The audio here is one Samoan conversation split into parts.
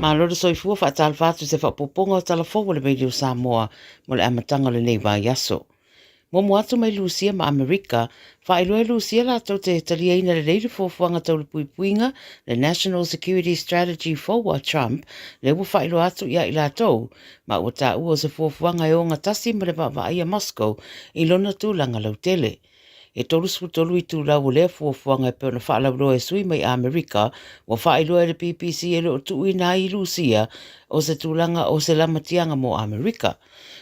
Malo le soifua faatalofa atu i se faaopoopoga o tala fou a le Radio Samoa mo le amataga o lenei vaiaso. Muamua atu mai Lusia ma Amerika, faailoa e Lusia latou te taliaina lelei le fuafuaga tau le puipuiga, le National Security Strategy fou a Trump, lea ua faailoa atu ia i latou, ma ua taua o se fuafuaga e ogatasi ma le vaavaai a Moscow i lona tulaga lautele. E 33 itulau o lea fuafuaga e pei ona faalauiloa e sui mai Amerika, ua faailoa e le BBC e le o tuuina ai i Lusia o se tulaga o se lamatiaga mo Amerika.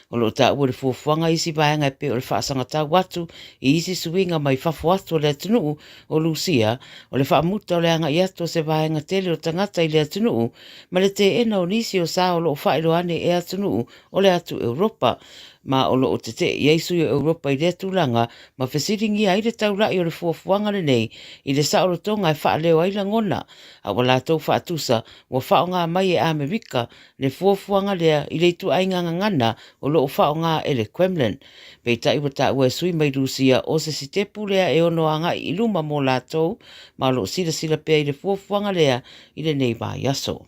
O lo o taua i le fuafuaga isi vaega e pei o le faasagatau atu i isi suiga mai fafo atu o le atunuu o Lusia, o le faamuta o le agai atu o se vaega tele o tagata i le atunuu, ma le teena o nisi o sa o lo o faailoa ane e atunuu o le atu Europa. Ma o lo o tetee i ai sui o Europa i lea tulaga ma fesiligia ai le taula'i o le fuafuaga lenei i le saolotoga e faaleo ai lagona a ua latou faatusa ua faaaoga mai e Amerika le fuafuaga lea i le ituaiga gagana o lo o faaaoga e le Kremlin. Peitai ua taua e sui mai Rusia o se sitepu lea e ono agai i luma mo latou ma o lo o silasila pea i le fuafuaga lea i lenei vaiaso.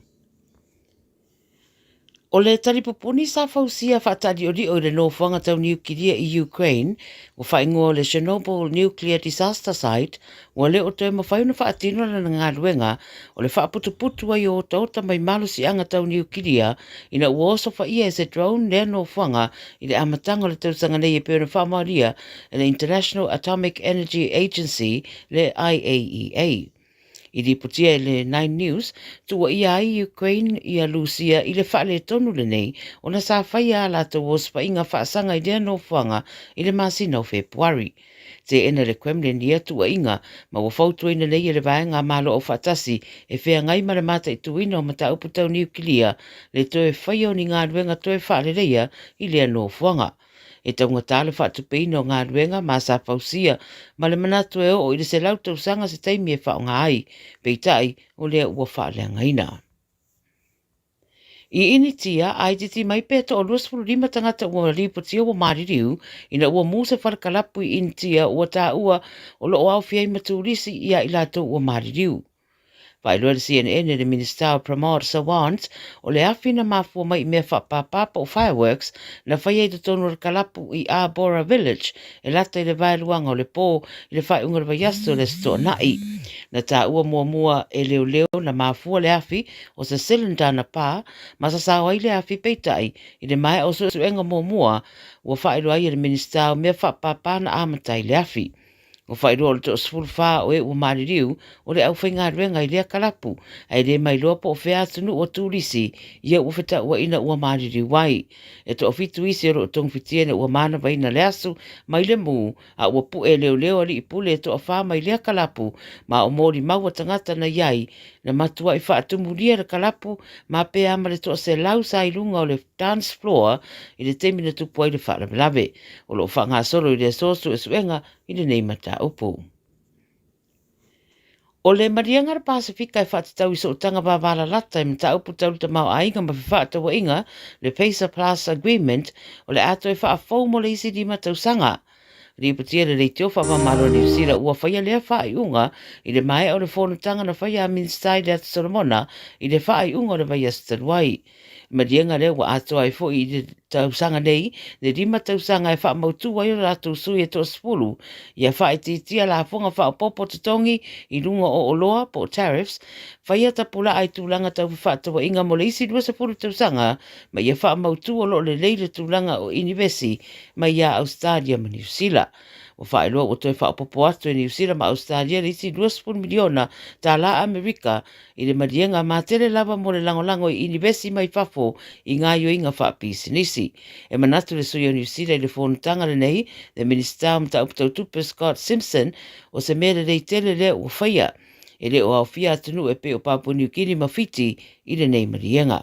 O le talipupuni sa fausia faataaliolio i le nofoaga tau niukilia i Ukraine, ua faaigoa o le Chernobyl Nuclear Disaster Site, ua le o toe mafai ona faatino lana galuega o le faaputuputu ai o otaota mai malosiaga tau niukilia ina ua osofaia e se drone lea nofoaga i le amataga o le tausaga nei e pei ona faamaonia e le International Atomic Energy Agency, le IAEA. I ripotia e le Nine News, tuuaia ai Ukraine ia Lusia i le faaletonu lenei ona sa faia a latou osofaiga faasaga i lea nofoaga i le masina o Fepuari. Teena le Kremlin ia tuuaiga ma ua fautuaina nei e le Vaega a Malo Aufaatasi e feagai ma le mataituina o mataupu tau niukilia le toe faia o ni galuega toe faaleleia i lea nofoaga. E taugata le faatupeina o galuega ma sa fausia ma le manatu e oo i le 100 tausaga se taimi e faaaoga ai, peitai o lea ua faaleagaina. I Initia, a itiiti mai pe toa 25 tagata ua lipotia ua maliliu ina ua mū se fale kalapu i Initia ua taua o lo o aofia ai ma turisi ia i latou ua maliliu. Faailoa e le CNN e le Minisita o Pramod Sawant, o le afi na mafua mai i mea faapāpā po o fireworks na faia i totonu o le kalapu i Arbora Village e lata i le vaeluaga o le pō i le faaiuga o le vaiaso i le Aso Toonai. Na taua muamua e leoleo na mafua le afi o se cylinder na pā ma sasao ai le afi peitai i le maea o suesuega muamua ua faailoa ai e le Minisita o mea faapāpā na amata ai le afi. Ua faailoa o le toa-14 o e ua maliliu o le aufaigaluega i lea kalapu, ae le mailoa po o fea atunuu o turisi ia ua fetauaina ua maliliu ai. E toafitu isi o lo o togafitia ina ua manavaina le asu mai le mū, a ua pu'e e leoleo alii pule e toafa mai lea kalapu, ma o molimau a tagata na i ai, na matuai faatumulia le kalapu ma pea ma le toaselau sa i luga o le dance floor i le taimi na tupu ai le faalavelave. O lo o faagasolo i le aso suesuega i lenei mataupu. O le maliega a le Pasefika e faatatau i sootaga vavalalata i mataupu tau le tamaoaiga ma fefaatauaiga, le PACER Plus Agreement, o le a toe faafou mo le isi lima tausaga. Ripotia le leitio faamamalo a Niu Sila ua faia lea faaiuga i le maea o le fonotaga na faia a Minisita i le Atu Solomona i le faaiuga o le vaiaso talu ai. Maliega lea ua atoa ai foi i le tausaga nei le lima tausaga e faamautu ai o latou sui e toasefulu ia faaitiitia lafoga faaopoopo totogi i luga o oloa po o tariffs, faia tapulaa i tulaga tau fefaatauaiga mo le isi 20 tausaga ma ia faamautu o lo o lelei le tulaga o inivesi mai ia Ausetalia ma Niu Sila. Ua faailoa ua toe faaopoopo atu e Niu Sila ma Ausetalia le isi 20 miliona tālā Amerika i le maliega matele lava mo le lagolago i inivesi mai fafo i gaoioiga faapisinisi. E manatu le sui o Niu Sila i le fonotaga lenei, le Minisita o Mataupu Tau Tupe Scott Simpson, o se mea lelei tele lea ua faia. E le o aofia atunuu e pei o Papua Niu Kini ma Fiti i lenei maliega.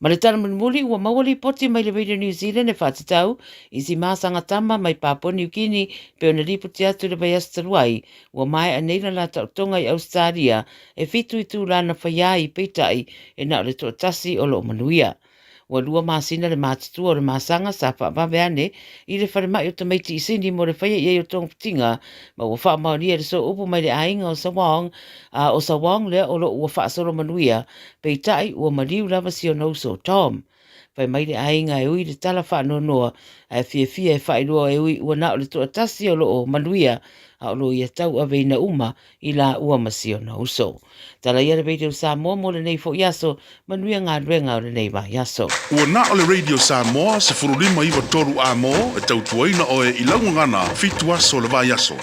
Ma le tala mulimuli, ua maua lipoti mai le Radio New Zealand e faatatau i si masaga tama mai Papua New Guinea pei ona lipoti atu i le vaiaso talu ai, ua maea nei le la taotoga i Ausetalia e fitu itula na faia ai, peitai, e na o le toatasi o lo o manuia. Ua lua masina le matutua o le masaga sa faavave ane i le falemai o tamaiti i Sini mo le faia i ai o togafitiga ma ua faamaonia i le sooupu mai le aiga o Sawong, a o Sawong lea o lo o ua faasolo manuia, peitai ua maliu lava si ona uso o Tom. Fai mai le aiga e ui le tala faanoanoa ae fiafia e faailoa e ui ua na o le toatasi o lo o manuia a o lo o ia tauaveina uma i laua ma si ona uso. Tala ia le Radio Samoa mo lenei foi aso, manuia galuega o lenei vaiaso. Ua na o le Radio Samoa 15 93 A-mo e tautuaina oe i lau gagana fitu aso o le vaiaso.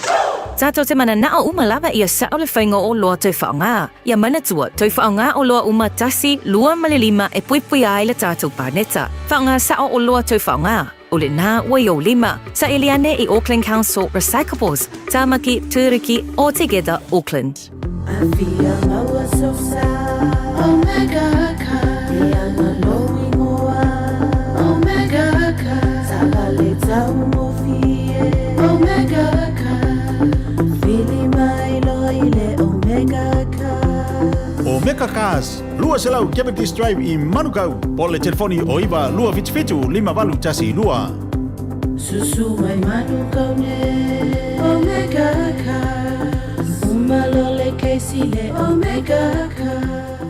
Tatou te mananao uma lava ia sao le faiga o oloa toe faaaoga. Ia manatua, toe faaaoga oloa uma tasi, lua ma le lima e puipuia ai le tatou paneta. Faaaoga sao oloa toe faaaoga. O lena ua i ou lima. Saili ane i Auckland Council Recyclables, Tamaki, Turuki, or Together Auckland. Afia maua sosa Omega Car E ana lou ingoa Omega Car Taavale taugofie Omega Car Vili mai loa i le Omega Car. Omega Cars, 200 Cavendish Drive i Manukau, po o le telefoni o 9 277 5812. Susu mai Manukau nei Omega Cars Uma loa le kesi le Omega Cars.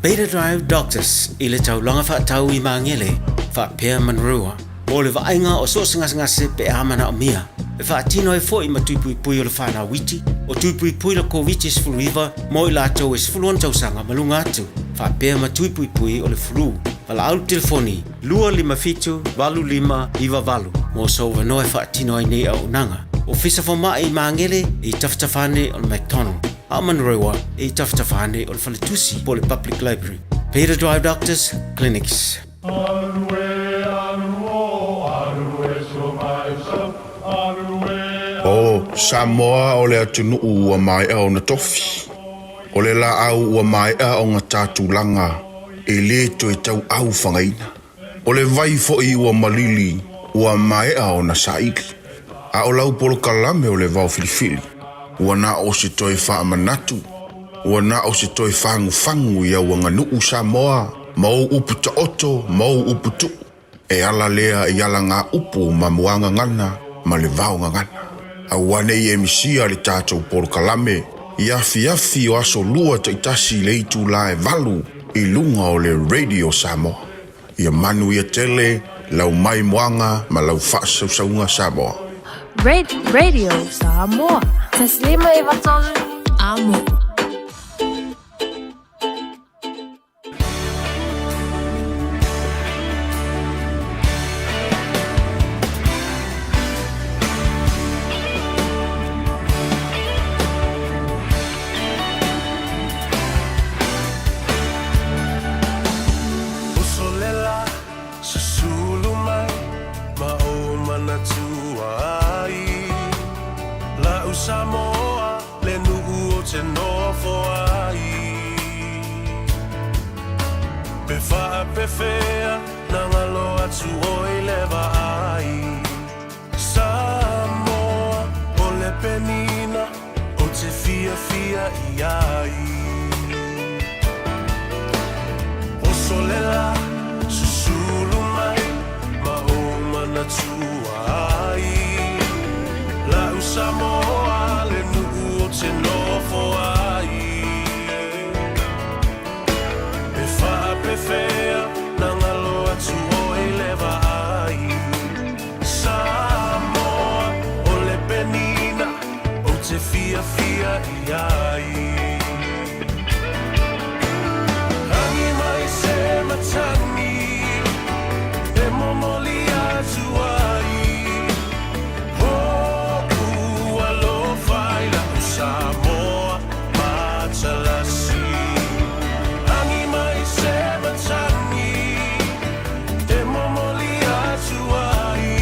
Beta Drive Doctors i le taulaga faatau i Magele faapea Manurewa mo le vaaiga o so o se gasegase pe a manaomia. E faatino ai foi ma tui puipui o le whanau iti, o tui puipui la Koviti-19 mo i latou e 16 tausaga ma luga atu, faapea ma tui puipui o le flu. Valaau le telefoni 257 8598 mo sou avanoa e faatino ai nei auaunaga. Ofisa Fomai i Magele e i tafatafa ane o le McDonald, a o Manurewa e i tafatafa ane o le Faletusi po o le Public Library. Beta Drive Doctors Clinics. O Samoa o le atunuu ua maea ona tofi. O le laau ua maea ona ta tulaga e le toe tauau fagaina. O le vai foi ua malili ua maea ona saili. A o lau polokalame o le vao filifili, ua na o se toe faamanatu, ua na o se toe fagufagu i au aganuu Samoa ma ou upu taoto ma ou upu tuu. E ala lea i alagaupu ma muagagana ma le vaogagana. Aua ne i e misia le tatou polokalame i afiafi o aso lua taitasi i le itula e valu i luga o le Radio Samoa. Ia manuia tele lau maimoaga ma lau faasausauga Samoa. Radio Samoa. Taslima 93 Amo. Uso le la, susulu mai ma ou manatua ai. La'u Samoa le nuu ou te nofo ai. Pe faapefea na galo atu oe i le vaai. Samoa o le penina ou te fiafia i ai. Oso le la, susulu mai ma ou manatua ai. La'u Samoa le nuu ou te nofo ai. Pe faapefea na galo atu oe i le vaai. Samoa o le penina ou te fiafia i ai. Agi mai se matagi e momoli atu ai. Ho'u alofa i la'u Samoa matalasi. Agi mai se matagi e momoli atu ai.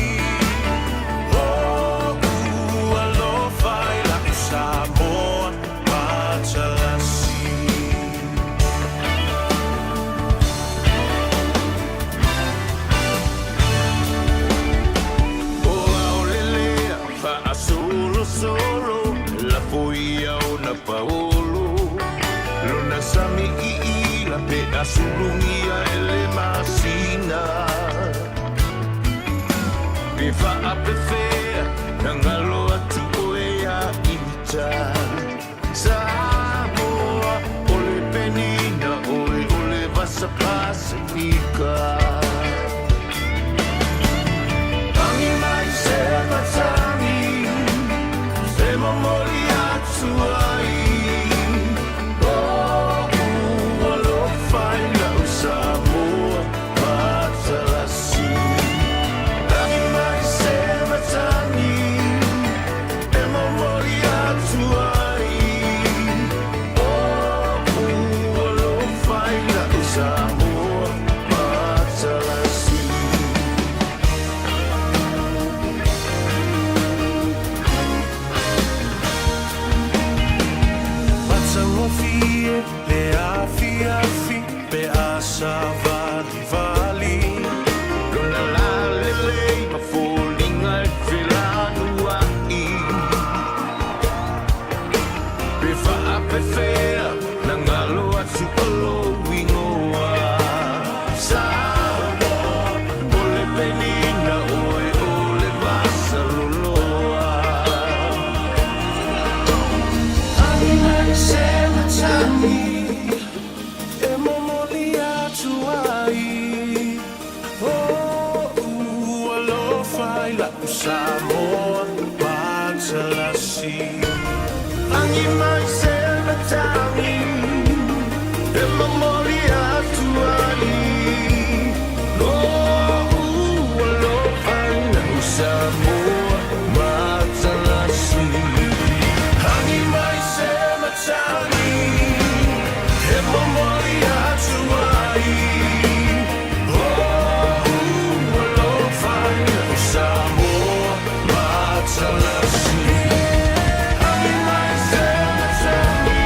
Ho'u alofa i la'u Samoa matalasi. O aolelea faasolosolo lafo ia ona paolo lona sami iila pe a sulugia e le masina. Pe faapefea na galo atu oe ia ita. Samoa o le penina oe o le vasa Pasifika. Tangi mai se matagi e momoli atu ai. Lo'u alofa i la'u Samoa matalasi. Lagi mai se matagi e momoli atu ai. Lo'u alofa i la'u Samoa matalasi. Matagofie le afiafi pe a savalivali. Lona lalelei ma foliga e felanua'i. Pe faapefea na galo atu o lou igoa. Samoa o le penina oe o le vasa loloa. Lagi mai se matagi e momoli atu ai. Lo'u alofa i la'u Samoa matalasi. Lagi mai se matagi e momoli atu ai. Lo'u alofa i la'u Samoa matalasi. Lagi mai se matagi e momoli atu ai. Lo'u alofa i la'u Samoa matalasi. Lagi mai se matagi.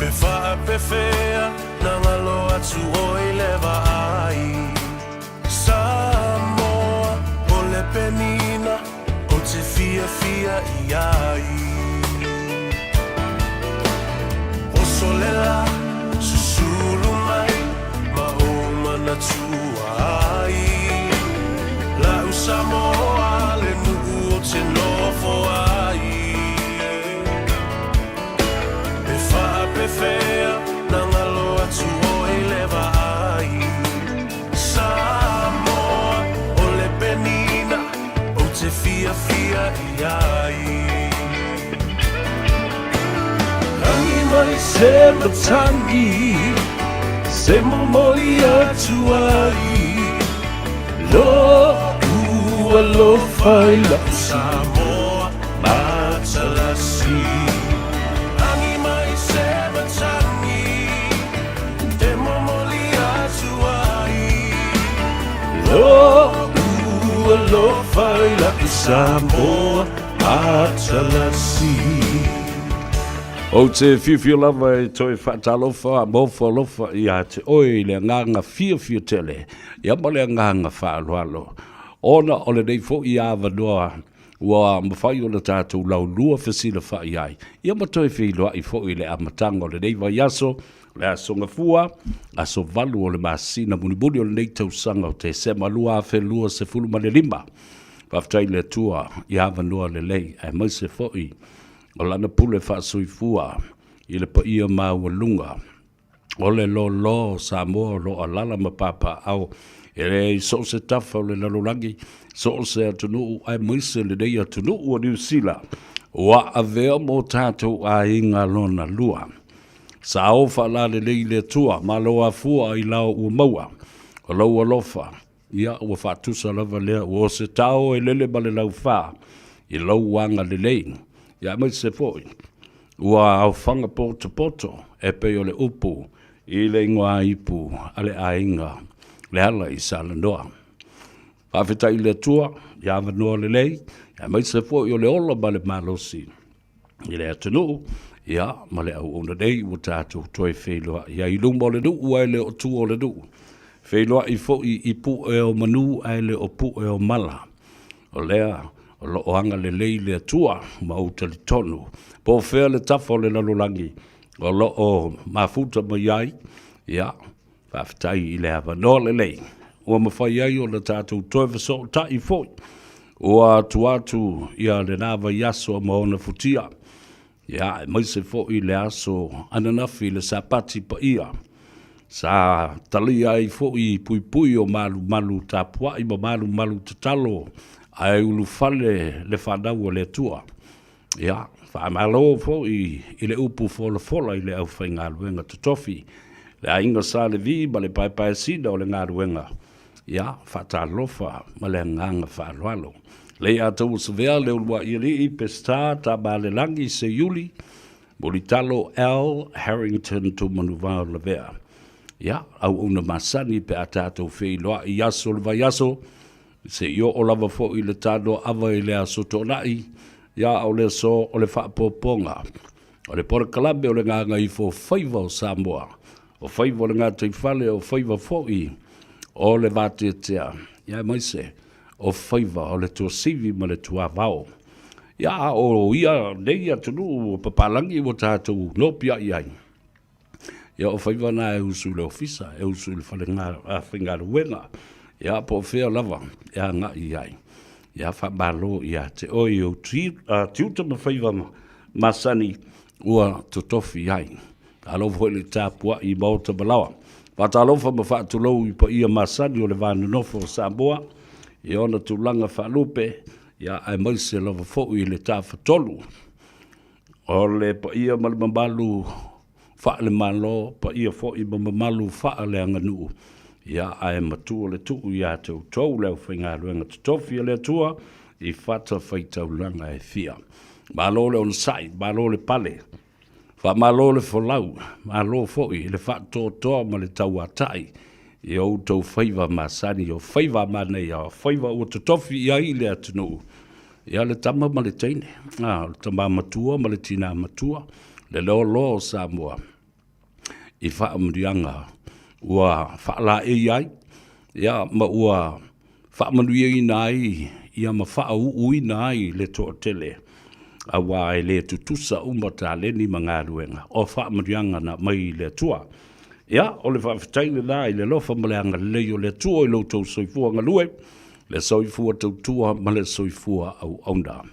Pe faapefea na galo atu oe i le vaai. Samoa o le penina ou te fiafia i ai. Oso le la, susulu mai ma ou manatua ai. La'u Samoa le nuu ou te nofo ai. Pe faapefea na galo atu oe i le vaai. Samoa o le penina ou te fiafia i ai. Agi mai se matangi se momoli atu ai lo'u alofa i la'u Samoa matalasi. Agi mai se matangi e momoli atu ai lo'u alofa i la'u Samoa matalasi. Ou te fiafia lava e toe faatalofa ma ofo alofa ia te oe i le agaga fiafia tele, ia ma le agaga faaaloalo, ona o lenei foi avanoa ua mafai ona tatou laulua fesilafai ai, ia ma toe feiloai foi i le amataga o lenei vaiaso, le Aso Gafua, aso 8 o le masina mulimuli o lenei tausaga o Tesema 2025. Faafetai i le Atua i avanoa lelei, aemaise foi o Lana pule faasoifua i le paia maualuga o le loaloa o Samoa o lo o alaala ma papaaao e i so o se tafa o le lalolagi, so o se atunuu aemaise lenei atunuu o Niu Sila ua avea mo tatou aiga lona lua. Sa o faalalelei i le Atua, malo afua i lao ua maua, o lou alofa, ia ua faatusa lava lea, ua o se tao e lele ma le laufa i lou agalelei, ia aemaise foi ua aofaga potopoto e pei o le upu i le igoaipu a le aiga Leala i Salanoa. Faafetai i le Atua i avanoa lelei, aemaise foi o le ola ma le malosi i le atunuu, ia, ma le auauna nei ua tatou toe feiloai ai i luma o le nuu ae le o tua o le nuu. Feiloai foi i pue o manu ae le o pue o mala. O lea o lo o agalelei le Atua ma ou talitonu po o fea le tafa o le lalolagi o lo o mafuta mai ai, ia, faafetai i le avanoa lelei ua mafai ai ona tatou toe fesootai foi. Ua tua atu ia lena vaiaso ma ona futia, ia, aemaise foi le aso ananafi le Sapati paia, sa talia ai foi i puipui o malumalu tapuai ma malumalu tatalo ae ulufale le fanau a le Atua. Ia, faamalo foi i le upu folafola i le aufaigaluega totofi, le aiga Sa Levi ma le paepaesina o le galuega. Ia, faatalofa ma le agaga faaaloalo. Lei Ataua Savea, Leuluai Alii, Peseta, Tamalelagi, Seiuli, Mulitalo L. Harrington Tumanuvao Lavea. Ia, auauna masani pe a tatou feiloai i aso o le vaiaso, Se i oo lava foi le tanoa ava i le Aso Toonai, ia a o le aso o le faapopoga o le polokalame o le gagaifo faiva o Samoa, o faiva o le gataifale, o faiva foi o le vateatea, ia aemaise o faiva o le tuasivi ma le tuavao. Ia a o ia nei atunuu papalagi ua tatou nopiai ai, Ia o faiva na e usu i le ofisa, e usu i le fale faigaluega, ia po o fea lava e agai i ai. Ia faamalo ia te oe i ou tiute ma faiva masani ua totofi ai. Talofa foi i le tapuai i maota ma laoa. Faatalofa ma faatulou i paia masani o le va nonofo o Samoa i ona tulaga faalupe, ia aemaise lava foi i le Tafatolu O le paia ma le mamalu faale-Malo, paia foi ma mamalu faaleaganuu, ia ae matua le tuu ia te outou le aufaigaluega totofi a le Atua i fatafaitaulaga e fia. Malo le onosai, malo le pale, faamalo le folau, malo foi le faatoatoa ma le tauatai i o outou faiva masani, o faiva manaia, o faiva ua totofi i ai le atunuu. Ia le tama ma le teine, a, o le tama matua ma le tinā matua, le loaloa o Samoa. i faamanuiaga ua faalaei ai, ia, ma ua faamanuiaina ai, ia ma faauuina ai le toatele, aua e le tutusa uma taleni ma galuega, o faamanuiaga na aumai i le Atua. Ia, o le faafetai lena i le alofa ma le agalelei o le Atua i lo outou soifua galue, le soifua tautua ma le soifua auauna.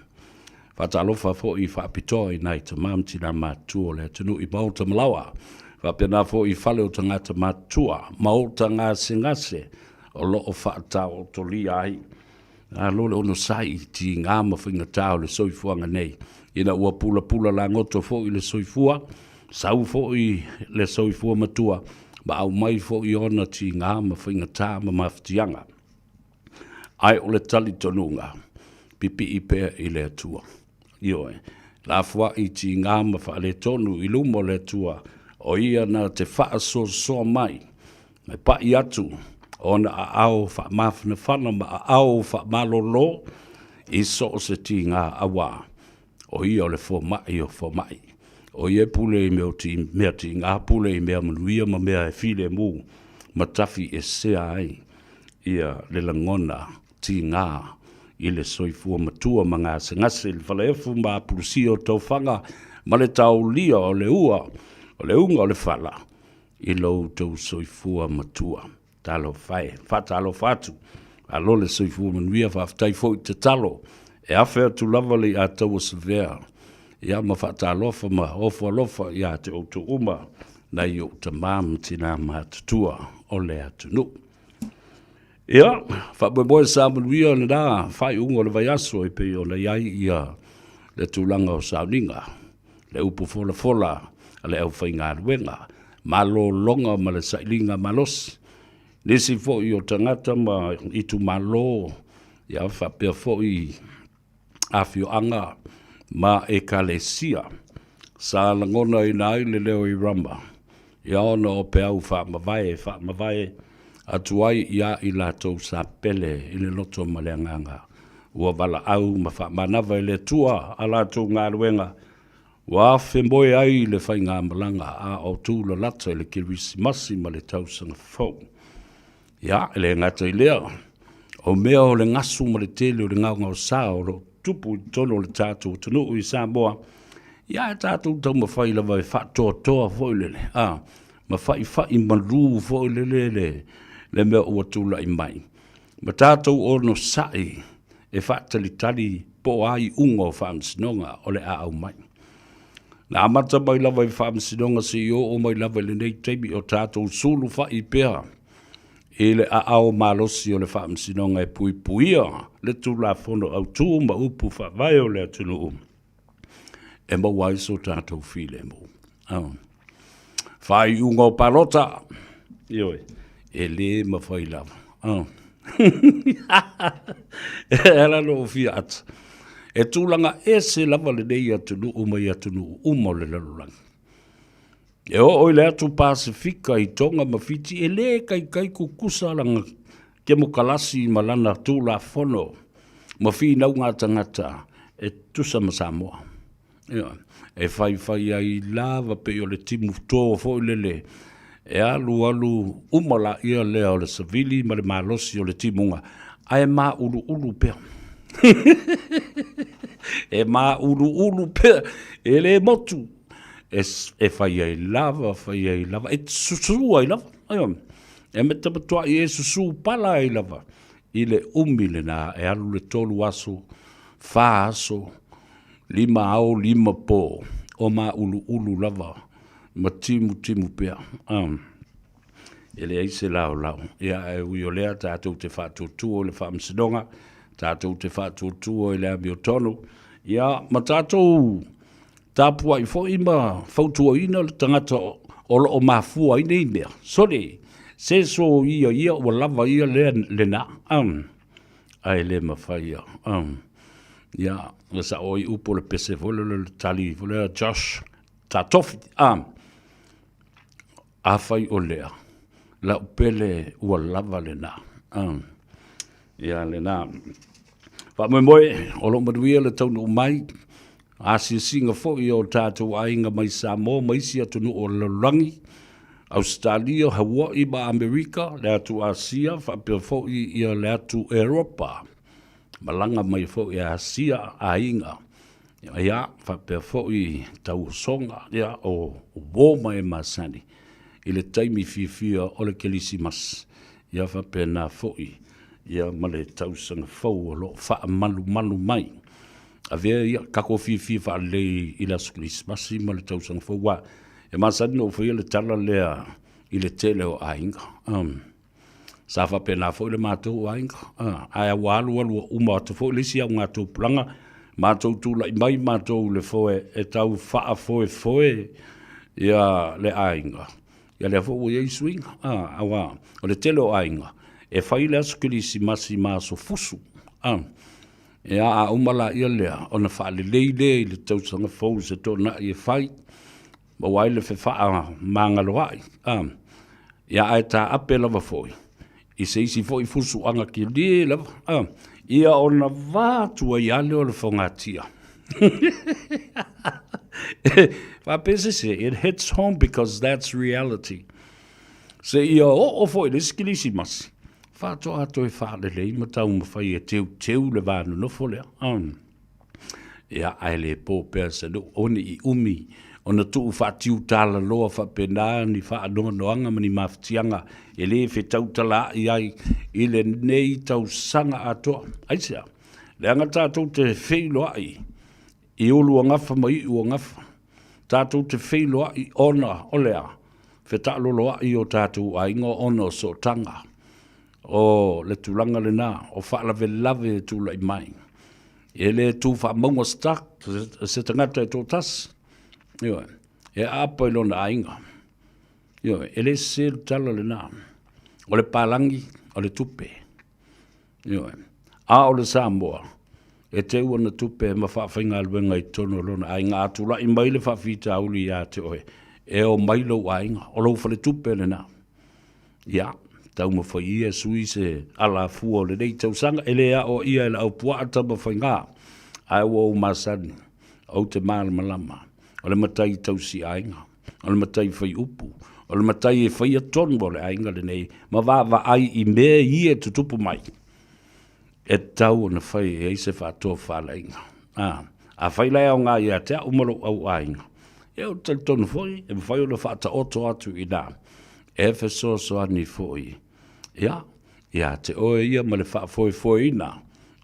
Faatalofa foi faapitoa i nai tama ma tina matutua o le atunuu i maota ma laoa, faapena foi i fale o tagata matutua, maota gasegase o lo o faataotolia ai. Malo le onosai i tiga ma faigata o le soifuaga nei, ina ua pulapula lagoto foi le soifua, sau foi le soifua matua, ma aumai foi ona tiga ma faigata ma mafatiaga. Ae o le talitonuga, pipii pea i le Atua. Ioe, lafoai tiga ma faaletonu i luma o le Atua, o Ia na te faasoasoa mai, me paʻi atu ona aao faamafanafana ma aao faamalolo i so o se tiga auā, o Ia o le fomai o fomai. O Ia e pule i mea o ti, mea tiga, pule i mea manuia ma mea e filemu ma tafi esea ai ia le lagona tiga i le soifua matua ma gasegase i le falaefu ma apulusia o taufaga ma le taolia o le ua o le uga o le fala i lo outou soifua matua. Talofa e, faatalofa atu. Malo le soifua manuia, faafetai foi tatalo. E afe atu lava le iataua savea, ia ma faatalofa ma ofo alofa ia te outou uma, nai ou tama ma tina matutua o le atunuu. Ia, faamoemoe sa manuia lena faaiuga o le vaiaso e pei ona i ai ia le tulaga o sauniga, le upu folafola a le aufaigaluega, malologa ma le sailiga malosi, nisi foi o tagata ma itumalo, ia faapea foi afioaga ma ekalesia sa lagonaina ai le leo i Rama, ia ona o peau faamavae e faamavae atu ai iā i latou sa pele i le loto ma le agaga ua valaau ma faamanava e le Atua a latou galuega ua afemoe ai le faigamalaga a o tulalata i le Kerisimasi ma le tausaga fou. Ia, e le gata i lea, o mea o le gasu ma le tele o le gaogaosa o lo o tupu i totonu o le tatou atunuu i Samoa, ia e tatou taumafai lava e faatoatoa foi lele, a, ma faifai malu foi lele le, le mea ua tulai mai. Ma tatou onosai e faatalitali po o a iuga o faamasinoga o le a aumai. Na amata mai lava i faamasinoga seia oo mai lava i lenei taimi o tatou sulufai pea i le aao malosi o le Faamasinoga e puipuia le Tulafono Autu ma upu faavae o le atunuu e maua ai so tatou filemu. Oh. Faaiuga o palota, ioe, e lē mafai lava. Oh. E ala lou fia ata. E tulaga ese lava lenei atunuu mai atunuu uma o le lalolagi. E oo i le atu Pasefika i Tonga ma Fiti, e lē kaikai kukusa lana kemokalasi ma lana tulafono ma finauga a tagata e tutusa ma Samoa. Ioe. E faifai ai lava pei o le timu to foi lele e alu alu uma laia lea o le savili ma le malosi o le timuga, ae mauluulu pea. E mauluulu pea, e le motu. E, e fai ai lava, fai ai lava, e susu ai lava. Ioe. E matamatwaʻi e susu pala ai lava i le umi lena e alu le tolu aso, fa aso, lima ao lima po, o mauluulu lava ma timutimu pea. Um, e leai se laolao. Ia, ae ui o lea, tatou te faatuatua i le faamasinoga, tatou te faatuatua i le amiotonu, ia, ma tatou tapuai foi ma fautuaina le tagata o lo o mafua ai nei mea. Sole, se soia ia ua lava ia lea lena. Um, ae le mafai ia. Um, ia, ua sao ai upu o le pese foi lele le tali foi lea Josh Tatofi. Um, afai o lea, lau pele ua lava lena. Um, ia lena. Faamoemoe, o lo o manuia le taunuu mai, asiasiga foi o tatou aiga mai Samoa ma isi atunuu o le lalolagi. Ausetalia, Hawaii ma Amerika, le atu Asia faapea foi ia le atu Eropa. Malaga mai foi e Asia aiga, ia, faapea foi tauosoga, ia, o uo ma e masani i le taimi fiafia o le Kerisimasi, ia faapena foi ia ma le tausaga fou o lo o faamalumalu mai. Avea ia tatou fiafia faalelei i le aso Kerisimasi ma le tausaga fou, aua e masani ona ou faia le tala lea i le tele o aiga. Um, sa faapena foi le matou aiga, uh, ae ua alu alu ua uma atu foi le isi augatupulaga, matou tulai mai matou i le foe e tau faafoefoe ia le aiga. Ia lea foi ua i ai suiga, uh, aua o le tele o aiga e fai le aso Kerisimasi ma aso fusu. Uh, Ia, a uma laia lea, ona faalelei lea i le tausaga fou se toonai e fai, maua ai le fefaamagaloa'i, a, ia, ae taape lava foi i se isi foi fusuaga kelie lava, a, ia ona va atu ai lava lea o le fogatia. Faapea se se, it hits home because that's reality. Seia oo foi i le isi Kerisimasi, faatoa toe faalelei ma taumafai e teuteu le va nonofo lea. Ia, ae le po pea se nuu, o ni i umi ona tuu faatiutalaloa faapena ni faanoanoaga ma ni mafatiaga e le fetautalaai ai i lenei tausaga atoa. Aisea? Leaga tatou te feiloai I uluagafa ma iuagafa, tatou te feiloai ona o le a? Fetaaloloai o tatou aiga ona o sootaga. O le tulaga lena, o faalavelave e tulai mai. E le tu faamauga se tagata e toatasi. Ioe, e aapa i lona aiga. Ioe, e le sese le tala lena. O le palagi, o le tupe. Ioe. A o le Samoa, e teu ana tupe ma faafaigaluega i totonu o lona aiga. A tulai mai le faafitauli ia te oe, e o mai lou aiga, o lou faletupe lena. Ia, taumafai ia e sui se alafua o lenei tausaga, e le aoaia e le aupuaa Tamafaiga, ae ua ou masani, ou te malamalama, o le matai tausi aiga. o le matai fai upu, o le matai e faia tonu o le aiga lenei ma vaavaai i mea ia e tutupu mai, e tatau ona fai e ai se faatofalaiga. A, afai la e aoga ia te au ma lou au aiga, ia ou te talitonu foi e mafai ona faataoto atu i ina e fesoasoani foi, ia, ia te oe ia ma le faafoefoeina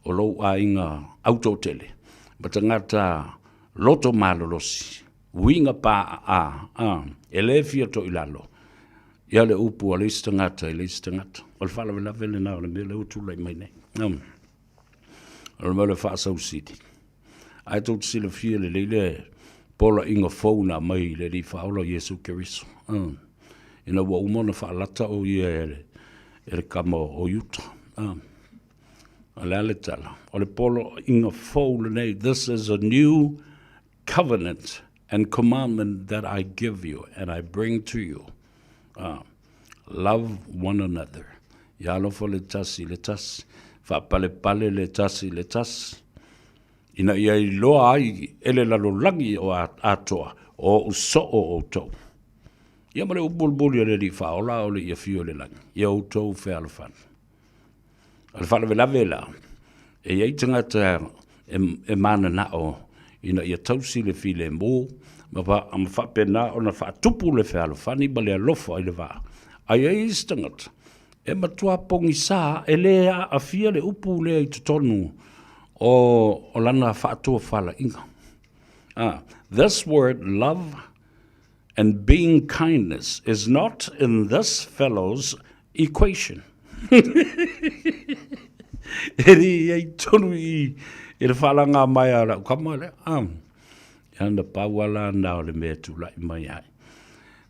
o lou aiga autotele ma tagata loto malolosi. Uiga paaā, a, e le fia toilalo ia le upu a le isi tagata i le isi tagata. O le faalavelave lena o le mea lea ua tulai mai nei. O le mea o le faasausili. Ae tou te silafia lelei le poloaiga fou na aumai i le Alii Faaola o Iesu Keriso. Ina ua uma ona faalata o ia e le, e le kama o Iuta. O le a le tala? O le poloaiga fou lenei, this is a new covenant and commandment that I give you and I bring to you. Love one another. Ia alofa le tasi i le tasi, faapalepale le tasi i le tasi, ina ia iloa ai e le lalolagi o atoa o ou soo outou. Ia ma le upu mulimuli a le Alii Faaola a o le i afio i le lagi, ia outou fealofani. O le faalavelave la, e i ai tagata e, e mananao ina ia tausi le filemu ma, ma faapena ona faatupu le fealofani ma le alofa i le va. Ae i ai isi tagata e matua pogisa e le aafia le upu lea i totonu o, o lana faatofalaiga. Ah, this word love and being kindness is not in this fellow's equation. E le i ai tonu i i le whaalanga mai a lau kama lea. Ia na pau ala na o le mea tulai mai ai.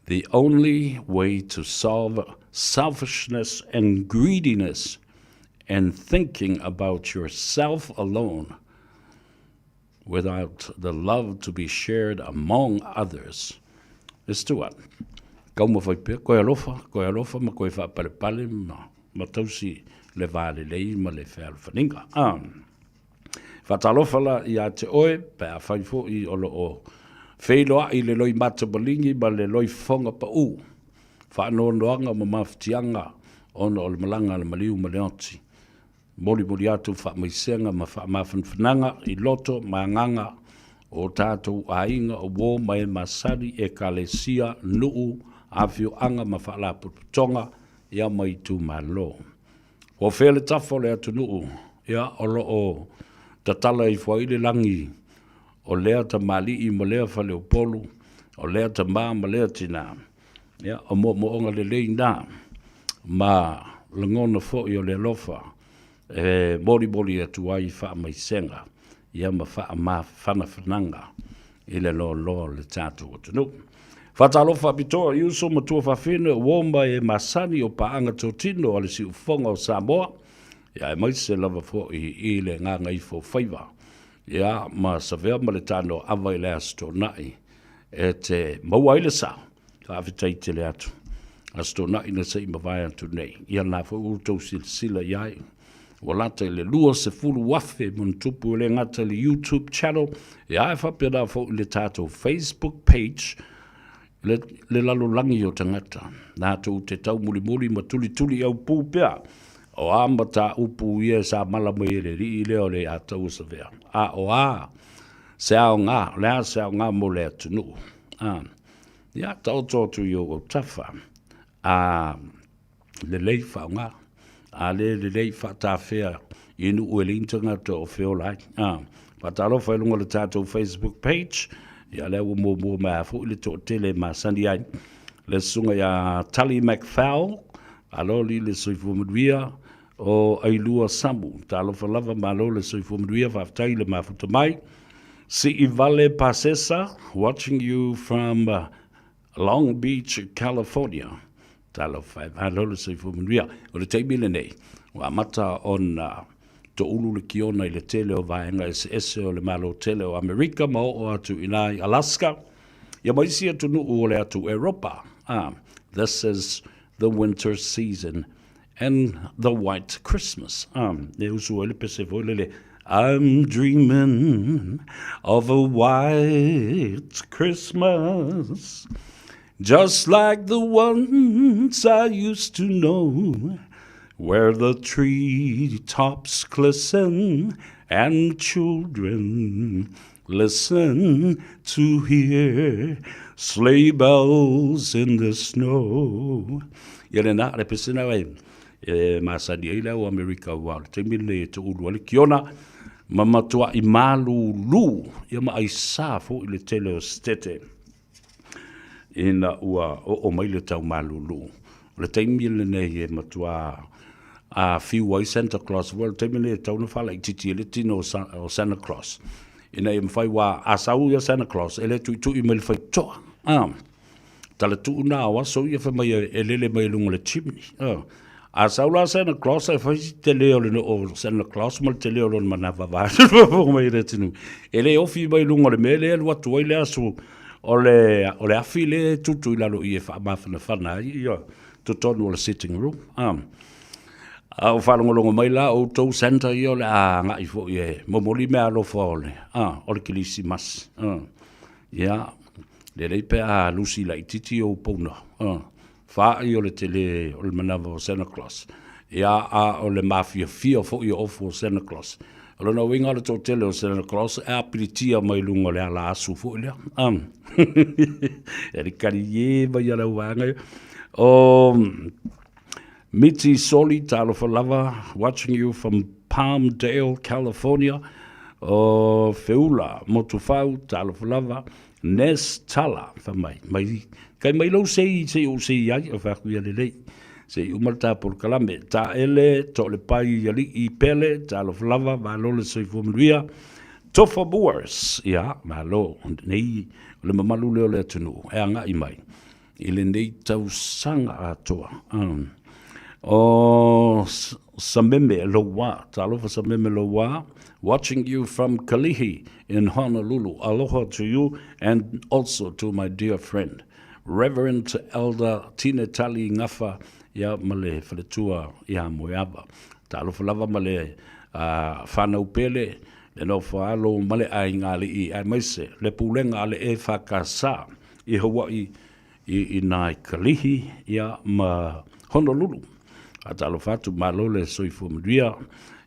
The only way to solve selfishness and greediness and thinking about yourself alone without the love to be shared among others is to what? Taumafai pea, koe alofa, koe alofa ma koe faapalepale ma, ma tausi le va lelei ma le fealofaniga. Ah. Faatalofa la ia te oe, pe afai foi o lo o feiloai le loi mata maligi ma le loi fofoga pau. Faanoanoaga ma mafatiaga ona o le malaga a le maliu ma le oti. Molimoli atu faamaisega ma faamafanafanaga i loto ma agaga o tatou aiga, o uo ma e masani, Ekalesia, nuu, afioaga ma faalapotopotoga, ia ma itumalo. Ua fea le tafa o le atunuu, ia o lo o tatala ifo ai le lagi o lea tamalii ma lea faleupolu, o lea tama ma lea tina. Ia, o moomooga lelei na, ma lagona foi o le alofa e molimoli atu ai faamaisega ia ma faamafanafanaga i le loaloa o le tatou atunuu. Faatalofa faapitoa i uso ma tuafafine o uo ma e masani o paaga totino a le Siufofoga o Samoa, ia aemaise lava foi i le Gagaifofaiva, ia ma Savea ma le Tanoaava i le Aso Toonai e te maua ai le sao. Faafetai tele atu. Aso Toonai na se i mavae atu nei, ia na foi ua outou silasila i ai. Ua lata i le 20,000 ma ona tupu e le gata i le YouTube channel, ia ae faapena foi i le tatou Facebook page, le, le lalolagi o tagata. Latou te taumulimuli ma tulituli au pū pea, o a mataupu ia sa mala mai e le alii lea o le Ataua Savea. A o a se aoga, o le a se aoga mo le atunuu. A, ia, taoto atu i ou autafa. A lelei faaaoga, a le lelei faatafea i nuu e leai ni tagata o feola ai. A, faatalofa i luga o le tatou Facebook page, ia lea ua muamua mai lava foi le toatele e masani ai. Le susuga ia Tully McFowle, alo li le soifua manuia o Ailua Samu. Talofa lava, malo le soifua manuia, faafetai le mafuta mai. Siivale Pasesa, watching you from Long Beach, California. Talofa e, malo le soifua manuia. O le taimi lenei, ua amata ona toulu le kiona i le tele o vaega eseese o le Malo tele o Amerika ma oo atu i ina i Alaska, ia ma isi atunuu o le atu Eropa. Ah, this is the winter season and the white Christmas. Ah, e usu ai le pese foi lele, I'm dreaming of a white Christmas, just like the ones I used to know, where the tree tops glisten and children listen to hear sleigh bells in the snow. Ia lena, le pese na e, e masani ai le au Amerika ua o le taimi lenei e toulu ai le kiona, ma matuai malūlū, ia ma aisā foi le tele o setete ina ua oo mai le tau malūlū. O le taimi lenei e matua a fiu ai Santa Claus, ua o le taimi lenei e tatau ona faalaitiiti ai le tino o Santa Claus, ina ia mafai aua a sau ia Santa Claus e le tuitui mai le faitotoa. Ah. Talatuu na o aso ia fai mai e lele mai i luga o le chimney. Ah. A sau la Santa Claus e fai si tele o le noo o Santa Claus ma le tele o lona manava va mai le atunuu. E le ofi mai i luga o le mea lea e alu atu ai le aso o le, o le afi lea e tutu i lalo i e faamafanafana ai ia totonu o le sitting room. Ah. A o faalogologo mai la outou Santa ia o le a agai foi e momoli meaalofa o le, ah, o le Kerisimasi. Ah. Ia, lelei pe a lusi laitiiti ou pauna, faai o le tele o le manava o Santa Claus, ia, a o le mafiafia foi o ofu o Santa Claus. O lona uiga o le toatele o Santa Claus e apilitia mai luga o le ala asu foi lea. E alikali e mai a lau vaega ia. O Miti Soli, talofa lava, watching you from Palmdale, California. O Feula, Motufau, talofa lava. Nes Tala, fai mai, mai, kai mai lou sei, sei ou sei ai, o fai atu ia lelei. Sei uma le tā polokalame. Tā ele, to le pai i alii pele, talofa lava, malo le soifua manuia. Tofa Moores, ia, malo, nei, o le mamalu lea o le atunuu, e agai mai. i lenei tausaga atoa. O Sameme Loua, talofa Sameme Loua, watching you from Kalihi in Honolulu. Aloha to you and also to my dear friend, Reverend Elder Tine Tali Ngafa ia ma le faletua ia Moeava. Talofa lava ma le whanau pele, le nofo alo ma le aiga alii aemaise le pulega a le EFKS i Hawaii. i ina i Kalihi, ia, ma Honolulu. Faatalofa atu, malo le soifua manuia.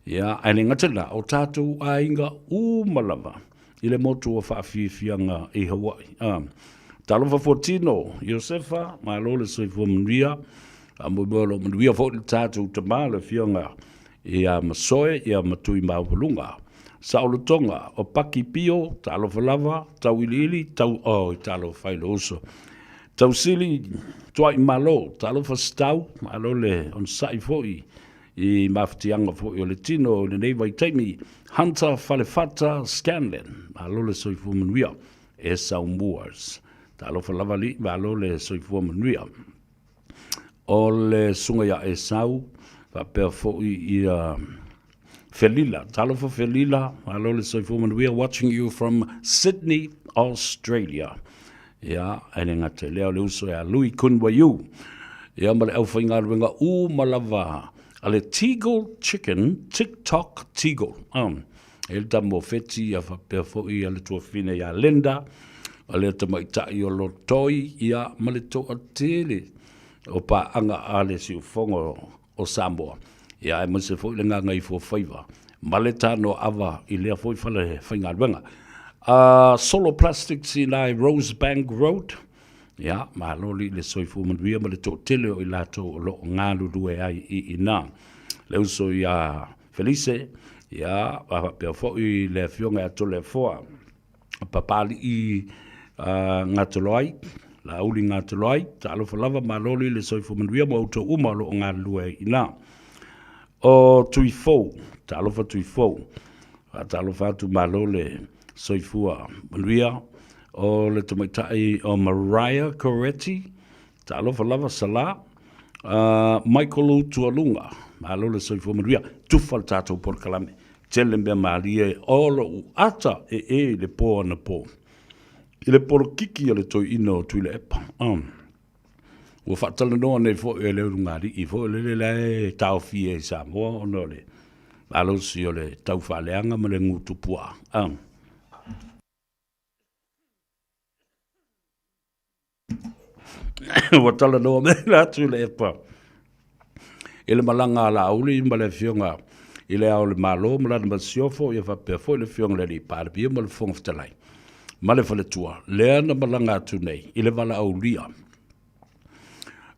Ia, ae le gata i lena, o tatou aiga uma lava i le motu o Faafiafiaga i Hawaii. Ah, talofa fuatino, Iosefa, malo le soifua manuia. Faamoemoe o lo o manuia foi le tatou tama, le afioga ia Masoe, ia ma Tuimaualuga. Saolotoga, o Paki Pio, talofa lava, Tauiliili, tau, oh, talofa i lou uso. Tausili, Tuaimalo, talofa Stau, malo le onosai foi i mafatiaga foi o le tino i lenei vaitaimi, Hunter Falefata Scanlon, malo le soifua manuia, Esau Moores. Talofa lava alii, malo le soifua manuia. O le susuga ia Esau, faapea foi ia Felila. Talofa Felila, malo le soifua manuia, watching you from Sydney, Australia. Ia, e le gata i lea, o le uso ia Lui Kun Waiu. Ia, ma le aufaigaluega uma lava a le Teagle Chicken, TikTok Teagle. Um, e le tama o Feti, ia faapea foi ia le tuafafine ia Linda, a le tamaitai o Lotoi, ia, ma le toatele o paaga a le siufogo o Samoa, ia aemaise foi le Gagaifuafaiva ma le Tanoaava i lea foi fale faigaluega. Solo Plastics i la i Rosebank Road, ia, malo li le soifua manuia ma le toatele o i latou o lo o galulue ai i ina. Le uso ia Felise, ia, faapea foi le afioga ia Toleafoa. Papalii Gatoloai, Laauli Gatoloai, talofa lava, malo li le soifua manuia ma outou uma o lo o galulue ai i ina. O Tuifou, talofa Tuifou, faatalofa atu malo le soifua manuia. O le tamaitai o Mariah Coretti, talofa lava Sala. Michael Utualuga, malo le soifua manuia, tufa le tatou polokalame. Tele mea malie o loʻu ata e e i le po anapo i le polokiki a le toeaina o Tuilaepa. Um. Ua faatalanoa nei foi e le ulugalii foi lele la e taofia i Samoa ona o le malosi o le taufaaleaga ma le gutupuaa. Um. Ua talanoa mai la Tuilaepa i le malaga a Laauli ma le Afioga i Le Ao o le Malo ma lana Masiofo, ia faapea foi le Afioga i le Alii Palemia ma le Fofoga Fetalai ma le Faletua, lea na malaga atu nei i le valaaulia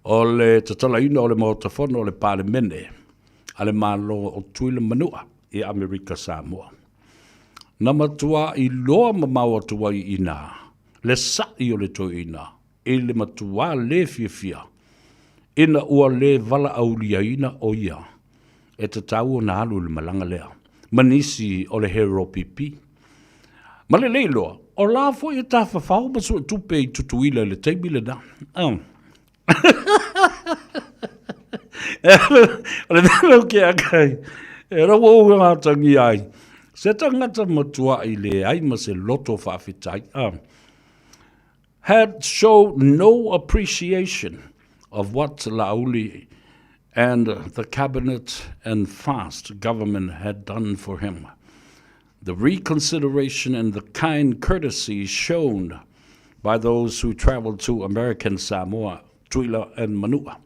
o le tatalaina o le Maota Fono o le Palemene a le Malo o Tutuila ma Manua i Amerika Samoa. Na matua iloa mamao atu ai i ina le saʻi o le toeaina i le matuā lē fiafia ina ua lē valaauliaina ʻo ia e tatau ona alu i le malaga lea ma nisi o le Hero PP. Ma lelei loa, o la foi e tafafao ma suetupe i Tutuila i le taimi lena. Oh. O le mea lea ou te aka ai, e rawa ou ngātangi ai. Se tangata matuaʻi leai ma se loto faafetai. Ah. Had show no appreciation of what Laauli and the cabinet and fast government had done for him. The reconsideration and the kind courtesy shown by those who traveled to American Samoa, Tuila and Manua.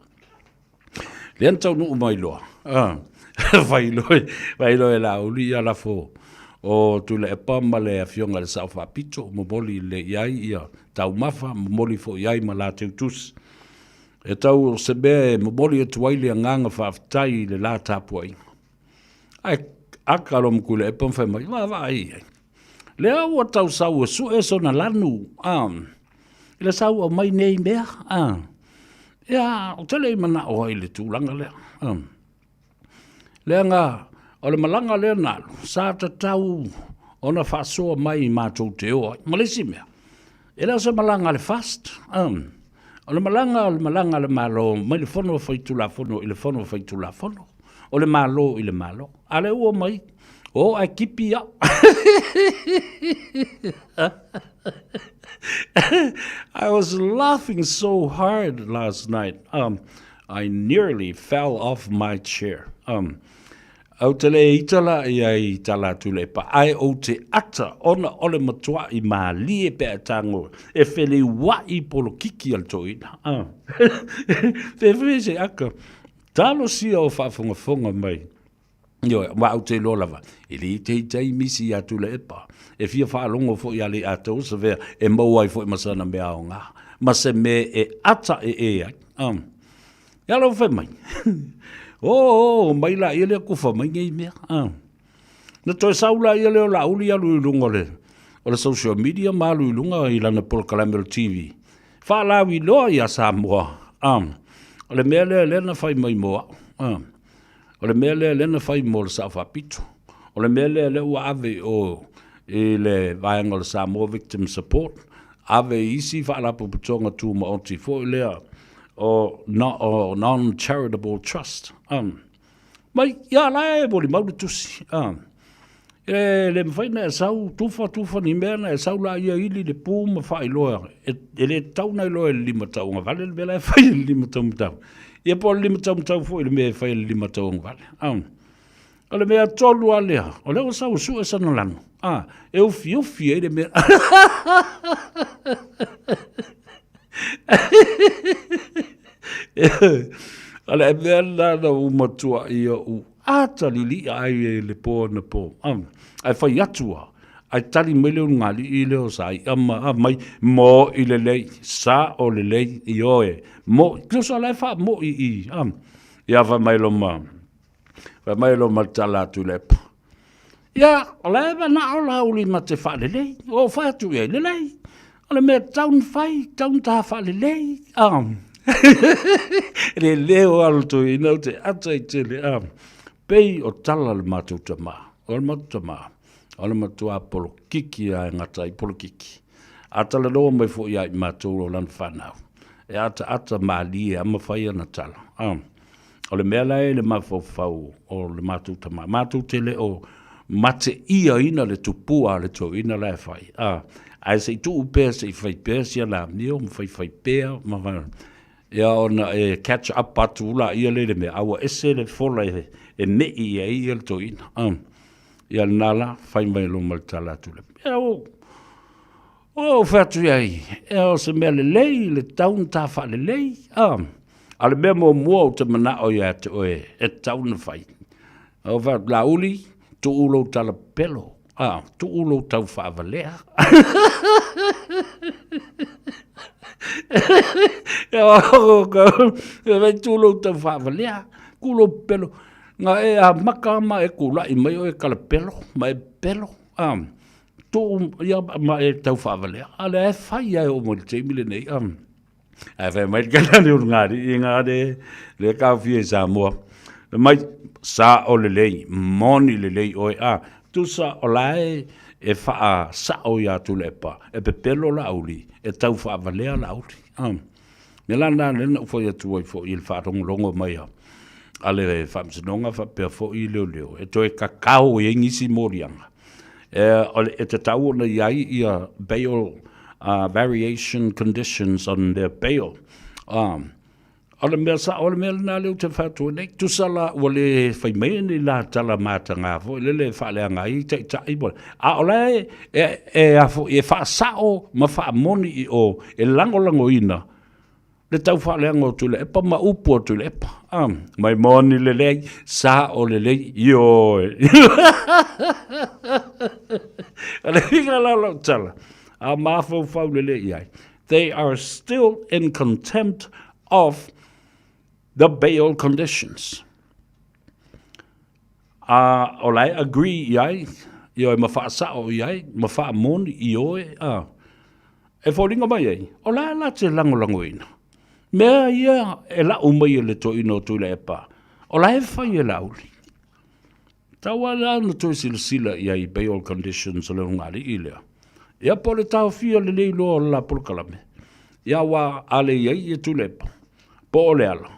Lea na taunuu mai loa, fai loa, fai loa e Laauli ia lafo o Tuilaepa ma le Afioga i le Sao Faapito, momoli lelei i ai ia taumafa, momoli foi i ai ma latou tusi. E tau o se mea e momoli atu ai le agaga faafetai i le la tapuaiga. Ae aka loa ma Tuilaepa ma fai mai, vaavaai i ai. Lea ua tau sau e sue sona lanu, a, i le sau aumai nei mea, a. Ia, ou te le i manao ai i le tulaga lea. A. Leaga, o le malaga lea na alu, sa tatau ona faasoa mai matou te o ai. Ma le isi mea, e le o se malaga a le FAST. A. O le malaga o le malaga a le Malo mai le Fono Faitulafono i le Fono Faitulafono. O le Malo i le Malo. A lea ua omai, o ae kipi au. I was laughing so hard last night. I nearly fell off my chair. Ou te le ita la ia i tala atu le pa, ae ou te ata ona o le matua'i mālie pe a e tago e feleua'i polokiki a le toeaina. Ah. Fefe se aka. Talosia o faafogafoga mai. Ioe, ma ou te iloa lava, e le teitei misi ia Tuilaepa. E fia faalogo foi ia Lei'atou Savea e maua ai foi ma sana mea aoga, ma se mea e ata e e ai. Ah. Ia lau fai mai. Oo, oo mai la ia lea kufa mai nei mea. Ah. Na toe sau la ia lea o Laauli alu i luga o le, o le social media ma alu i luga i lana polokalame o le TV. Faalauiloa ia Samoa. Ah. O le mea lea lea na fai mai mo au. Ah. O le mea lea lea na fai mo le Sao Faapito. O le mea lea lea ua ave i o i le vaega o le Samoa Victim Support, ave i isi faalapotopotoga tumaoti foi lea o, no, o Non-Charitable Trust. Um, mai, ia la e molimau le tusi. Um, e le mafai na e sau tufa tufa ni mea na e sau la ia ili le pū ma faailoa e, e le tau na iloa e le lima tauagavale le mea la e fai e le lima taumatau. Ia po o le lima taumatau foi le mea e fai e le lima tauagavale. Um, o le mea tolu a lea, o lea ua sau e sue sana lanu. Ah, e ufiufi ai le mea. O le mea lena na ou matua ia u ata lili'a ai e le po na po. Ae fai atu a, ae tali mai le ulugalii lea o Sai'a ma a mai, mo'i lelei, sa'o lelei, ioe, mo'i. Tusa la e faamo'i i, a. Ia fai mai loma, fai mai loma le tala atu i le epo. Ia, o la e manao Laauli ma te faalelei. Ua ou fai atu i ai, lelei. O le mea tatau ona fai, tatau ona ta faalelei. Ah. Le leo a le toeaina ou te ata i tele. Ah. Pei o tala le matou tamā. O le matou tamā, o le matua polokiki a e gata ai polokiki. A talanoa mai foi ia i matou o lana fanau. E ataata malie a ma fai ana tala. Ah. O le mea la e i le mafaufau o le matou tama, matou te le o mate'iaina le tupua a le toeaina la e fai, a, ae se i tuu pea se i fai pea sia lamio ma faifai pea ma ia ona e catch up atu laia lea i le mea, a ua ese le fola e, e me'i i ai ia le toeaina. A, ia lena la, fai mai loa ma le tala atu le, ia o, Ua ou fai atu i ai, e o se mea lelei le tatau ona ta faalelei, a. A o le mea muamua ou te manao ia te oe e tatau ona fai, ou fai atu, Laauli, tuu lou tala pepelo, a, tuu lou tau faavalea. Tuu lou tau faavalea, tuu lou pepelo. Na e amata ma e kula'i mai oe e talapelo ma e pepelo, a. Tuu ia ma e tau faavalea, a lea e fai lava e oo mai le taimi lenei. Ae fai mai le kalani o le alii ina le, le taofia i Samoa. Fai mai, sa'o lelei, moni lelei oe, a, tusa o la e, e faasa'o ia Tuilaepa, e pepelo Laauli, e tau faavalea Laauli. A. Mea la lena lea na ou fai atu ai foi i le faalogologo mai a, a le Faamasinoga faapea foi leoleo, e toe kakao i ai nisi moliaga. E, o le, e tatau ona i ai ia bail variation conditions on their bail. O le mea sa'o, o le mea lena lea ou te fai atu ai nei, tusa la ua le fai mai ni la tala mataga foi lele e faaleaga ai taitai ma, a o la e, e, e, a foi, e faasa'o ma faamoni i o, e lagolagoina le tau faaleaga o Tuilaepa ma upu o Tuilaepa. Ah, mai moni lelei, sa'o lelei, ioe. O le uiga la o lau tala, a mafaufau lelei i ai, they are still in contempt of the bail conditions. A o la e agree i ai, ioe ma faasao i ai, ma faamoni, ioe, a. E foliga mai ai, o la e la te lagolagoina. Mea ia e lau mai e le toeaina o Tuilaepa, o la e fai e Laauli. Tau lava la ona toe silasila i ai i bail conditions o le ulugalii lea. Ia po o le taofia lelei loa o le la polokalame. Ia aua a le i ai ia Tuilaepa, po o Leala,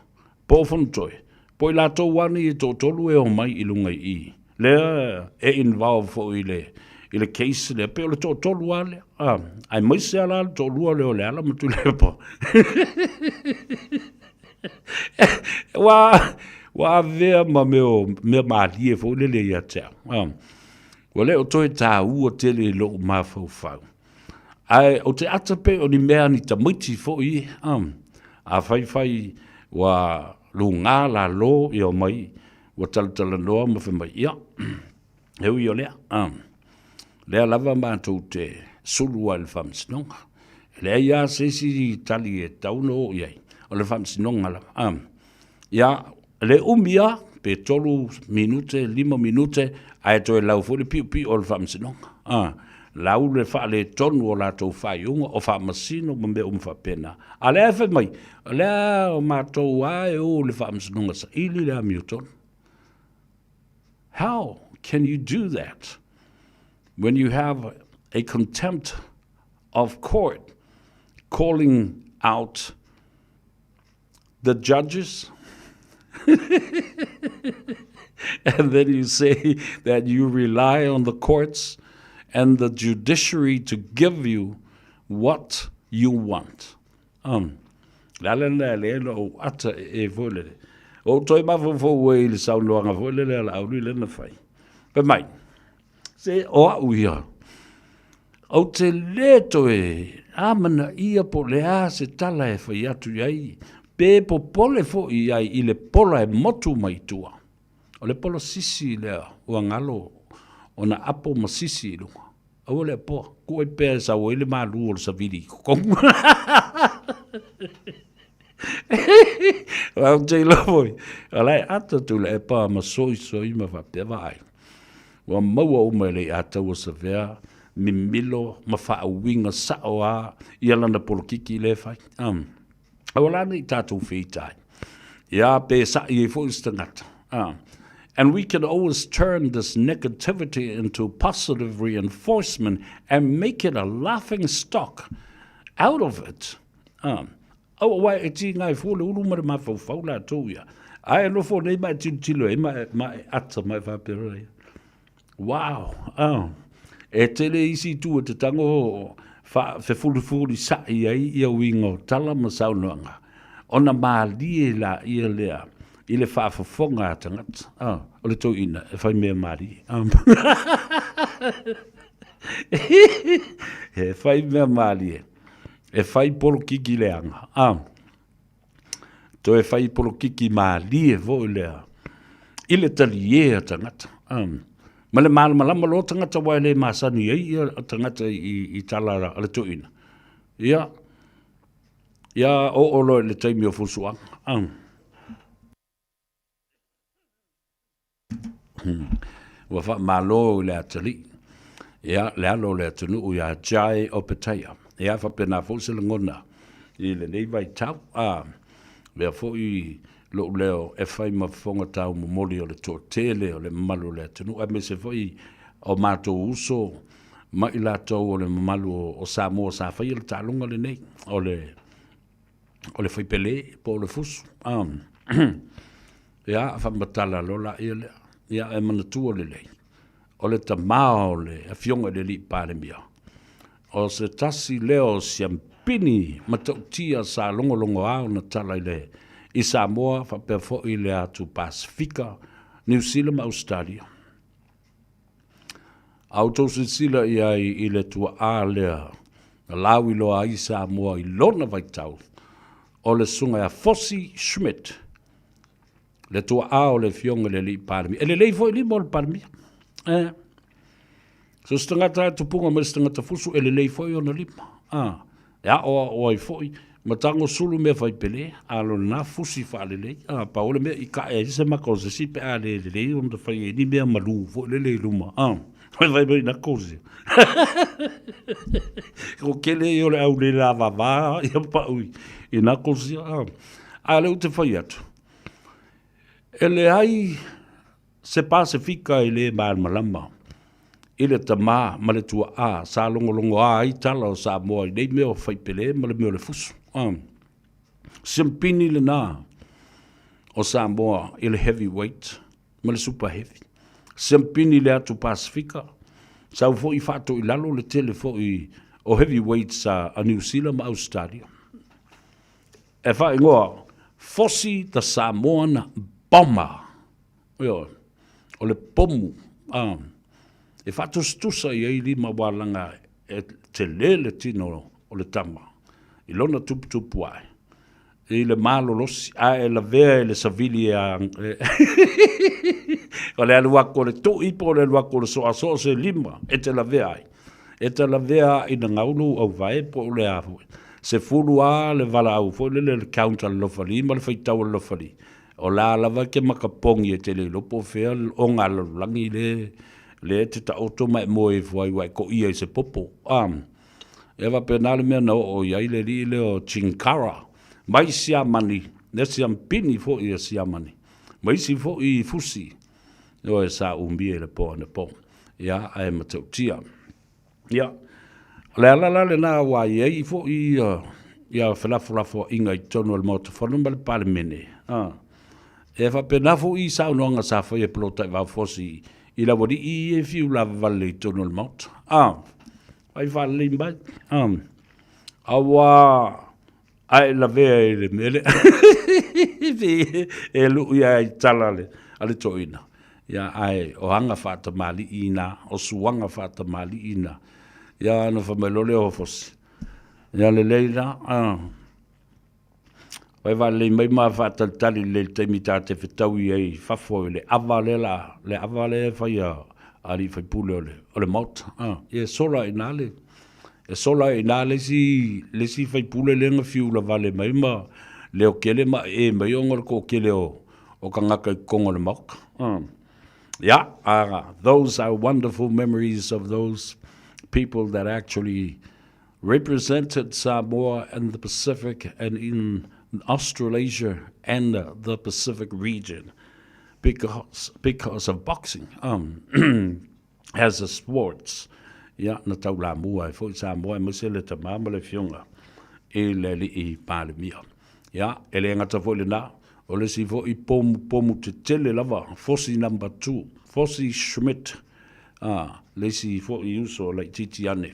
po o Fonotoe, po o i latou lava nei e toatolu e omai i luga i i, lea e involve foi i le, i le case lea, pei o le toatolu lava lea, a, aemaise lava la le toalua lea o Leala ma Tuilaepa. Ua, Ua avea ma mea o mea malie foi lele ia te au. Ah. Ua le o toe tāua tele i lou mafaufau. Ae o te ata pe o ni mea ni tamaiti foi, ah. A fai fai ua lugā lalo ia omai, ua talatalanoa ma fai mai, ia, e ui o lea, ah. Lea lava matou te sulu ai i le faamasinoga. E leai lava se isi tali e tatau ona oo i ai, o le faamasinoga lava. Ah. Ia, le umi lava, pe 3 minute, 5 minute, ae toe lau foi le piopio o le faamasinoga. Ah, lau le faaletonu o latou faaiuga, o faamasino ma mea uma faapena. A lea e fai mai, o lea o matou lava e o i le faamasinoga saili le amiotonu. How can you do that when you have a contempt of court calling out the judges? and then you say that you rely on the courts and the judiciary to give you what you want. Um, le ala lena e le na ou ata e e foi lele. O toe mafaufau ai i le saunoaga foi lele a Laauli lea na fai. Fai mai, se o au ia, ou te lē toe amanaia po o le a se tala e fai atu i ai, pe popole foi i ai i le pola e motu mai tua. O le pola sisi lea ua galo ona apo ma sisi i luga. Aua le apoa, kuai pea e sau ai le malu o le savili i totonu. Ou te iloa foi, o la e ata Tuilaepa ma soisoi ma faapea vaai. Ua maua uma e Leiataua Savea mimilo ma faauiga sao lava ia lana polokiki lea e fai. Um, aua la ne i tatou feita ai. Ia pe sa'i ai foi se tagata. And we can always turn this negativity into positive reinforcement and make it a laughing stock out of it. Aua e tīngai fua le ulu ma le mafaufau latou ia. Ae nofo nei ma e tilotilo ai ma e, ma e ata ma e faapea ia. Wow! Oh. E tele isi itu e te tango wha, fefulifulisa'i ai ia uiga o tala ma saunoaga, ona mālie laia lea i le faafofoga a tagata. Oh, o le toeaina e fai mea mālie. Oh. e fai mea mālie. E fai polokiki leaga. Ah. Toe fai polokiki mālie foi lea i le taliē a tagata. Um, ma le malamalama loa tagata aua e le masani ai ia tagata i, i tala a le toeaina. Ia, ia oo loa i le taimi o fusuaga. Um. Ua faamalo i le atalii, ia, le alo o le atunuu ia Jai Opetaia. Ia, faapena foi se lagona i lenei vaitau. A, lea foi lou leo e fai ma fofoga taumomoli o le toatele o le mamalu o le atunuu, aemaise foi o matou uso ma i latou o le mamalu o Samoa sa faia le taaloga lenei, o le o le faipele po o le fusu. Um, ia, faamatala loa laia lea. Ia, e manatua lelei, o le tamā o le Afioga i le Alii Palemia, o se tasi lea o siampini matautia sa logologoa ona tala i le i Samoa faapea foi le atu Pasefika, Niu Sila ma Ausetalia. A outou silasila i ai i le tuaa lea na lauiloa ai Samoa i lona vaitau, o le Susuga ia Fosi Schmidt, le tuaa o le Afioga i le Alii Palemia. E lelei foi lima o le Palemia. Eh. So se tagata e tupuga mai se tagata fusu, e lelei foi ona lima. Ah. E aʻoaʻo ai foi ma tago sulu mea fai pele, a lo lena fusi faalelei. A, pau o le mea i kaʻe ai se maka o se isi pe a le lelei ona fai ai ni mea malū foi lele i luma. A, fai fai mai na kosi. Ko kele ia o le au le lavavā ia pau i na kosi. A, a le u te fai atu. E leai se Pasefika e le malamalama i le tamā ma le tuaʻā sa logologoā ai tala o Samoa i nei mea o faipele ma le mea o le fusu. Um, siampini lenā o Samoa i le heavyweight ma le super heavy. Siampini le atu Pasefika, sau foi faatoilalo le tele foi o heavyweights a, a Niu Sila ma Ausetalia. E faaigoa Fosi the Samoan. Bomber. Ioe. O le pomu, a, e faatusatusa i ai lima aua leaga e tele le tino o le tama i lona tuputupu ae i le malolosi, ae e lavea i le savili e o le alu atu o le tui po o le alu atu o le soasoa se lima e te lavea ai. E te lavea ina gau lou auvae po o le a foi. 10 lava le valaau foi lele le count a le lofali ma le faitau a le lofali. O la lava e te makapogi e te le iloa po o fea oga a le lalolagi le lea e te taoto ma e moe ifo ai ua e koia i se popo. A, e faapena le mea na oo i ai le alii lea o Chinkara mai Siamani, le siampini foi a Siamani, ma isi foi fusi ioe sa umia i le po anapo. Ia, ae matautia. Ia, o le ala la lena ua i ai foi ia felafolafoaiga i totonu o le Maota Fono ma le Palemene. A, e faapena foi i saunoaga sa faia e Polataivao Fosi i le aualii ia e fiu lavavale i totonu o le Maota. A, fai faalelei mai. A, aua Ae lavea i le mea lea. E luʻu ia i tala a le toeaina. Ia, ae o aga faatamalii ina, o suaga faatamalii ina. Ia, ona fai mai loa lea o Fosi, ia lelei la, fai faalelei mai ma faatalitali lelei i le taimi ta te fetaui ai i fafo i le ava lea la, le ava lea e fai a alii faipule o le Maota. Ia e sola i ina le E sola ai i ina le isi, le isi faipule lea na fiu lavale mai ma leotele ma ee mai ona o le toatele o, o tagata i totonu o le Maota. Yeah, those are wonderful memories of those people that actually represented Samoa in the Pacific and in Australasia and the Pacific region because, because of boxing. As a sports, ia, na taulamua ai foi Samoa aemaise le tama ma le afioga i le alii Palemia. Ia, e le gata foi i lena, o le isi foi pomu, pomu tetele lava, Fosi number 2, Fosi Schmidt, a, le isi foi uso laitiiti ane.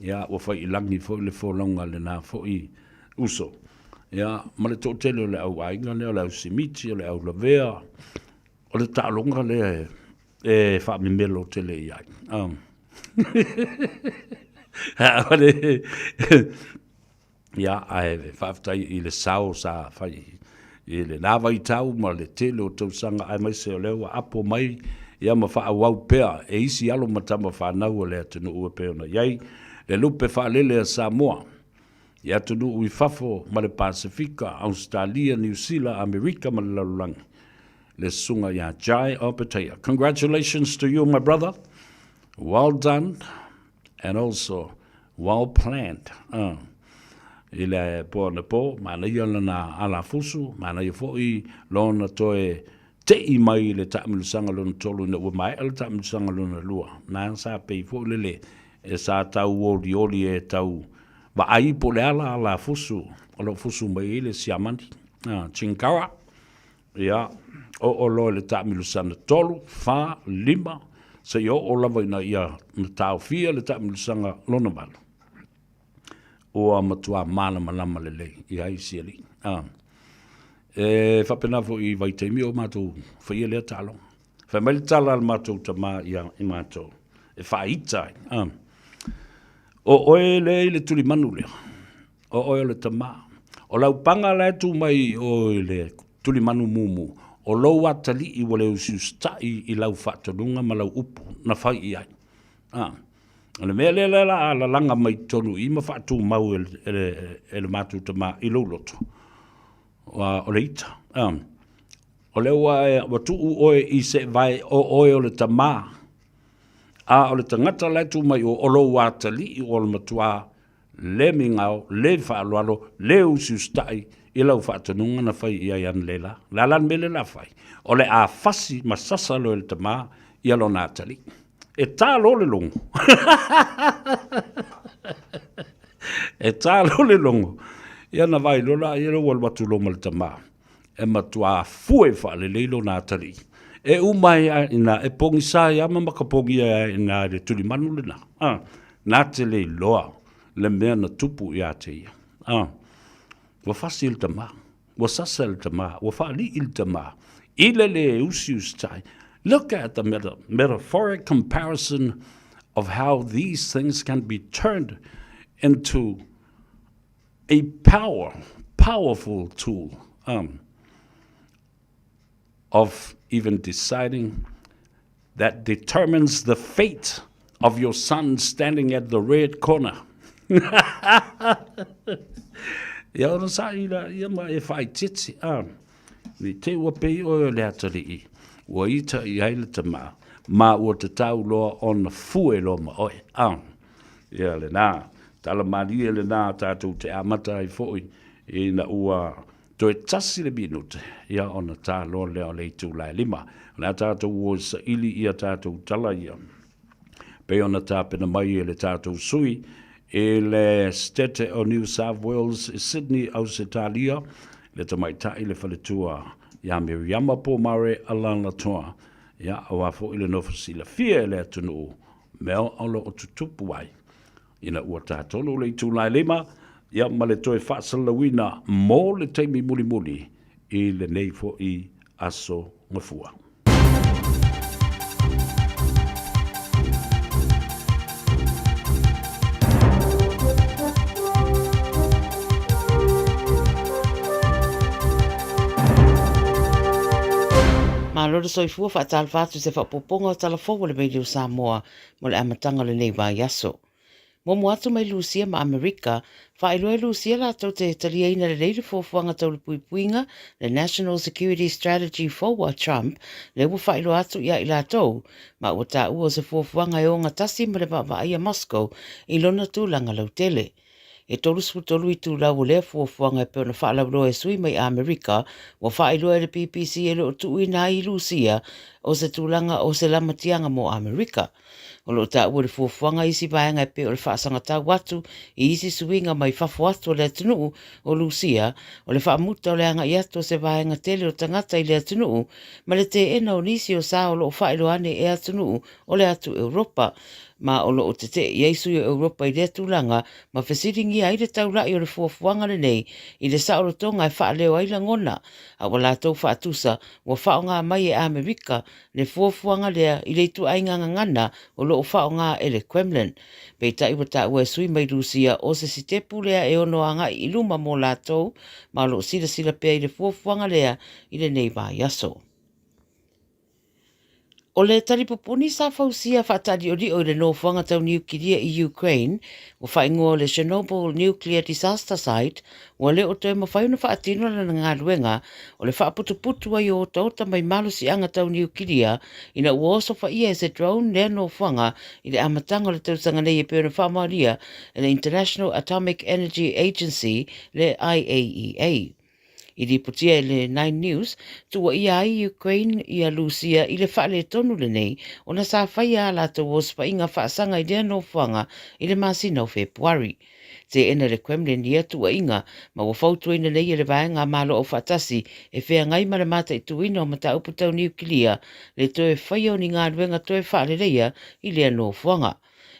Ia, ua fai i lagi foi le folauga a lena foi uso. Ia, ma le toatele o le au aiga lea, o le au Simiti, o le au Lavea, o le taaloga lea e e faamemelo tele i ai. Aole, ia, ae faafetai i le sao sa fai i lena vaitau ma le tele o tausaga aemaise o lea ua apo mai ia ma faaauau pea e isi alo ma tama fanau o le atunuu e pei ona i ai le lupe faalele a Samoa i atunuu i fafo ma le Pasefika, Ausetalia, Niu Sila, Amerika ma le lalolagi. Le susuga ia Jai Opetaia. Congratulations to you my brother. Well done and also well planned. I le po anapo, manaia lana alafusu, manaia foi lona toe te'i mai i le taamilosaga lona tolu ina ua maea le taamilosaga lona lua. Na sa pei foi lele e sa tau olioli e tau vaai po o le a la alafusu o lo o fusu mai ai le siamani. Chinkara. Ia, oo loa i le taamilosaga 3, 4, 5, seia oo lava ina ia na taofia le taamilosaga lona 8, ua matua malamalama lelei i ai si alii. A, e faapena foi i vaitaimi o matou faia lea taaloga. Fai mai le tala a le matou tama ia i matou, e faaita ai. A, o oe lea i le tulimanu lea, O oe o le tama. O lau paga la e tu mai i o i le tulimanu mumu, o lou atalii ua le usiusitai i lau faatonuga ma lau upu na fai i ai. A, o le mea lea o le a lalaga mai totonu i i ma faatumau e le, e le matou tama i lou loto, o le ita. A, o lea ua, ua tuu oe i seevae o oe o le tama, a o le tagata la e tu mai i o, o lou atalii ua le matua le migao, le faaaloalo, le usiusitai i lau faatonuga na fai i ai analeila. O le a la le mea lea o le a fai? O le a fasi ma sasa loa e le tama ia lona atalii. E ta loa le logo. E ta loa le logo. Ia na vaai loa la, ia ua alu atu loa ma le tama. E matua fue faalelei lona atalii. E uma ai lava i ina, e pogisa ai lava ma makapogia ai i ina i le tulimanu lena. A, na te le iloa le mea na tupu ia te ia. A, ua fasi le tama, ua sasa le tama, ua faalii le tama. I le lē usiusitai. Look at the meta metaphoric comparison of how these things can be turned into a power, powerful tool um, of even deciding that determines the fate of your son standing at the red corner. Ia ona saʻi la ia ma e faaitiiti a nei te ua pei oe o le atalii ua ita i ai le tama ma ua tatau loa ona fue loa ma oe a ia lena tala malie lena tatou te amata ai foi ina ua Toe tasi le minute, ia ona tā loa lea o le itula e lima. O le a tātou o e saili ia tātou tala ia. Pei ona tapena mai e le tātou sui i le Stete o New South Wales i Sydney, Ausetalia, le tamaitai le faletua ia Miriama Pomare Alaalatoa, ia auā foi le nofo silafia e le atunuu mea o lo o tutupu ai. Ina ua tātonu le itula e lima, ia ma le toe faasalalauina mo le taimi mulimuli i lenei foi aso Gafua. Malo le soifua faatalofa atu i se faaopoopoga o tala fou a le Radio Samoa mo le amataga o lenei vaiaso. Muamua atu mai Lusia ma Amerika, faailoa e Lusia latou te taliaina lelei le fuafuaga tau le puipuiga, le National Security Strategy fou a Trump, lea ua faailoa atu ia i latou, ma ua taua o se fuafuaga e ogatasi ma le vaavaai a Moscow i lona tulaga lautele. E 33 itulau o lea fuafuaga e pei ona faalauiloa e sui mai Amerika, ua faailoa e le BBC e le o tuuina ai i Lusia o se tulaga o se lamatiaga mo Amerika. O lo o taua i le fuafuaga isi vaega e pei o le faasagatau atu i isi suiga mai fafo atu o le atunuu o Lusia, o le faamuta o le agai atu o se vaega tele o tagata i le atunuu, ma le teena o nisi o sa o lo o faailoa ane e atunuu o le atu Europa. Ma o lo o tetee i ai sui o Europa i lea tulaga ma fesiligia ai le taula'i o le fuafuaga lenei i le saolotoga e faaleo ai lagona a ua latou faatusa ua faaaoga mai e Amerika le fuafuaga lea i le ituaiga gagana o lo o faaaoga e le Kremlin. Peitai ua taua e sui mai Rusia o se sitepu lea e ono agai i luma mo latou ma o lo o silasila pea i le fuafuaga lea i lenei vaiaso. O le talipupuni sa fausia faataaliolio i le nofoaga tau niukilia i Ukraine, ua faaigoa o le Chernobyl Nuclear Disaster Site, ua le o toe mafai ona faatino lana galuega o le faaputuputu ai o otaota mai malosiaga tau niukilia ina ua osofaia e se drone lea nofoaga i le amataga o le tausaga nei e pei ona faamaonia e le International Atomic Energy Agency, le IAEA. I ripotia e le Nine News, tuuaia ai Ukraine ia Lusia i le faaletonu lenei ona sa faia a latou osofaiga faasaga i lea nofoaga i le masina o Fepuari. Teena le Kremlin ia tuuaiga ma ua fautuaina nei e le Vaega a Malo Aufaatasi e feagai ma le mataituina o mataupu tau niukilia le toe faia o ni galuega toe faaleleia i lea nofoaga.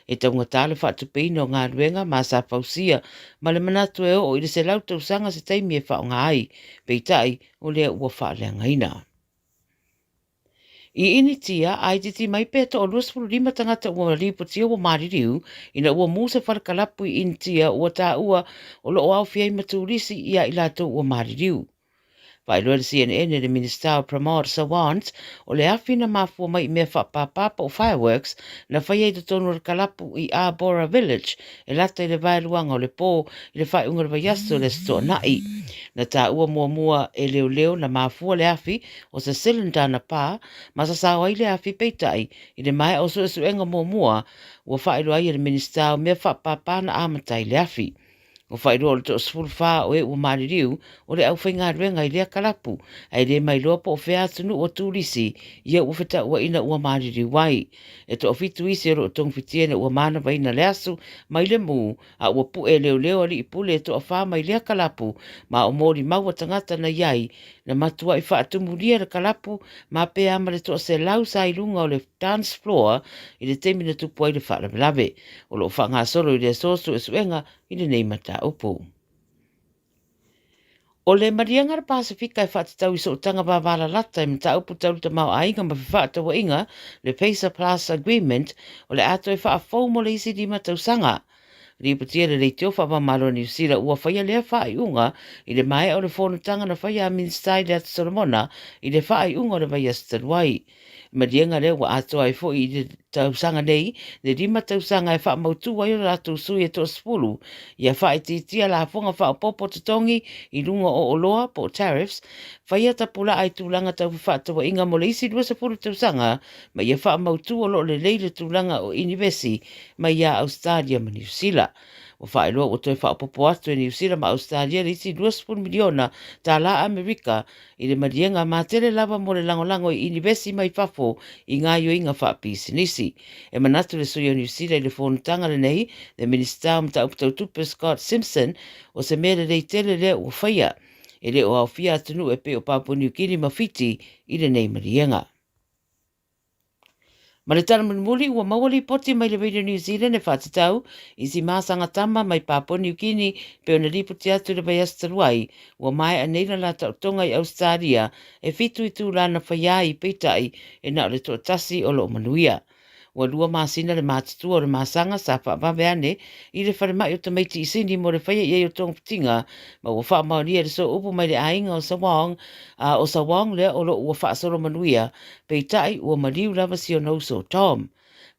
E taugata le faatupeina o galuega ma sa fausia ma le manatu e oo i le 100 tausaga se taimi e faaaoga ai, peitai o lea ua faaleagaina. I Initia, a itiiti mai pea toa 25 tagata ua lipotia ua maliliu ina ua mū se fale kalapu i Initia ua taua o lo o aofia ai ma turisi ia i latou ua maliliu. Faailoa e le CNN e le Minisita o Pramod Sawant, o le afi na mafua mai i mea faapāpā po o fireworks na faia i totonu o le kalapu i Arbora Village e lata i le vaeluaga o le pō i le faaiuga o le vaiaso le Aso Toonai. Na taua muamua e leoleo na mafua le afi o se cylinder na pā ma sasao ai le afi peitai i le maea o suesuega muamua ua faailoa ai e le Minisita o mea faapāpā na amata ai le afi. Ua faailoa o le toa-14 o e ua maliliu o le aufaigaluega i lea kalapu, ae le mailoa po o fea atunuu o turisi ia ua fetauaina ua maliliu ai. E toafitu isi o lo o togafitia ina ua manavaina le asu mai le mū, a ua pu'e e leoleo alii pule e toafa mai lea kalapu ma o molimau a tagata na i ai na matuai faatumulia le kalapu ma pea ma le toaselau sa i luga o le dance floor i le taimi na tupu ai le faalavelave. O lo o faagasolo i le aso suesuega i lenei mataupu. O le maliega a le Pasefika e faatatau i sootaga vavalalata i mataupu tau le tamaoaiga ma fefaatauaiga, le PACER Plus Agreement, o le a toe faafou mo le isi lima tausaga. Ripotia le leitio faava-o-Malo o Niu Sila ua faia lea faaiuga i le maea o le fonotaga na faia a Minisita i le Atu Solomona i le faaiuga o le vaiaso talu ai. Maliega lea ua atoa ai foi i le tausaga nei le lima tausaga e faamautu ai o latou sui e toasefulu ia faaitiitia lafoga faaopoopo totogi i luga o oloa po o tariffs, faia tapulaa i tulaga tau fefaatauaiga mo le isi 20 tausaga ma ia faamautu o lo o lelei le tulaga o inivesi mai ia Ausetalia ma Niu Sila. Ua faailoa ua toe faaopoopo atu e Niu Sila ma Ausetalia le isi 20 miliona tala Amerika i le maliega matele lava mo le lagolago i inivesi mai fafo i gaoioiga faapisinisi. E manatu le sui o Niu Sila i le fonotaga lenei, le Minisita o Mataupu Tau Tupe Scott Simpson, o se mea lelei tele lea ua faia. E le o aofia atunuu e pei o Papua Niu Kini ma Fiti i lenei maliega. Ma le tala mulimuli, ua maua lipoti mai le Radio New Zealand e faatatau i si masaga tama mai Papua Niu Kini pei ona lipoti atu i le vaiaso talu ai, ua maea nei la la taotoga i Ausetalia e fitu itula na faia ai, peitai e na o le toatasi o lo o manuia. Ua lua masina le matutua o le masaga sa faavave ane i le falemai o tamaiti i Sini mo le faia i ai o togafitiga ma ua faamaonia i le sooupu mai le aiga o Sawong, a o Sawong lea o lo o ua faasolo manuia, peitai ua maliu lava si ona uso o Tom.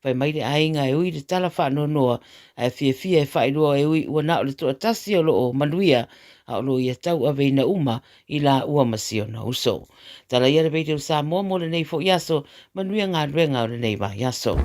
Fai mai le aiga e ui le tala faanoanoa ae fiafia e faailoa e ui ua na o le toatasi o lo o manuia a o lo o ia tauaveina uma i laua ma si ona uso. Tala ia le Radio Samoa mo lenei foi aso, manuia galuega o lenei vaiaso.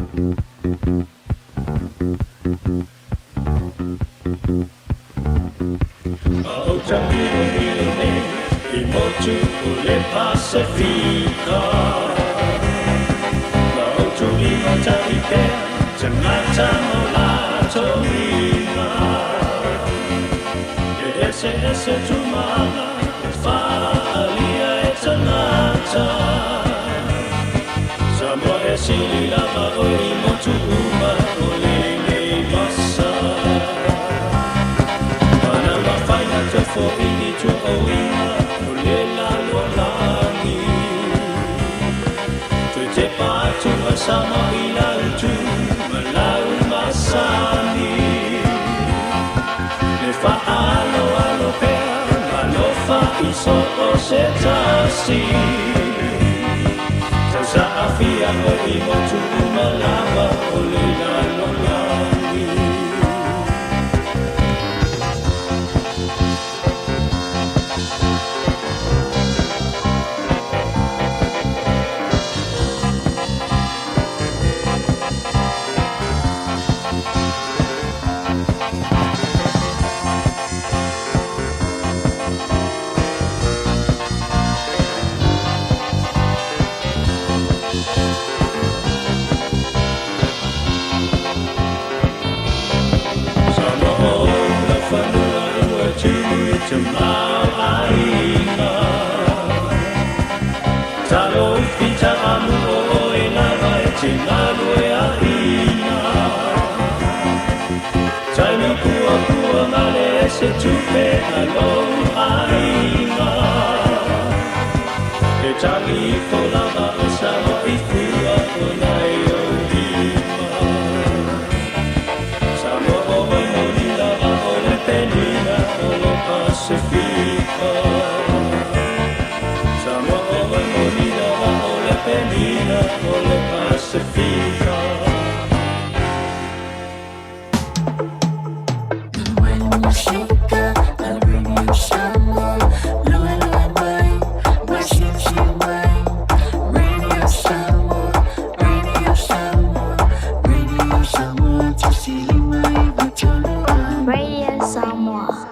Radio Samoa.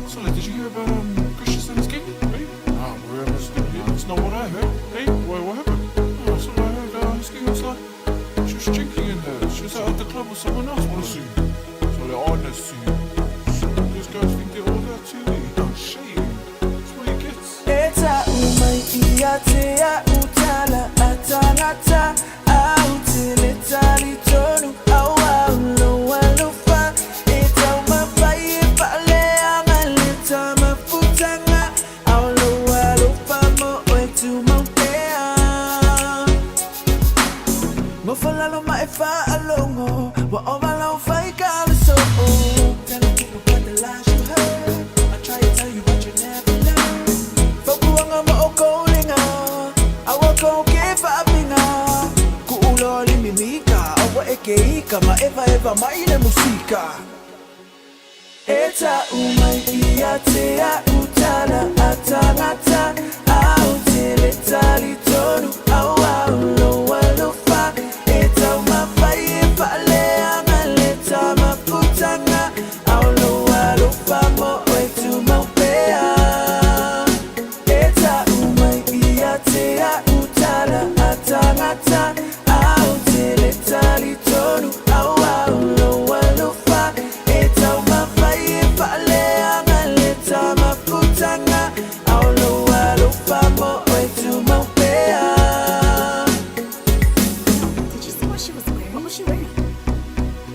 So, did you hear about um Christensen's gig? Hey? Ah, where That's not what I heard. Hey, what, what happened? Oh, so I heard his gig was like she was drinking in there. She was out at the club with someone else. Honestly. So honestly. Those guys think they're all that too. Eh? Shame. That's what he gets. mafutanga Ao lou alofa mo oe tumau pea Ngofo lalo ma e faalogo Ua ova lau fai ka le soo Telling people about the lies you heard I try to tell you but you never learn Fautuaga ma o kou liga Aua kou ke faapiga Kuu loa le mimika Aua e ke ika Ma evaeva mai le musika E ta'u mai ia te a'u tala a tagata Au te le talitonu Auau lou alofa E taumafai e faaleaga le tamafutaga Ao lou alofa mo oe tumau pea E ta'u mai ia te a'u tala a tagata Au te le talitonu Auau lou alofa E taumafai e faaleaga le tamafutaga Ao lou alofa mo oe tumau pea Did you see what she was wearing? What was she wearing?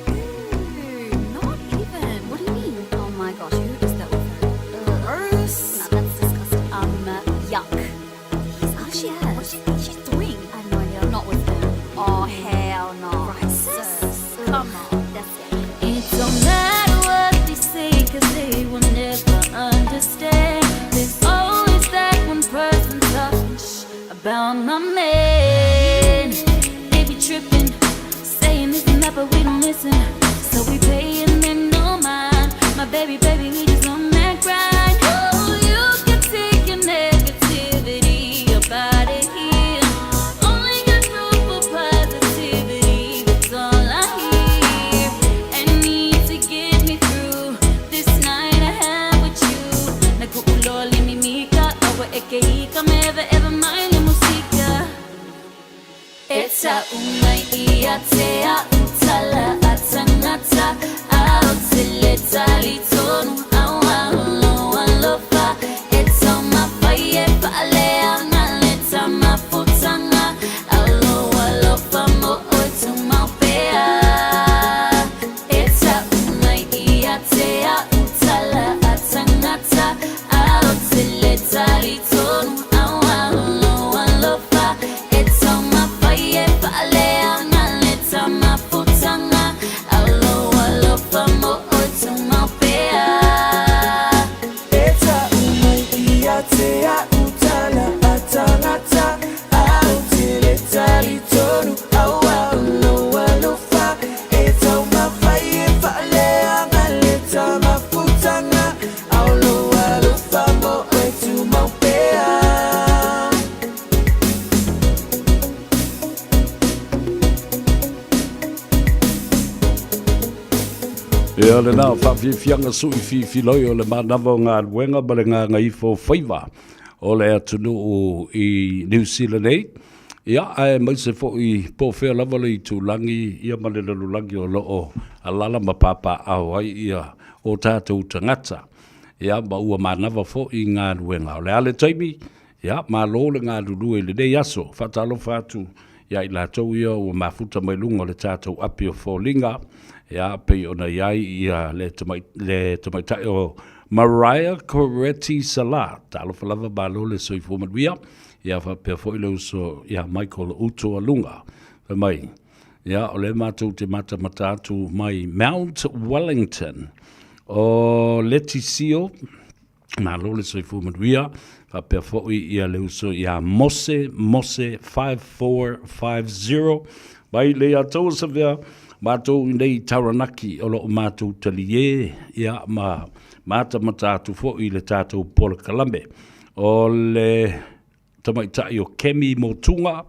Ew, not even. What do you mean? Oh my gosh, who is that with her? Gross. No, that's disgusting. Um, yuck. He's what she has? What she think she's doing? I have no idea. Not with him. Oh, hell no. Right, sis. Come on. That's it. It don't matter what they say, cause they will never understand. There's always that one person talking shh about my man. They be tripping, saying this and that, but we don't listen. So we paying them no mind. My baby, baby, we just on that grind. Oh, you can take your negativity up out of here. Only got room for positivity, that's all I hear. And need to get me through this night I have with you. Nagkuulo, limimika, awa ekeika, me eva mai le musika. E ta'u mai ia te a'u tala a tagata Au te le talitonu Auau lou alofa E taumafai e faaleaga le tamafutaga Ao lou alofa mo oe tumau pea E ta'u mai ia te a'u tala a tagata Au te le talitonu Auau lou alofa E taumafai e faaleaga le tamafutaga Ao lou alofa mo oe tumau pea E ta'u mai ia te a'u tala a tagata Au te le talitonu Auau lou alofa E taumafai e faaleaga le tamafutaga Ao lou alofa mo oe tumau pea Ia lena faafiafiaga suʻifiifiloi o le manava o galuega ma le gagaifo faiva o le atunuu i Niu Sila nei. Ia, aemaise foi po o fea lava le itulagi ia ma le lalolagi o lo o alaala ma papaaao ai ia o tatou tagata. Ia, ma ua manava foi galuega. O le a le taimi? Ia, malo le galulue i lenei aso. Faatalofa atu ia i latou ia ua mafuta mai luga o le tatou api o foliga, ia, pei ona i ai ia le tamai, le tamaitai o Mariah Coretti Salah. Talofa lava, malo le soifua manuia. Ia, faapea foi le uso ia Michael Utoaluga. Fai mai, ia, o lea matou te matamata atu mai Mount Wellington o Letisio, Malo le soifua manuia, faapea foi ia le uso ia Mose Mose 5450 mai le Leiataua Savea, matou i nei Taranaki o lo o matou taliē ia ma matamata atu foi i le tatou polokalame o le tamaitai o Kemi Motunga,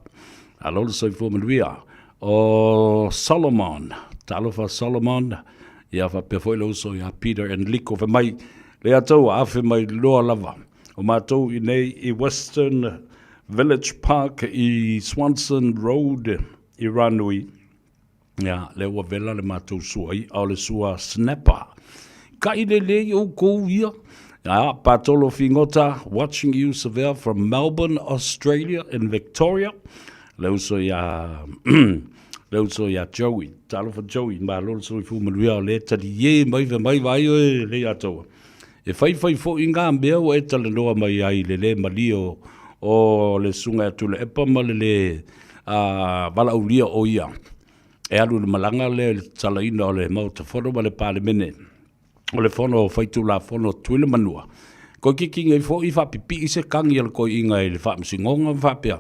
alo le soifua manuia, o Solomon, talofa Solomon, ia faapea foi le uso ia Peter Enrico, fai mai, Leiataua, afe mai loa lava, o matou i nei i Western Village Park i Swanson Road i Ranui, Ia, lea ua vela le matou sua i'a, o le sua snapper. Ka'i lelei oukou ia. Ia, Patolo Figota, watching you Savea from Melbourne, Australia in Victoria. Le uso ia, le uso ia Joey. Talofa Joey, malo le soifua manuia o lea taliē mai fai mai vai oe le ia taua. E faifai foi ngā mea ua e talanoa mai ai i le lē malie o, o le Susuga ia Tuilaepa ma le lē valaaulia o ia e alu i le malaga lea i le tatalaina o le Maota Fono ma le Palemene o le Fono Faitulafono a Tutuila ma Manua. Toeitiiti nei foi faapipii se tagi a le toeaina i le Faamasinoga ma faapea,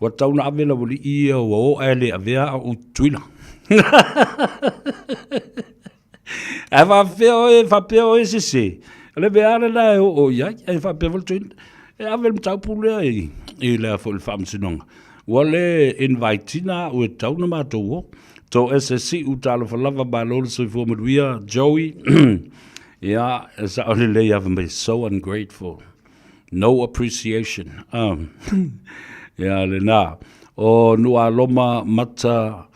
Ua tatau ona ave lau alii ia ua o ae le avea au i Tutuila. Ae faapea oe, faapea oe e sese, o le mea lava lena e oo i ai, ae faapea foi le toeaina, e ave le mataupu lea i, i le, foi, le faamasinoga. Ua le invite ina au e tatau ona matou o. Toese Siu, talofa lava, malo le soifua manuia, Joey, ia, e sao lelei lava mai, so ungrateful. No appreciation. Ia, lena. O Nualoma Mata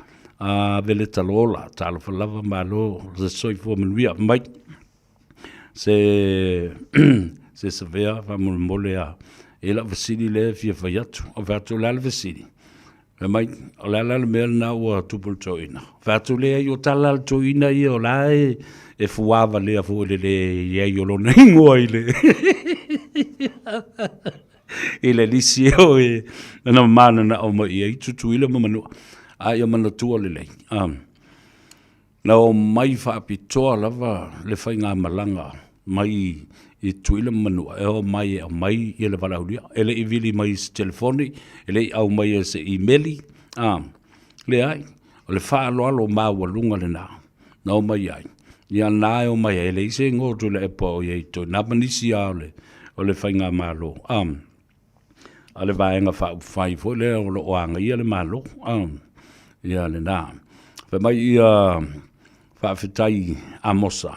a Veleta Lola, talofa lava, malo le soifua manuia. Mai, se, se savea faamolemole a e lau fesili lea e fia fai atu. O fai atu, o le a le fesili? Fai mai, o le a la le mea lena ua tupu i le toeaina? Fai atu, leai, o tala a le toeaina ia o la e, e fuavalea foi i le le i ai o lona igoa i le i le lisi e o e na mananao mai i ai Tutuila ma Manua. A ia manatua lelei, um, na omai faapitoa lava le faigamalaga mai i Tutuila ma Manua e omai e aumai ia le valaaulia. E le i vili mai i se telefoni, e le i aumaia i se imeli, a, leai, o le faaaloalo maualuga lena na omai ai. Ia na e omai ai, e leai se igoa o Tuilaepa o i ai i totonu, na ma nisi lava o le, o le faigamalo, a. a le Vaega Faaupufai foi lea o lo o agaia le Malo. Ia lena. Fai mai ia faafetai Amosa.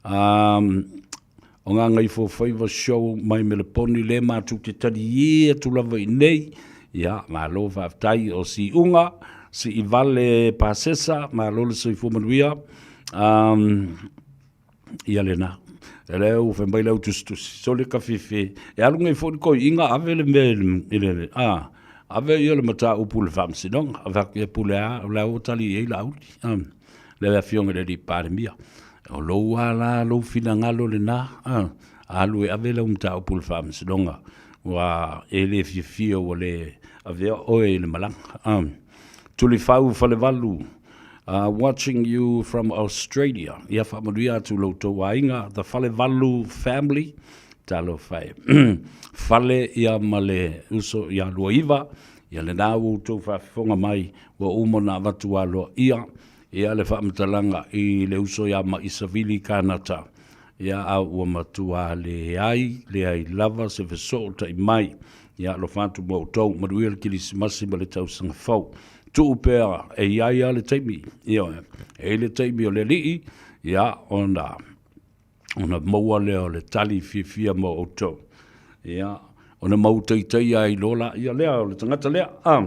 Um, o Gagaifofaiva show mai Meleponi le matou te talie atu lava i nei. Ia, malo faafetai o Siuga, Siivale Pasesa, malo le soifua manuia. Um, Ia lena. E lea ua fai mai le au tusitusi, sole ka fefe, e alu nei foi le toeaina ave le mea i le, a, ave ia le mataupu i le faamasinoga. Fai atu, ia pule a, o la ua tali i ai Laauli, a, le afioga i le alii Palemia. O lou a la lou finagalo lena, a, alu e ave lau mataupu i le faamasinoga, ua e le fiafia ua le avea oe i le malaga, a. Tulifau Falevalu, Watching you from Australia. Ia faamanuia atu lo outou aiga, the Falevalu family. Talofa e. Fale ia ma le uso ia Luaiva, ia lena ua outou faafofoga mai, ua uma ona avatu aloaia ia le faamatalaga i le uso ia Maisavili Kanata. Ia a ua matua leai, leai lava se fesootai mai. Ia alofa atu ma outou, manuia le Kerisimasi ma le tausaga fou. Tuu pea e i ai lava le taimi, ioe, e i ai le taimi o le Alii, ia, ona, ona maua lea o le tali fiafia mo outou. Ia, ona mau taitaia ai loa laia lea o le tagata lea. A,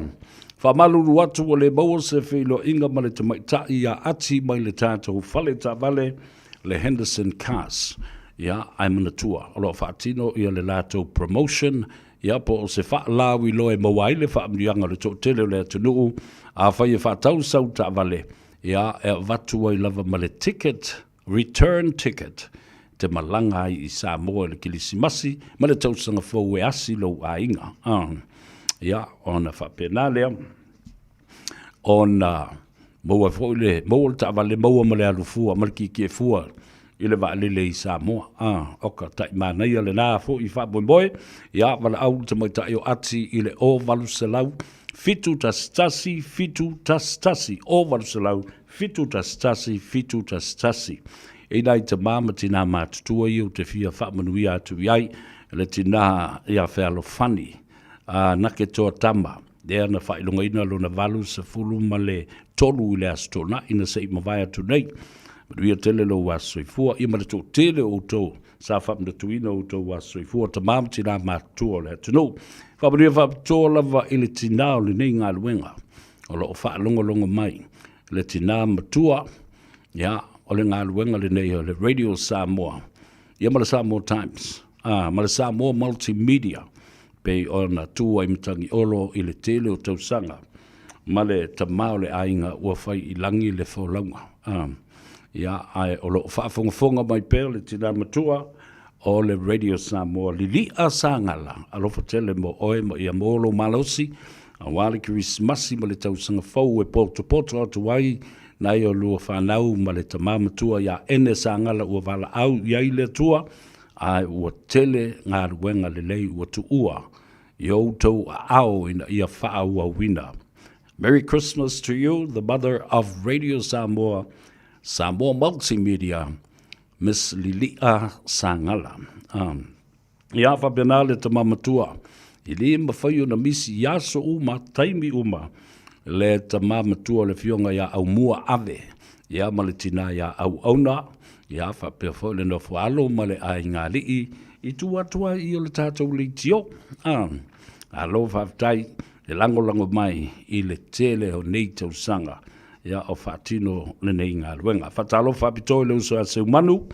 faamalulu atu ua le maua se feiloaiga ma le tamaitai ia Ati mai le tatou fale taavale, le Henderson Cars. Ia, ae manatua, o lo o faatino ia le latou promotion, ia po o se faalauiloa e maua ai le faamanuiaga o le toatele o le atunuu, afai e faatau sau taavale, ia, e avatu ai lava ma le ticket, return ticket, te malaga ai i Samoa i le Kerisimasi ma le tausaga fou e asi lou aiga. Ia, ona faapena lea ona maua foi le, maua le taavale, maua ma le alu fua, ma le tietie fua i le vaalele i Samoa. Ah, oka, tai manaia lena foi faamoemoe. Ia, valaau le tamaitai o Ati i le 0800 711 711, 0800 711 711. E nai tamā ma tinā matutua ia ou te fia faamanuia atu i ai, le tinā ia Fealofani, a Nake Toa Tama, lea na faailogaina lona 83 i le Aso Toonai na se i mavae atu nei. Manuia tele lou aso soifua, ia ma le toatele o outou sa faamanatuina outou aso soifua, tamā ma tinā matutua o le atunuu. Faamanuia faapitoa lava i le tinā o lenei galuega o lo o faalogologo mai, le tinā matua, ia, o le galuega lenei o le Radio Samoa, ia ma le Samoa Times, a, ma le Samoa Multimedia, pei ona tu ai Matagiolo i le tele o tausaga ma le tama o le aiga ua fai i lagi le folauga. A, ia, ae o lo o faafogafoga mai pea le tina matua, o le Radio Samoa Lili'a Sagala, alofa tele mo oe ma ia maua lou malosi aua le Kerisimasi ma le tausaga fou e potopoto atu ai nai o lua fanau ma le tama matua ia Ene Sagala ua valaau i ai le Atua ae ua tele galuega lelei ua tuua i outou aao ina ia faaauauina. Merry Christmas to you, the mother of Radio Samoa, Samoa Multimedia, Miss Lili'a Sagala. Um, ia faapena le tama matua, e le mafai ona misi i aso uma, taimi uma, le tama matua o le afioga ia Aumua Ave, ia ma le tina ia Auauna, ia faapea foi le nofo alo ma le aigali'i i tu atu ai i o le tatou leitio. Ah, alo faafetai le lagolago mai i le tele o nei tausaga ia o faatino lenei galuega. Faatalofa faapitoa i le uso ia Seumanu,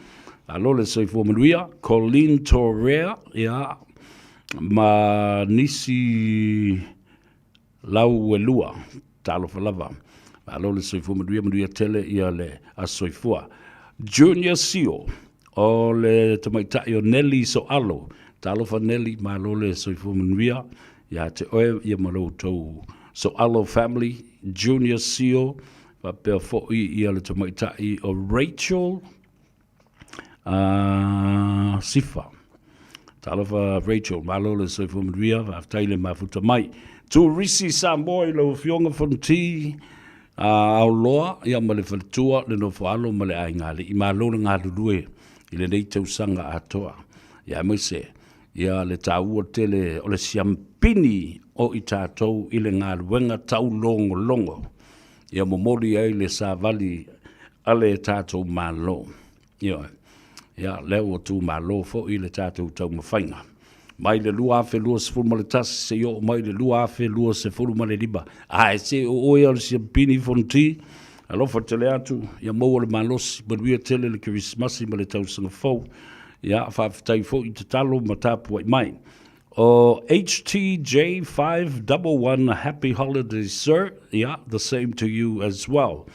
malo le soifua manuia, Colleen Torea, ia, ma nisi lau e lua, talofa lava. Malo le soifua manuia, manuia tele ia le aso soifua. Junior Sio, o le tamaitai o Nelly Soalo, talofa Nelly, malo le soifua manuia ia te oe ia ma lo outou Soalo family, Junior Sio, faapea foi ia le tamaitai o Rachel Sifa. Talofa Rachel, malo le soifua manuia, faafetai le mafuta mai. Turisi Samoa i lau Afioga Fonoti, Aoloa ia ma le faletua, le nofoalo ma le aiga alii. Malo le galulue i lenei tausaga atoa. Ia aemaise ia le taua tele o le siampini o i tatou i le galuega taulogologo. Ia momoli ai le savali a le tatou Malo. Ioe. Ia, lea ua tumalo foi le tatou taumafaiga. Mai le 2021 seia oo mai le 2025. Ae se o oe o le siampini Fonoti, alofa tele atu, ia maua le malosi, manuia tele le Kerisimasi ma le tausaga fou. Ia, faafetai foi i tatalo ma tapuai mai. O HTJ511, happy holidays sir. Yeah, the same to you as well.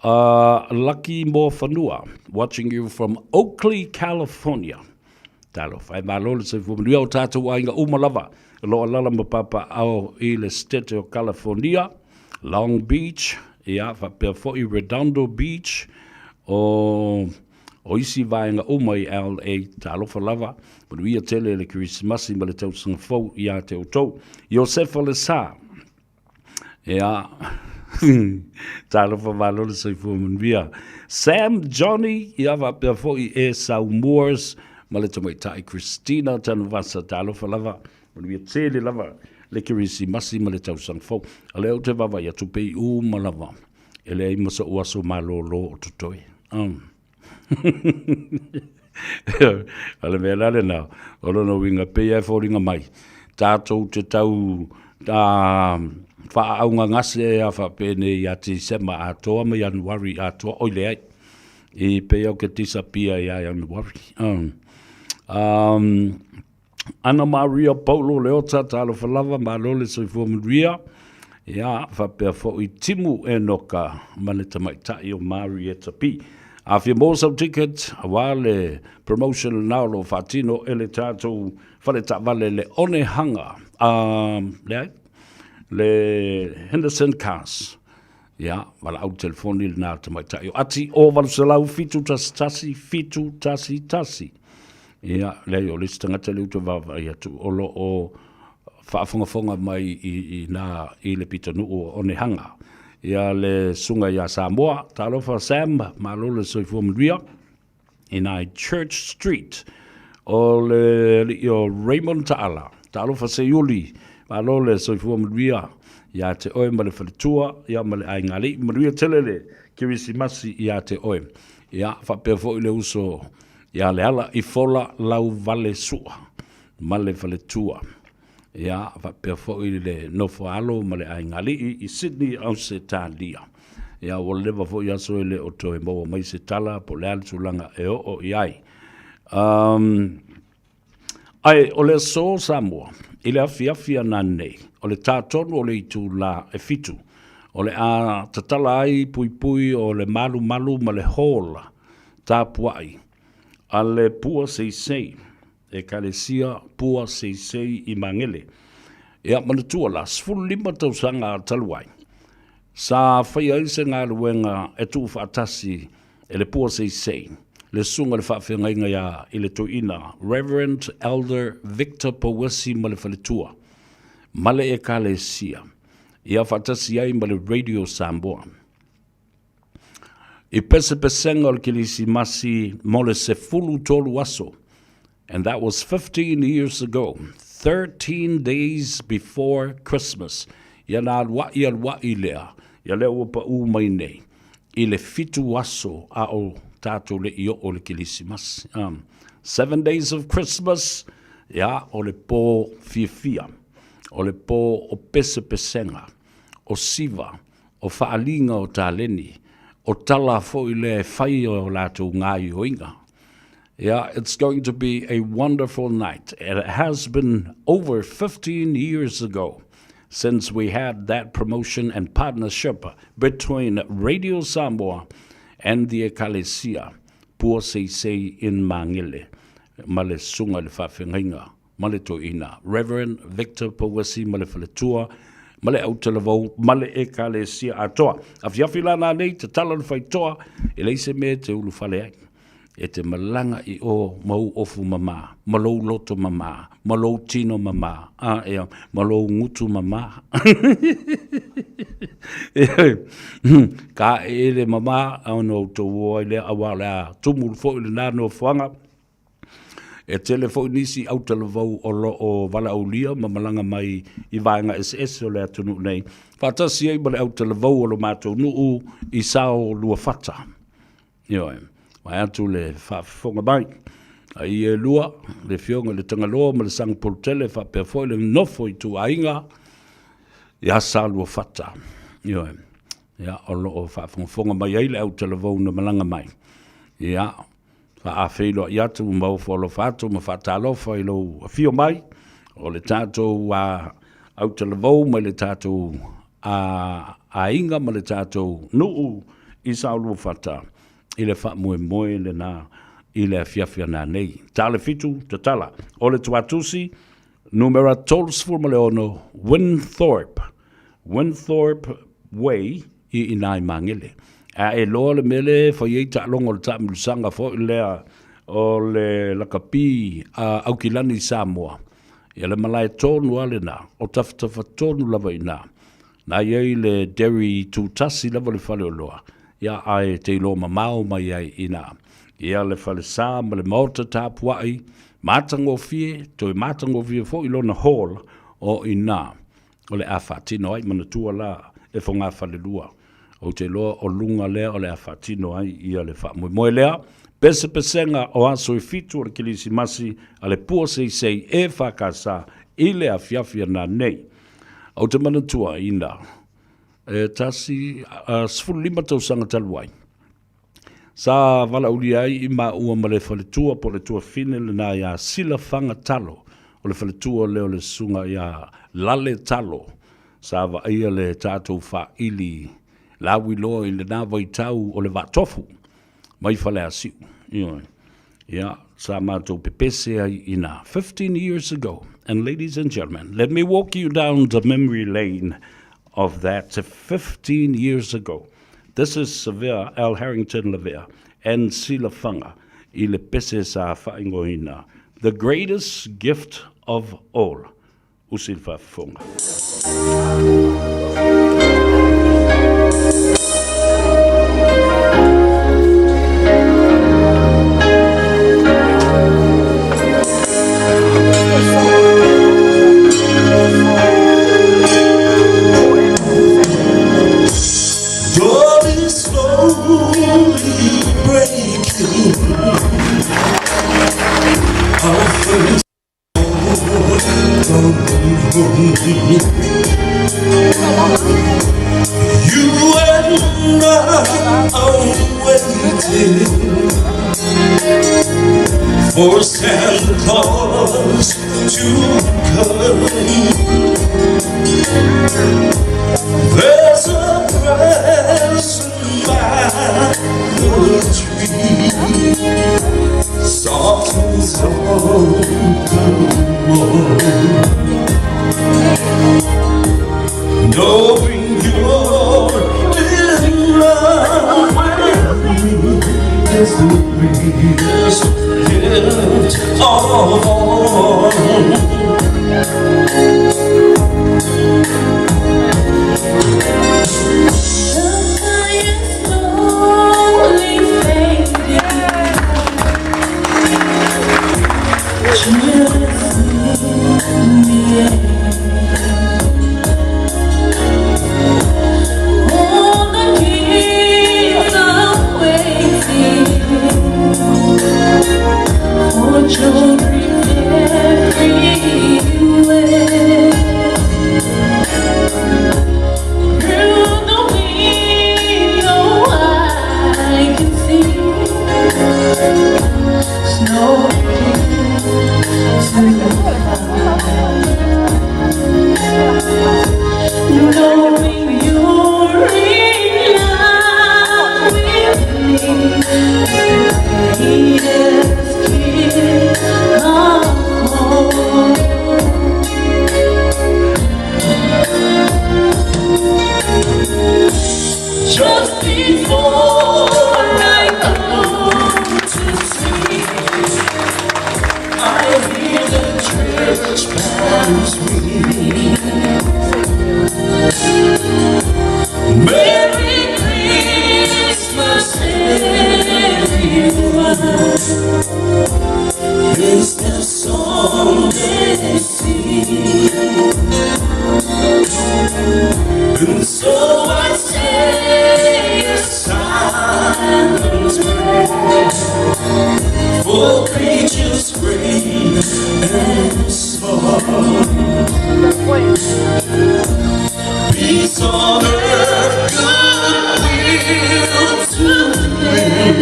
Lucky Moafanua, watching you from Oakley, California. Talofa e malo le soifua manuia o tātou aiga uma lava. O lo o alaala ma papaaao i le State o California, Long Beach, ia, faapea foi Redondo Beach, o o isi vaega uma i LA, talofa lava, manuia tele le Kerisimasi ma le tausaga fou ia te outou. Iosefa Lesa, ia, talofa malo le soifua manuia. Sam Johnny, ia faapea foi Esau Moores ma le tamaitai Christina Tanuvasa, talofa lava, manuia tele lava le Kerisimasi ma le tausaga fou. O lea ou te vaavaai atu pei uma lava E leai ma so'u aso malōlō o totoe. O le mea la lena, o lona uiga, pei lava e foliga mai, tatou te tau faaaaugagase a faapenei ia Tesema atoa ma Ianuari atoa, oi leai, e pei lava ou te disappear ia Ianuari. Ana Maria Paulo Leota, talofa lava, malo le soifua manuia. Ia, faapea foi Timu Enoka ma le tamaitai o Marietta P. A fia maua sau ticket, aua le promotion lena o lo o faatino e le tatou fale taavale le Onehanga, leai, le Henderson Cars. Ia, valaau le telefoni lena a le tamaitai o Ati, o 800 711 711. Ia, leai, o le isi tagata lea ou te vaavaai atu, o lo o faafogafoga mai i, i nā i le pitonuu o Onehanga. Ia, le susuga ia Samoa, talofa Sam, malo le soifua manuia. I nā i Church Street, o le alii o Raymond Taala, talofa Seiuli, malo le soifua manuia ia te oe ma le faletua, ia ma le aiga alii, manuia tele le Kerisimasi ia te oe. Ia, faapea foi le uso ia Leala i Fola Lauvale Sua ma le faletua. Ia, faapea foi le nofo alo ma le aiga alii i Sydney, Ausetalia. Ia, ua leva foi aso e le o toe maua mai se tala po o le a le tulaga e oo i ai. Um, ae o le aso Samoa, i le afiafi ananei, o le tā tonu o le itulā e 7, o le a tatala ai puipui o le malumalu ma le hall tapuai. a le Pua Seisei, Ekalesia Pua Seisei i Magele. Ia, manatua la, 15 tausaga talu ai, sa faia ai se galuega e tuufaatasi e le Pua Seisei, le susuga i le faafeagaiga ia i le toeaina Reverend Elder Victor Pouesi ma le faletua, ma le Ekalesia, ia faatasi ai ma le Radio Samoa. I pesepesega o le Kerisimasi mo le 13 aso, and that was 15 years ago, 13 days before Christmas. Ia na aluaʻi aluaʻi lea, ia lea ua paʻū mai nei, i le fitu aso a o tātou le i oo le Kerisimasi. 7 days of Christmas, ia, o le pō fiafia, o le pō o pesepesega, o siva, o faaliga o taleni, o tala foi lea e fai o latou gaoioiga. Yeah, it's going to be a wonderful night. It has been over 15 years ago since we had that promotion and partnership between Radio Samoa and the Ekalesia, Pua Seisei in Magele, ma le susuga i le faafeagaiga ma le toeaina Reverend Victor Pouesi ma le faletua ma le autalavou ma le Ekalesia atoa. Afiafi la nanei, tatalo le faitoa, e leai se mea e te ulufale ai. E te malaga i o ma ou ofu mamā, ma lou loto mamā, ma lou tino mamā, a ea, ma lou gutu mamā. Ka ʻeʻele mamā, ona outou o ai lea, aua o le a tumu foi lena nofoaga. E tele foi nisi autalavou o lo o valaaulia ma malaga mai i vaega eseese o le atunuu nei, faatasi ai ma le autalavou o lo matou nuu i Saoluafata. Ioe, vaeatu le faafofoga mai a ia e lua, le Afioga i le Tagaloa ma le Sagapolutele faapea foi le nofo ituaiga ia Saluafata. Ioe, ia, o lo o faafogafoga mai ai le autalavou na malaga mai. Ia, faafeiloai atu ma ofo alofa atu ma faatalofa i lou afio mai o le tatou autalavou mai le tatou aiga ma le tatou nuu i Saoluafata i le faamoemoe lena i le afiafi ana nei. Ta le 7, tatala. O le tuatusi, numera 36, Winthorpe, Winthorpe Way i ina i Magele. A e loa le mea lea e fai ai taaloga o le taamilosaga foi lea o le lakapi a Aukilani i Samoa, ia le malae tonu lava lena, o tafatafa tonu lava i ina. Na i ai le dairy tutasi lava le faleoloa, ia ae te iloa mamao mai ai i ina. Ia le falesa ma le maota tapuai, matagofie, toe matagofie foi lona hall o ina o le a faatino ai. Manatua la e fogafalelua, ou te iloa o luga lea o le a faatino ai ia le faamoemoe lea. Pesepesega o aso e 7 o le Kerisimasi a le Pua Seisei EFKS i le afiafi ana nei. Ou te manatua ina e tasi 15 tausaga talu ai, sa valaaulia ai i maua ma le faletua po o le tuafine lena ia Sila Faga Talo, o le faletua lea o le susuga ia Lale Talo, sa vaaia le tatou faaili lauiloa i lena vaitau o le Vaatofu mai Faleasiu. Ioe. Ia, sa matou pepese ai ina 15 years ago. And ladies and gentlemen, let me walk you down the memory lane of that 15 years ago. This is Savea L. Harrington Lavea and Sila Faga i le pese sa faaigoaina The Greatest Gift of All. Usi le faafofoga. Dawn is slowly breaking. Our first home. You and I are waiting for Santa Claus to come. There's a present by the tree. Softens on the morn. Knowing you're in love with me is the greatest gift of all. Just before I go to sleep, I hear the church bells ring. Merry Christmas, everyone. Is the song they sing. And so I say a silent prayer for creatures great and small. Peace on earth, goodwill to men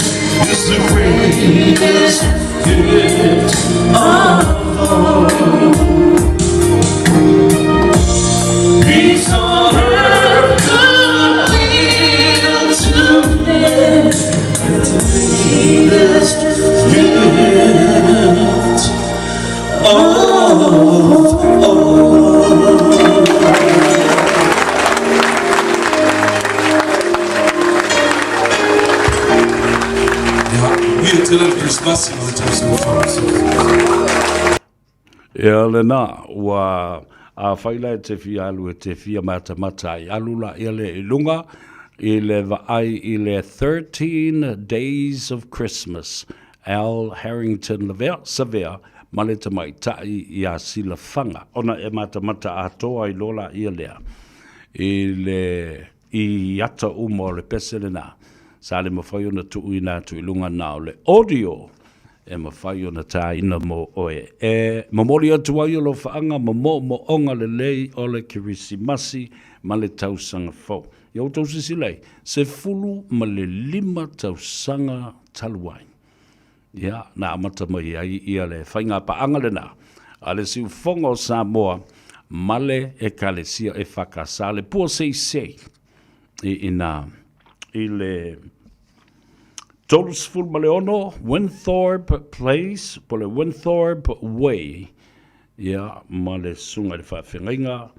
is the greatest gift of all. Peace on earth, goodwill to men is the greatest gift of all. Ia tele le Krisimasi ma le tausaga fou. Ia lena, ua afai la e te fia alu e te fia matamata ai, alu la ia le i luga i le vaai i le 13 Days of Christmas, Al Harrington Lavea, Savea, ma le tamaitai ia Silafaga, ona e matamata atoa ai loa la ia lea i le i ata uma o le pese lena, sa le mafai ona tuuina atu i luga na o le audio e mafai ona tāina mō oe. E momoli atu ai alofaaga ma moomooga lelei o le Kerisimasi ma le tausaga fou. Ia outou silasila ai, 15 tausaga talu ai, ia, na amata mai ai ia le faigapaaga lena a le Siufogo o Samoa ma le Ekalesia EFKS, le pua seisei i ina i le 36 Winthorpe Place, po le Winthorpe Way, ia, ma le susuga i le faafeagaiga,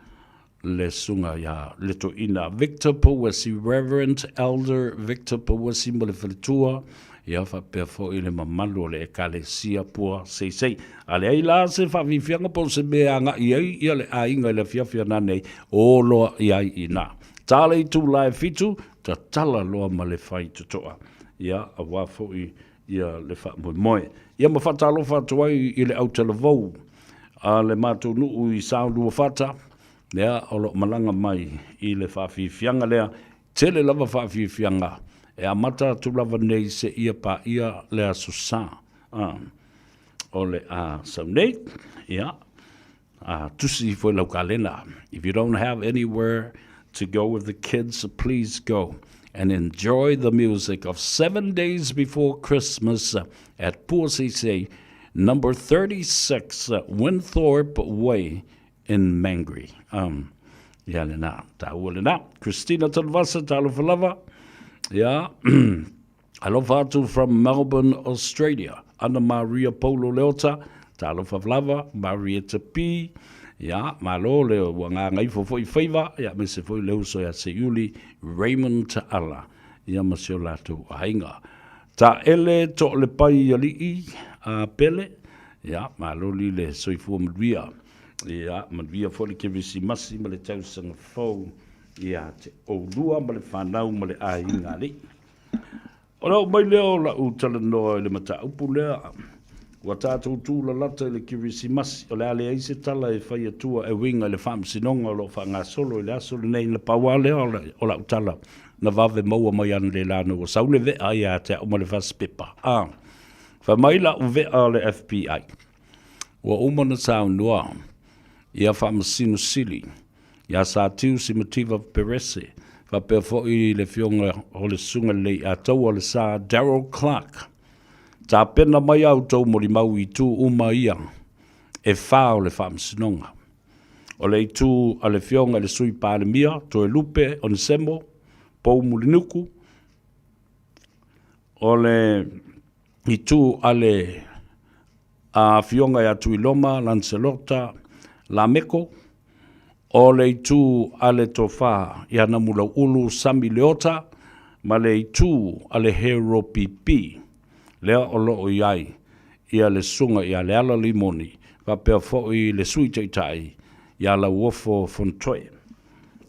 le susuga ia le toeaina Victor Pouesi, Reverend Elder Victor Pouesi ma le faletua, ia faapea foi le mamalu o le Ekalesia Pua Seisei. A leai la se faafiafiaga po o se mea e agai ai ia le aiga i le afiafi ana nei, o loa i ai i ina. Tā le itula e fitu, tatala loa ma le faitotoa. Ia, aua foi ia le faamoemoe. Ia ma faatalofa atu ai i le autalavou a le matou nuu i Saoluafata, lea o lo o malaga mai i le faafiafiaga lea. Tele lava faafiafiaga e amata atu lava nei seia paia le Aso Sa o le a sau nei. Ia, a tusi ifo i lau kalena. If you don't have anywhere to go with the kids, please go and enjoy the music of 7 Days Before Christmas at Puaseisei, number 36 Winthorpe Way in Mangere. Um, ia lena, taua lena. Christina Tanvasa, talofa lava. Ia, alofa atu from Melbourne, Australia. Ana Maria Paulo Leota, talofa lava, Marietta P. Ia, malo le ua gagaifo foi faiva, ia aemaise foi le uso ia Seiuli Raymond Taala, ia ma si o latou aiga. Taele Toalepai Alii a Pele, ia, maloli le soifua manuia. Ia, manuia foi le Kerisimasi ma le tausaga fou ia te oulua ma le fanau ma le aiga alii. Ona oo mai lea o lau talanoa i le mataupu lea, ua tatou tulalata i le Kerisimasi, o le a leai se tala e fai atua e uiga i le faamasinoga o lo o faagasolo i le aso lenei. Na pau lava lea o lau tala na vave maua mai analeila ina ua sau le vea ia te au ma le fasipepa. A, fai mai lau vea o le FBI, ua uma ona saunoa ia Faamasino Sili ia Satiu Simativa Perese, faapea foi le Afioga o le Susuga Leiataua o le Sa Darryl Clarke. Tapena mai a outou molimau i itu uma ia e fa o le Faamasinoga. O le itu a le Afioga i le Sui Palemia, Toelupe Onesemo Pou Mulinuku, o le itu a le Afioga ia Tuiloma Lancelota Lameko, o le itu a le Tofa ia Namulauulu Sami Leota ma le itu a le Hero PP, lea o lo o i ai ia le Susuga ia Leala Limoni faapea foi le Sui Taitai ia Lauofo Fonotoe.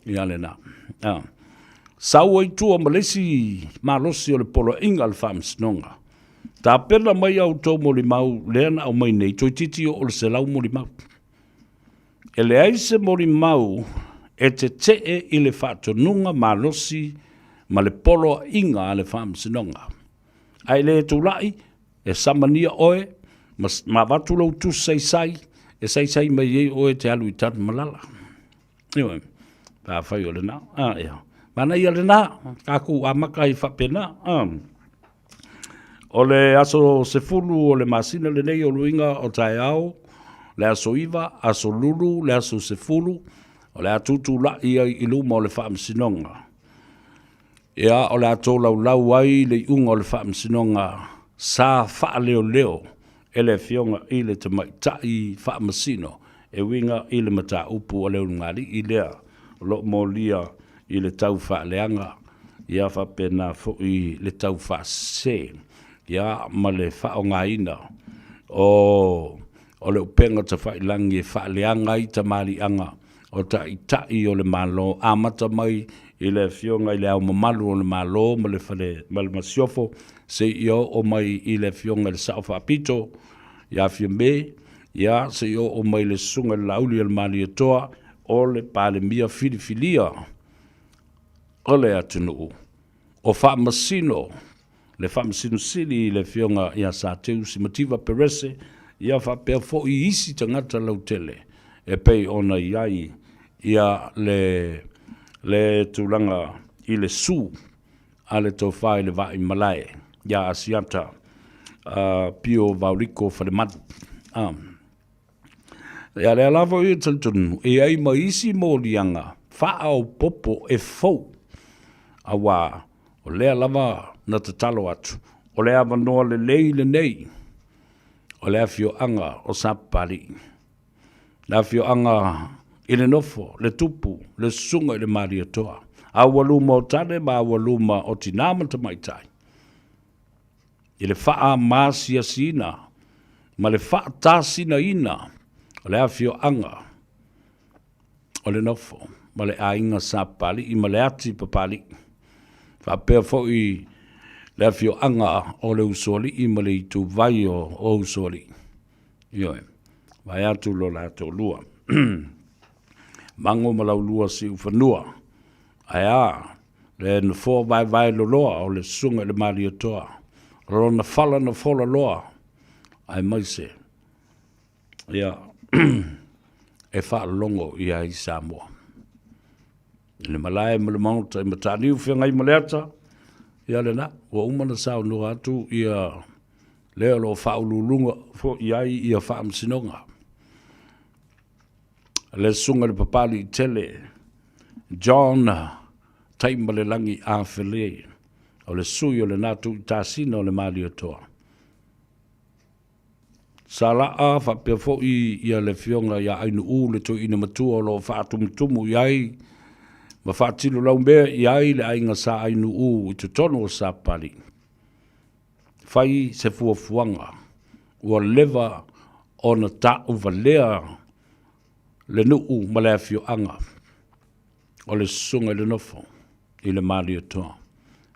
Ia lena. Sau ai tua ma le isi malosi o le Poloaiga a le Faamasinoga. Tapena mai a outou molimau lea na aumai nei, toeitiiti oo le 100 molimau. E leai se molimau e tetee i le faatonuga malosi ma le poloaiga a le Faamasinoga. A e le tulai, e samania oe ma, ma avatu lou tusi saisai e saisai mai ai oe e te alu i Tanumalala. Ioe, pe afai o lena, a, ia. Manaia lena, tatou amata ai faapena. A. O le aso 10 o le masina lenei o luiga o taeao, le aso 9, aso Lulu, le aso 10, o le a tutulai ai i luma o le Faamasinoga. Ia, o le a tolaulau ai le iuga o le Faamasinoga sa faaleoleo e le Afioga i le Tamaitai Faamasino e uiga i le mataupu a le ulugalii lea o lo o molia i le tau faaleaga, ia faapena foi le tau faasese, ia ma le faaaogaina o o le upega tafailagi e faaleaga ai tamaliiaga o Taitai o le Malo, amata mai i le Afioga i Le Ao Mamalu o le Malo ma le Fale ma le Masiofo, seia oo mai i le Afioga i le Sao Faapito ia Fiame, ia seia oo mai i le Susuga i le Laauli a le Malietoa, o le Palemia filifilia o le atunuu, o faamasino le Faamasino Sili i le Afioga ia Sateu Simativa Perese, ia faapea foi isi tagata lautele e pei ona i ai ia le le tulaga i le su a le Tofa i le Vaaimalae ia Asiata Pio Vaoliko Falemalu. Ia lea lava ia talitonu e i ai ma isi moliaga faaopoopo e fou, auā o lea lava na tatalo atu, o le avanoa lelei lenei o le afioaga o Sapapalii, le afioaga i le nofo, le tupu, le susuga i le Malietoa, aualuma o tane ma aualuma o tinā ma tamaitai. I le faaamasiasiina ma le faatasinaina o le afioaga o le nofo ma le aiga Sapapalii ma le ati Papalii, faapea foi le afioaga o le Usoalii ma le ituvai o Usoalii. Ioe, vaeatu lo la toalua. Mago ma Laulua Siufanua, ae a le nofoa vaevae loloa o le Susuga i le Malietoa, o lona fala na fola loa, aemaise ia e faalogo i ai Samoa. I le malae ma le maota i Mataniu Feagaimaleata, ia lena, ua uma ona saunoa atu ia lea o lo o faauluuluga foi i ai ia faamasinoga. Le Susuga i le Papaliitele John Taimalelagi Afele, o le sui o lena Tuitasina o le Malietoa. Salaa faapea foi ia le Afioga ia Ainu'u le toeaina matua o lo o faatumutumu i ai ma faatino laumea i ai le aiga Sa Ainu'u i totonu o Sapapalii. Fai se fuafuaga ua leva ona tauvalea le nuu ma le afioaga o le Susuga i le Nofo i le Malietoa.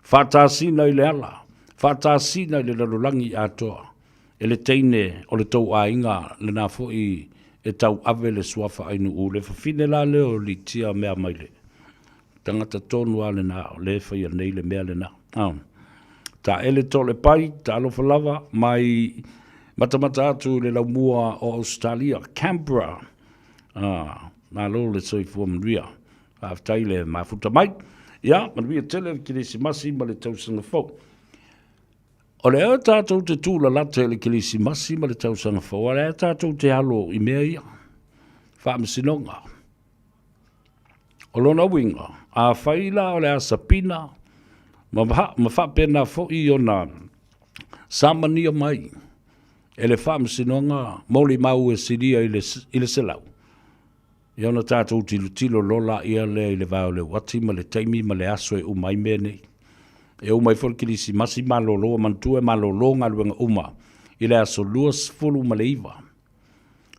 Faatasina i le ala, faatasina i le lalolagi atoa e le teine o le tou aiga lena foi e tauave le suafa Ainuu. Le fafine la lea o Litia Meamaile, tagata tonu lava lena o lea e faia nei le mea lena. Taele Toalepai, talofa lava mai matamata atu i le laumua o Ausetalia, Canberra. Malo le soifua manuia. Faafetai le mafuta mai. Ia, manuia tele le Kerisimasi ma le tausaga fou. O lea tatou te tūlalata i le Kerisimasi ma le tausaga fou, a o lea tatou te alo i mea ia, faamasinoga. O lona uiga, afai la o le a sapina ma, ma faapena foi ona samania mai e le faamasinoga molimau e silia i le, i le 100, ia ona tatou tilotilo loa laia lea i le vae o le uati ma le taimi ma le aso e uma ai mea nei. E uma ai foi le Kerisimasi malolo, ua manatua e malolo galuega uma i le aso 29.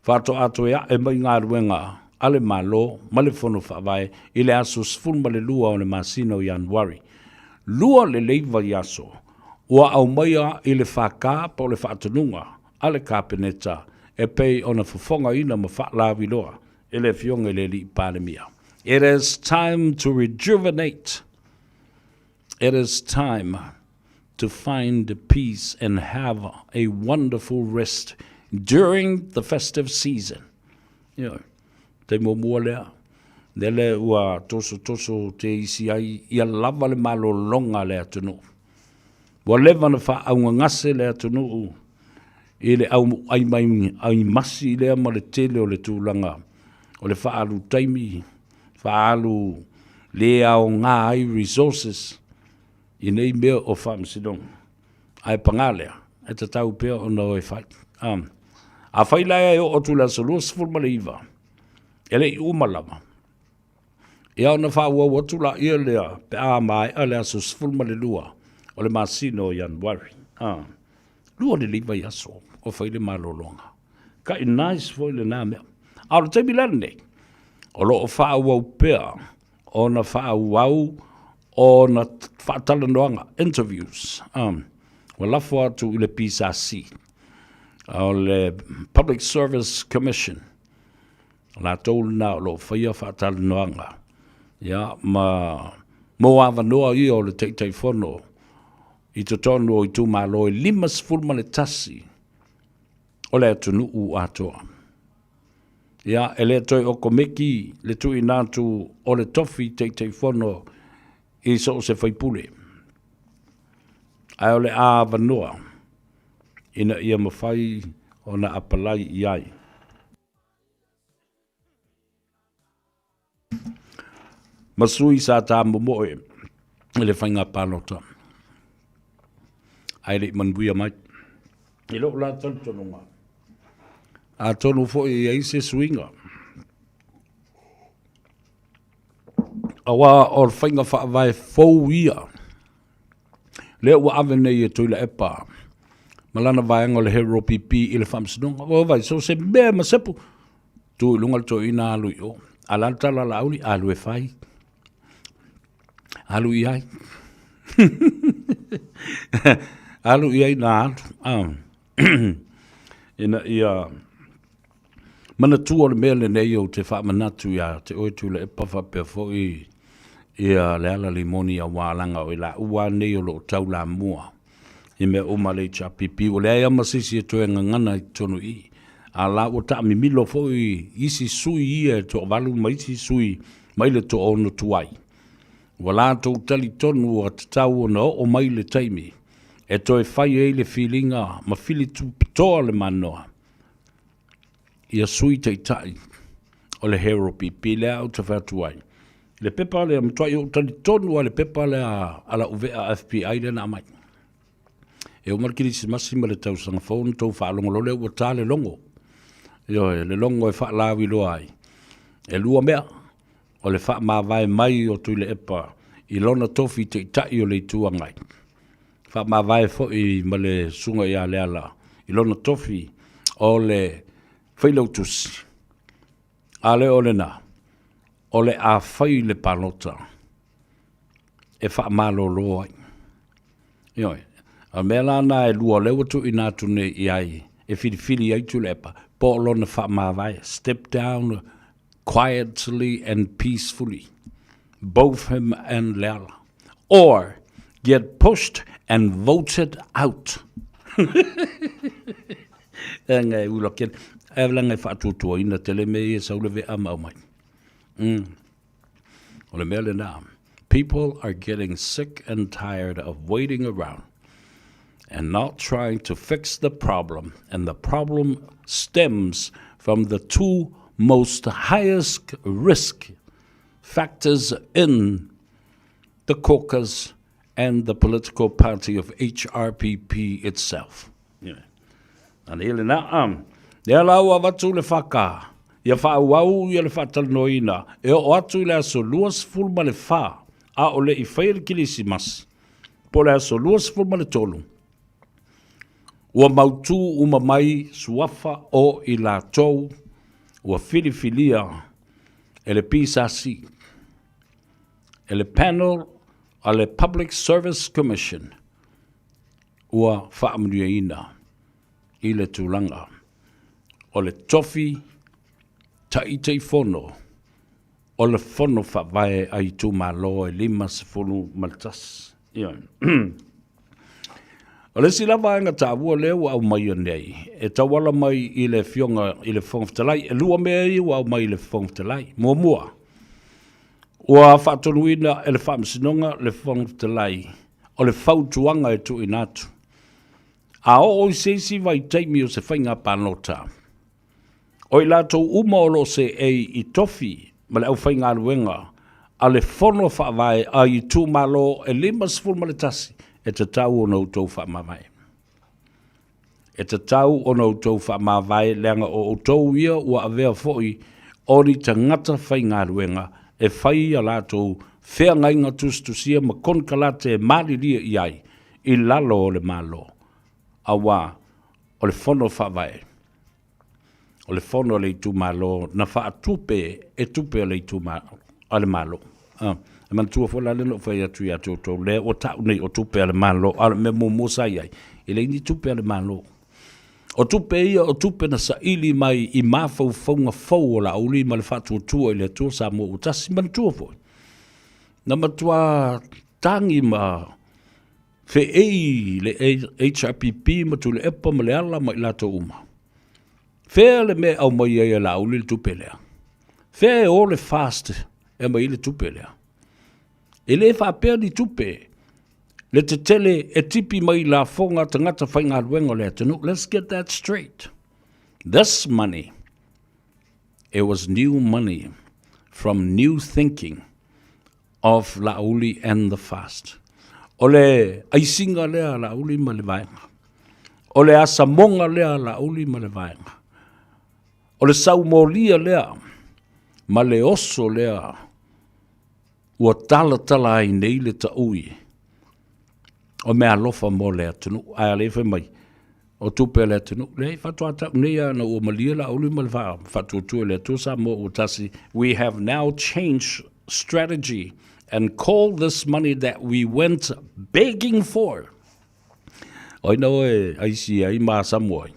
Faatoa toe ae mai galuega a le Malo ma le Fono Faavae i le aso 12 o le masina o Ianuari. Lua lelei vaiaso ua aumaia i le FK po o le faatonuga a le Kapeneta e pei ona fofogaina ma faalauiloa e le Afioga i le Alii Palemia. It is time to rejuvenate. It is time to find peace and have a wonderful rest during the festive season. Ioe, taimi muamua lea, lele ua tosotoso te isi ai ia lava le malologa a le atunuu. Ua leva na faaugagase le atunuu i le auai mai ai masi lea ma le tele o le tulaga o le faaalu taimi, faaalu le aoga ai resources i nei mea o faamasinoga. Ae paga lea, e tatau pea ona o e fai. Afai la e oo atu i le aso 29, e le i uma lava, ia ona faaauau atu laia lea pe a maea le aso 12 o le masina o Ianuari. Lua lelei vaiaso o fai le malologa. Kai nice foi lena mea. A o le taimi la lenei, o lo o faaauau pea ona faaauau ona faatalanoaga, interviews, ua lafo atu i le PSC, o le Public Service Commission, latou lena o lo o faia faatalanoaga, ia, ma mo avanoa ia o le Taitaifono i totonu o itumalo e 51 o le atunuu atoa. Ia, e le toe okomeki le tuuina atu o le tofi Taitaifono i so o se faipule, ae o le a avanoa ina ia mafai ona apalai i ai. Ma sui sa ta momoe i le faiga palota ae le i manuia mai. I lou la talitonuga, atonu foi e i ai se suiga, aua o le faiga faavae fou ia lea ua ave nei e Tuilaepa ma lana vaega o le Hero PP i le Faamasinoga. Ua vaai, so se mea ma sepu, tu i luga le toeaina alu i o. A o le a le tala a Laauli? Alu e fai. Alu i ai. Alu i ai na alu. Ah. Ina ia manatua le mea lenei ou te faamanatu ia te oe Tuilaepa faapea foi ia Leala Limoni aua leaga o i laua nei o lo o taulamua i mea uma a le HRPP. Ua leai lava ma se isi e toe gagana i totonu i i. A la ua taamimilo foi isi sui ia e toavalu ma isi sui mai le toaono tuai. Ua latou talitonu ua tatau ona oo mai le taimi e toe fai ai le filiga ma fili tupitoa le manoa ia Sui Taitai o le HRPP lea ou te fai atu ai. Le pepa lea, matuai ou talitonu lava i le pepa lea a lau vea FBI lea na aumai. E uma le Kerisimasi ma le tausaga fou ona outou faalogo loa lea ua ta le logo. Ioe, le logo e faalauiloa ai. E lua mea, o le faamavae mai o Tuilaepa i lona tofi Taitai o le Itu Agai, faamavae foi ma le Susuga ia Leala i lona tofi o le Failautusi. A le o lena, o le a fai le palota e faamalolo ai. Ioe, o mea la na e lua o lea ua tuuina atu nei i ai e filifili ai Tuilaepa, po o lona faamavae, step down quietly and peacefully, both him and Leala, or get pushed and voted out. E ngai ula kele. E la ngai faatuatuaina tele me ia sau le vea ma aumai. O le mea lena. People are getting sick and tired of waiting around and not trying to fix the problem, and the problem stems from the two most highest risk factors in the caucus and the political party of HRPP itself. Yeah. Ana ia lena, um, lea la ua avatu le whaka, ia whaauau ia le whaatalanoina, e oo atu i le aso 24, a o le i whaia le Kirisimasi, po o le aso 23, ua mautū uma mai suafa o i latou ua filifilia e le PSC, e le Panel a le Public Service Commission, ua faamanuiaina i le tulaga o le tofi Taitaifono o le Fono Faavae a Itumalo e 51. Ioe. O le isi la vaega taua lea ua aumaia nei, e tauala mai i le Afioga i le Fofoga Fetalai, e lua mea ia ua aumai i le Fofoga Fetalai. Muamua, ua faatonuina e le Faamasinoga le Fofoga Fetalai o le fautuaga e tuuina atu. A oo i se isi vaitaimi o se faiga palota, O i latou uma o lo o seei i tofi ma le aufaigaluega a le Fono Faavae a itumalo e 51, e tatau ona outou faamavae. E tatau ona outou faamavae leaga o outou ia ua avea foi o ni tagata faigaluega e fai a latou feagaiga tusitusia ma konekarate e malilie i ai i lalo o le Malo, aua o le Fono Faavae o le fono a le itumalo na faatupe e tupe a le itumalo a le Malo. Ah, e manatua foi la lea na ou fai atu ia te outou, lea ua tau nei o tupe a le Malo, a o le mea muamua sa i ai, e leai ni tupe a le Malo. O tupe ia o tupe na saili mai i mafaufauga fou o Laauli ma le faatuatua i le Atua Samoa ua tasi. Manatua foi, na matua tagi ma Feei le HRPP ma Tuilaepa ma Leala ma i latou uma. Fea le mea e aumai ai e Laauli le tupe lea? Fea e o le FAST e aumai ai le tupe lea? E le faapea ni tupe le tetele e tipi mai i lafoga a tagata faigaluega o le atunuu. Let's get that straight. This money, it was new money from new thinking of Laauli and the Fast. O le aisiga lea a Laauli ma le vaega. O le asamoga lea a Laauli ma le vaega. O le saumolia lea ma le oso lea ua talatala ai nei le taui o meaalofa mo le atunuu. Ae a le fai mai, o tupe a le atunuu. Leai, faatoa tau nei lava ina ua malie Laauli ma le faatuatua i le Atua Samoa ua tasi, we have now changed strategy and call this money that we went begging for. O ina oe aisi ai ma asamu ai.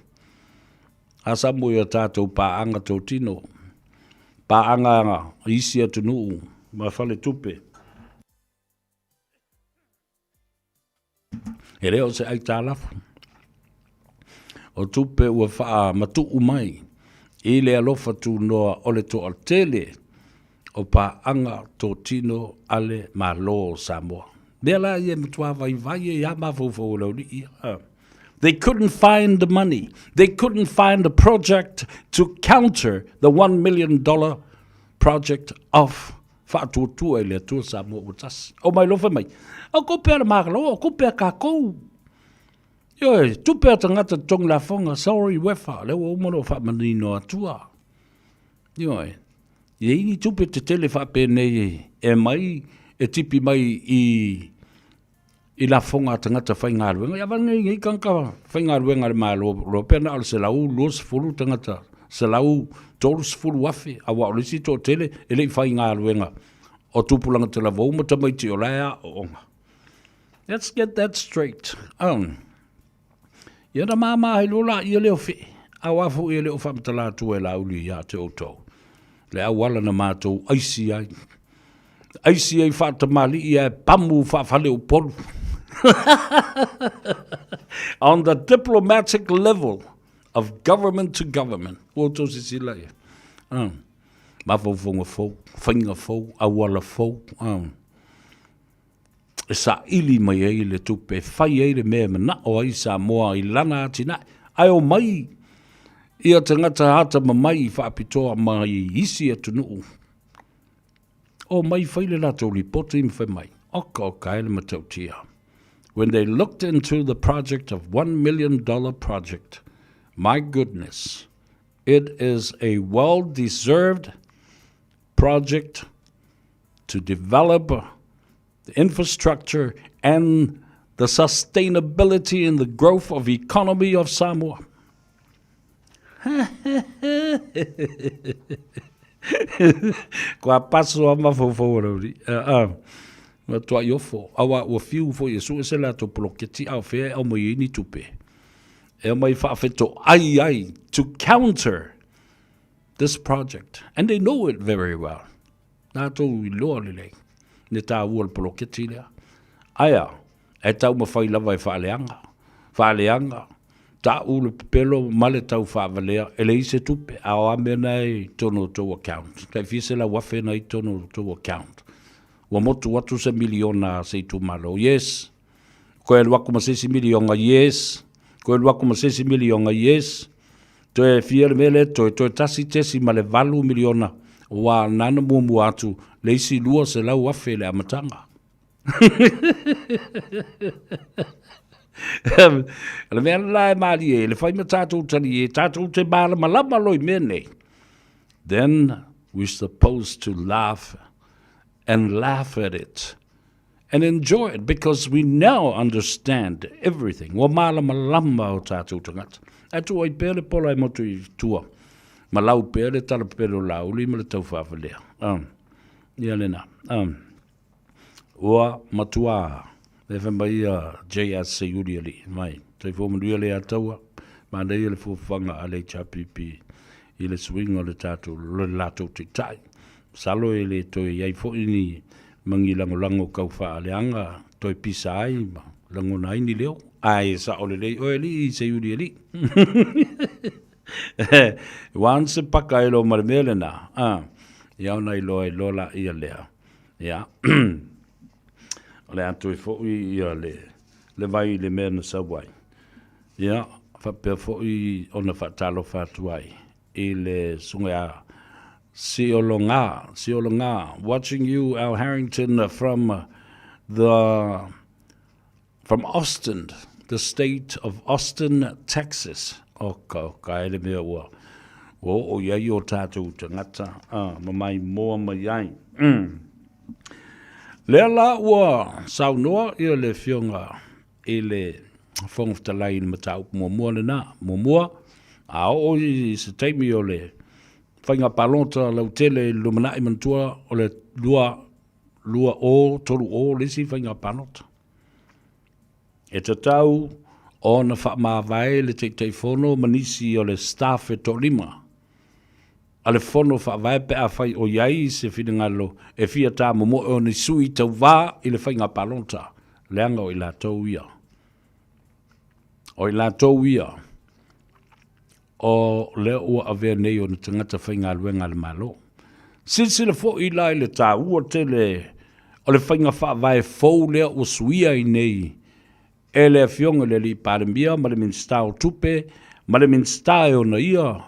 Asamu i o tātou pāanga tōtino, pāanga isi atunuu ma fale tupe. E le o se aitalafu. O tupe ua faamatuu mai i le alofa tunoa o le toatele o paaga totino a le Malo o Samoa. Mea la ia e matua vaivai ai lava mafaufau o le aualii ia. They couldn't find the money. They couldn't find a project to counter the $1 million project of Faatuatua i le Atua Samoa ua tasi. O mai loa fai mai, o kope a le Malo, o kope a kākou. Ioe, tupe a tagata totogi lafoga, sorry Uefa, lea ua uma ona ou faamanino atua. Ioe, e i ai ni tupe tetele faapenei e aumai e tipi mai i i lafoga a tagata faigaluega. Ia vale nei tagata faigaluega a le Malo, iloa pe na o le 120 tagata, 130,000, aua o le isi toatele e le i faigaluega o tupulaga talavou ma tamaiti o la e aooga. Let's get that straight. Ia ona mama ai loa laia lea o fee, aua foi e le o faamatala atua e Laauli ia te outou le auala na matou aisi ai. Aisi ai faatamalii ae pamu faafale Upolu. On the diplomatic level of government to government. Ua outou sisila ia. Mafaufauga fou, faiga fou, auala fou. E saili mai ai le tupe e fai ai le mea e manao ai Samoa i lana atinae. Ae omai ia tagata atamamai faapitoa mai isi atunuu, omai fai le latou lipoti ma fai mai, oka oka e le matautia. When they looked into the project of $1 million project, my goodness, it is a well-deserved project to develop the infrastructure and the sustainability and the growth of economy of Samoa. Kua paso a mafaufau o Rauri. Matuai ofo. Aua ua fiu foi e sue se latou poloketi a o fea e aumai ai ni tupe. E aumai faafetoai ai to counter this project and they know it very well. Latou iloa lelei le taua o le poloketi lea. Ae a? E taumafai lava e faaleaga, faaleaga, ta'u le pepelo ma le tau faavalea, e leai se tupe, a o a mea na e i totonu o tou account? Tai fia 100,000 na i totonu o tou account. Ua motu atu se miliona a se itumalo? Yes. Toe alu atu ma se isi miliona? Yes. Toe alu atu ma se isi miliona? Yes. Toe fia le mea lea toe, toe 1.8 miliona, aua na na muamua atu le isi 200,000 i le amataga. O le mea la e malie, le fai ma tatou talie, tatou te malamalama loa i mea nei. Then we supposed to laugh and laugh at it and enjoy it because we now understand everything. Ua malamalama o tatou tagata. Ae tuu ai pea le pola e motu i tua. Ma lau pea le tala pepelo lauli ma le taufaafalea. Ia lena. Ua matua e fai mai ia JS Seiuli alii mai. Soifua manuia le Ataua. Manaia le fuafuaga a le HRPP i le suiga o le tatou le latou taitai. Masalo e le toe i ai foi ni magi lagolago tau faaleaga toe pisa ai ma lagona ai ni leo. Ae sao lelei oe alii Seiuli alii. Once paka e lo ma le mea lena, ia ona iloa ai loa laia lea. Ia, o le a toe foi ia le, le vai i le mea na sau ai. Ia, faapea foi ona faatalofa atu ai i le susuga ia Siologa, Siologa, watching you, Al Harrington, from the From Austin, the state of Austin, Texas. Oka, oka, e le mea ua, ua oo i ai o tātou tagata, ma mai moa mai ai. Lea la ua saunoa ia le Afioga i le Fofoga Fetalai i le mataupu muamua lena. Muamua, a oo i se taimi o le faiga palota lautele i le lumanai manatua o le 2030 le isi faiga palota. E tatau ona faamavae le Taitaifono ma nisi o le staff e toalima a le Fono Faavae pe afai o i ai se finagalo e fia tāmomoe o ni sui tauvā i le faiga palota, leaga o i latou ia. O i latou ia o lea ua avea nei o ni tagata faigaluega a le Malo. Silasila foi la i le taua tele o le faiga faavae fou lea ua suia ai nei e le Afioga i le Alii Palemia ma le Minisita o Tupe ma le Minisita e ona ia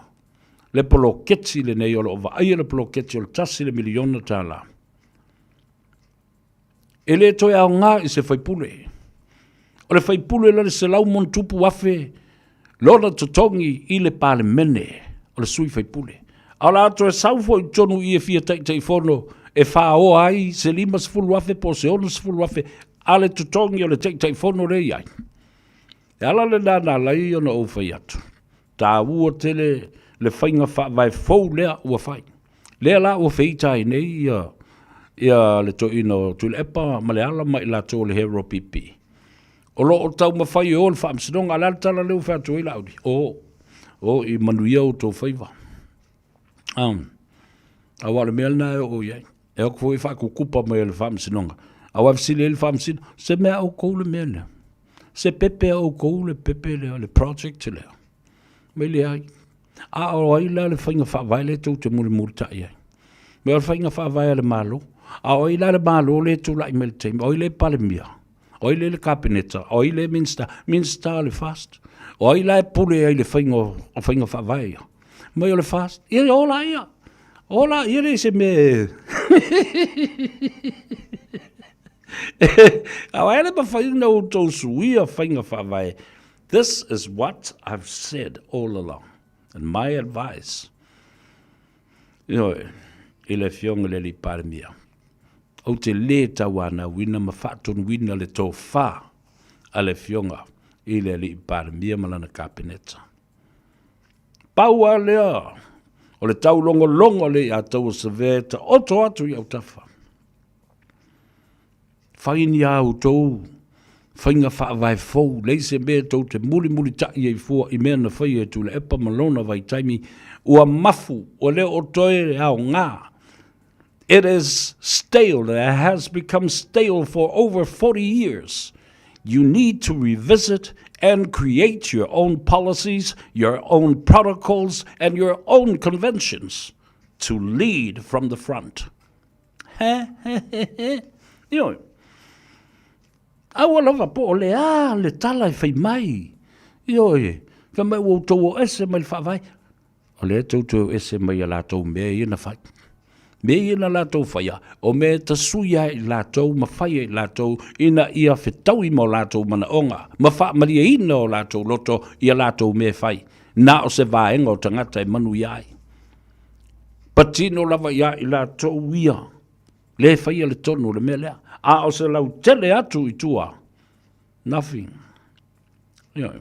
le poloketi lenei o lo o vaaia le poloketi o le $1 miliona. E le toe aoga i se faipule. O le faipule la le 100+,000 lona totogi i le Palemene o le sui faipule. A o le a toe sau foi i totonu i e fia Taitaifono e faaoa ai se 50,000 po o se 60,000 a le totogi o le Taitaifono lea e i ai. E ala lena na ala ai ona ou fai atu, taua tele le faiga faavae fou lea ua fai. Lea la ua feita ai nei ia, ia le toeaina o Tuilaepa ma Leala ma i latou o le Hero PP. O lo o taumafai e o le faamasinoga, a o le a le tala lea ua fai atu ai Laauli? O, o i manuia outou faiva. Um, aua o le mea lena e oo i ai. E o atu foi e faakukupa mai e le faamasinoga. Aua e fesili ai le faamasino, se mea a outou le mea lea? Se pepe a outou le pepe lea, le project lea? Mai leai. A o ai la le faiga faavae lea tou te mulimulitai ai? Mea o le faiga faavae a le Malo. A o ai la le Malo lea e tulai mai i le taimi? O ai lea e Palemia? O ai lea e le Kapeneta? O ai lea e Minisita? Minisita o le FAST. O ai la e pule ai i le faiga o faiga faavae ia? Mai o le FAST. Ia o la ia. O la ia le se mea. Aua e le mafai ona outou suia faiga faavae. This is what I've said all along. And my advice, ioe, i le Afioga i le Alii Palemia, ou te lē tauanauina ma faatonuina le tofa a le Afioga i le Alii Palemia ma lana Kapeneta. Pau lava lea o le taulogologo lea ia taua savea e taoto atu i autafa. Fai ni a outou faiga faavae fou, leai se mea tou te mulimulitai ai fua i mea na faia e Tuilaepa ma lona vaitaimi, ua mafu, ua le o toe aoga. It is stale, it has become stale for over 40 years. You need to revisit and create your own policies, your own protocols and your own conventions to lead from the front. Ioe. Aua lava po o le a le tala e fai mai. Ioe. Fai mai ua outou o ese mai le faavae. O lea tou te o ese mai a latou mea ia na fai. Mea ia na latou faia, o mea e tasui ai i latou ma fai ai i latou ina ia fetaui ma o latou manaoga, ma faamalieina o latou loto i a latou mea e fai. Na o se vaega o tagata e manuia ai. Patino lava ia i latou ia, le faia le tonu o le mea lea. A o se lautele atu i tua, nothing. Ioe.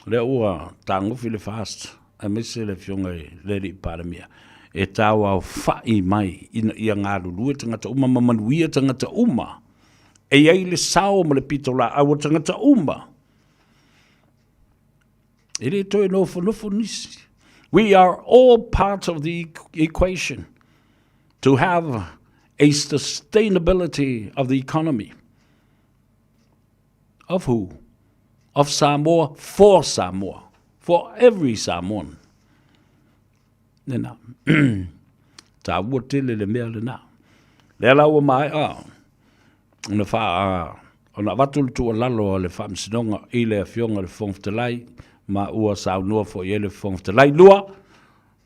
Lea ua tagofi le FAST, aemaise le Afioga i le Alii Palemia, e tauaofa'i mai ina ia galulue tagata uma ma manuia tagata uma. E i ai le sao ma le pitolaau a tagata uma. E le toe nofonofo nisi. We are all part of the equation to have a sustainability of the economy. Of who? Of Samoa, for Samoa, for every Samoan. Lena. Tāua tele le mea lena. Lea la ua maea ona wha, ona avatu le tuualalo a le Faamasinoga i le Afioga i le Fofoga Fetalai, ma ua saunoa foi i ai le Fofoga Fetalai. Lua,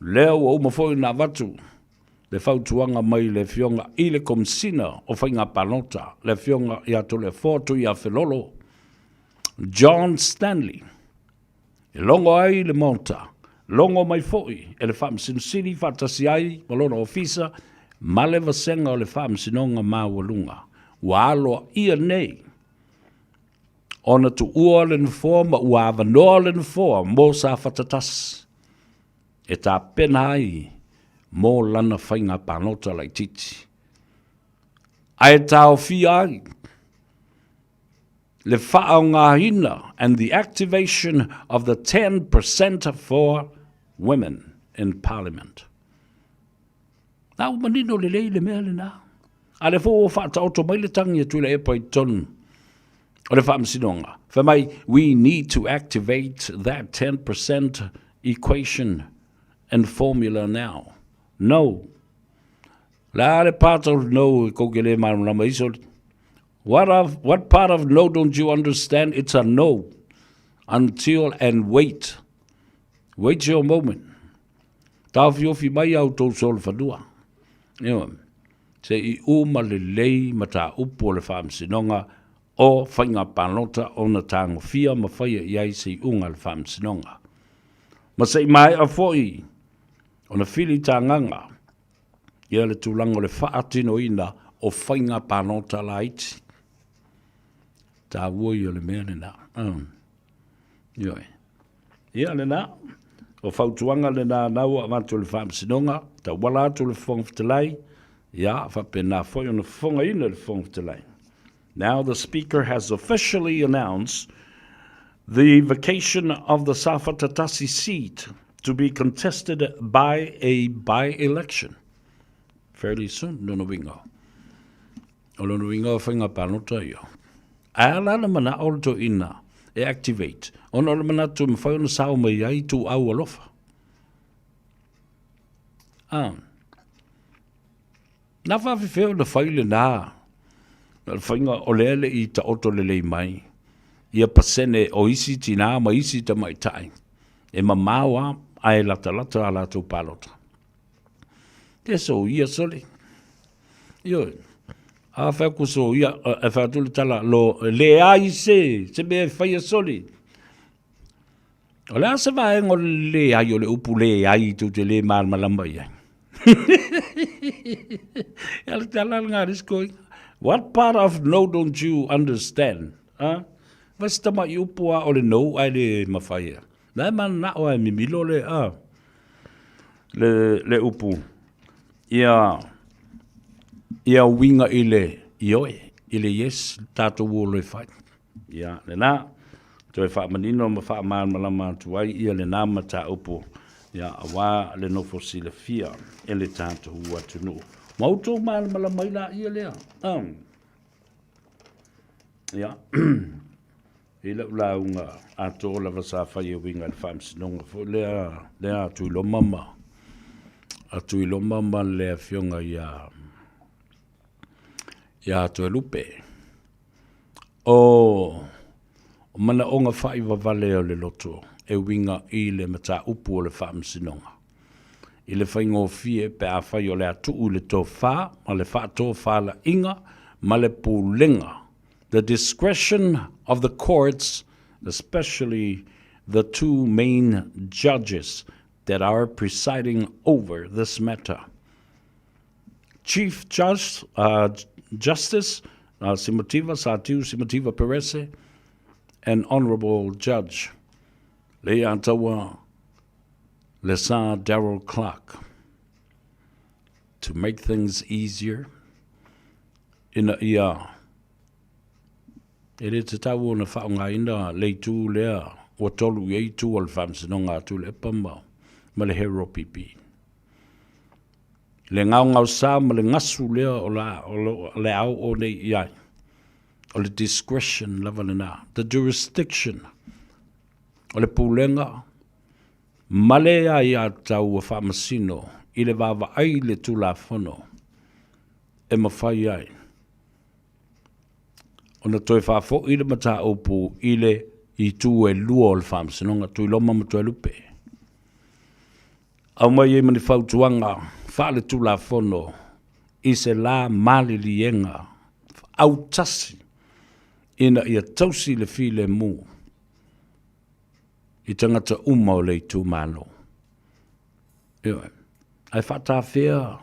lea ua uma foi ona avatu le fautuaga mai le Afioga i le Komesina o Faiga Palota, le Afioga ia Toleafoa Tuiafelolo John Stanley, e logo ai le Maota, logo mai foi e le Faamasino Sili faatasi ai ma lona Ofisa ma le Vasega o le Faamasinoga Maualuga, ua aloaia nei ona tuua le Nofoa ma ua avanoa le Nofoa mo Safata 1 e tapena ai mo lana faiga palota laitiiti, ae taofia ai le faaaogaina and the activation of the 10% for women in Parliament. Na ua manino lelei le mea lena. A lea foi ua faataoto mai le tagi a Tuilaepa i totonu o le faamasinoga. Fai mai, we need to activate that 10% equation and formula now. No. Le a le part of no e kou ke le malamalama iso. What, of, what part of no don't you understand? It's a no. Until and wait. Wait your moment. Taofiofi mai au tou solofanua. Ioe. Se i uma lelei mataupu o le Faamasinoga. o faiga palota ona tagofia ma faia i ai se iuga a le Faamasinoga. Ma se i maea foi ona filitagaga ia le tulaga o le faatinoina o faiga palota laiti. Taua ia o le mea lena. Ioe. Ia lena, o fautuaga lena na ua avatu e le Faamasinoga, tauala atu i le Fofoga Fetalai, ia faapena foi ona fofogaina e le Fofoga Fetalai. Now the Speaker has officially announced the vacation of the Safata Tasi seat to be contested by a by-election fairly soon, lona uiga. O lona uiga o faiga palota ia. Ae a la le manao o le toeaina e activate, ona o le manatu e mafai ona sao mai ai ituau alofa. Ah. Na faafefea ona fai lena, na o le faiga o lea e le i taoto lelei mai ia pasene o isi tinā ma isi tamaitai e mamao lava ae latalata a latou palota. Ke soia sole. Ioe. A fai atu soia, e fai atu le tala, lo, leai se, se mea e faia sole. O le a se vaega o le leai o le upu leai tou te le malamalama i ai? Ia le tala lena a le isi toeaina. What part of no don't you understand? Ha? Vai se tamai upu lava o le no ae le mafai e. La e mananao lava e mimilo le, a, le, le upu. Ia, ia uiga i le ioe, i le yes, tatou o loa e fai. Ia, lena, toe faamanino ma faamalamalama atu ai ia lena mataupu, ia, aua le nofo silafia e le tatou atunuu. Ma outou malamalama ai laia lea. Ia, i lau lauga atoa lava sa fai e uiga i le Faamasinoga foi lea, lea a Tuiloma ma, a Tuiloma ma le Afioga ia, ia Toelupe. O manaoga faivavale o le loto e uiga i le mataupu o le Faamasinoga, i le faigofie pe afai o le a tuu i le tofa ma le faatofalaiga ma le pulega, the discretion of the courts, especially the two main judges that are presiding over this matter. Chief Judge, Justice Simativa, Satiu Simativa Perese, and Honourable Judge Leiataua Lesa Darrell Clark. To make things easier, ina ia e le tatau ona faaaogaina le itu lea ua tolu i ai itu o le Faamasinoga a Tuilaepa ma, ma le Hero PP. Le gaogaosa ma le gasu lea o la, o lo, le a oo nei i ai. O le discretion lava lena, the jurisdiction, o le pulega ma le aiatatau ua faamasino i le vaavaai i le Tulafono e mafai ai ona toe faafoi le mataupu i le itu e lua o le Faamasinoga, Tuiloma ma Toelupe. Aumai ai ma ni fautuaga faaletulafono i se la maliliega autasi ina ia tausi le filemu i tagata uma o le itumalo. Ioe. Ae faatafea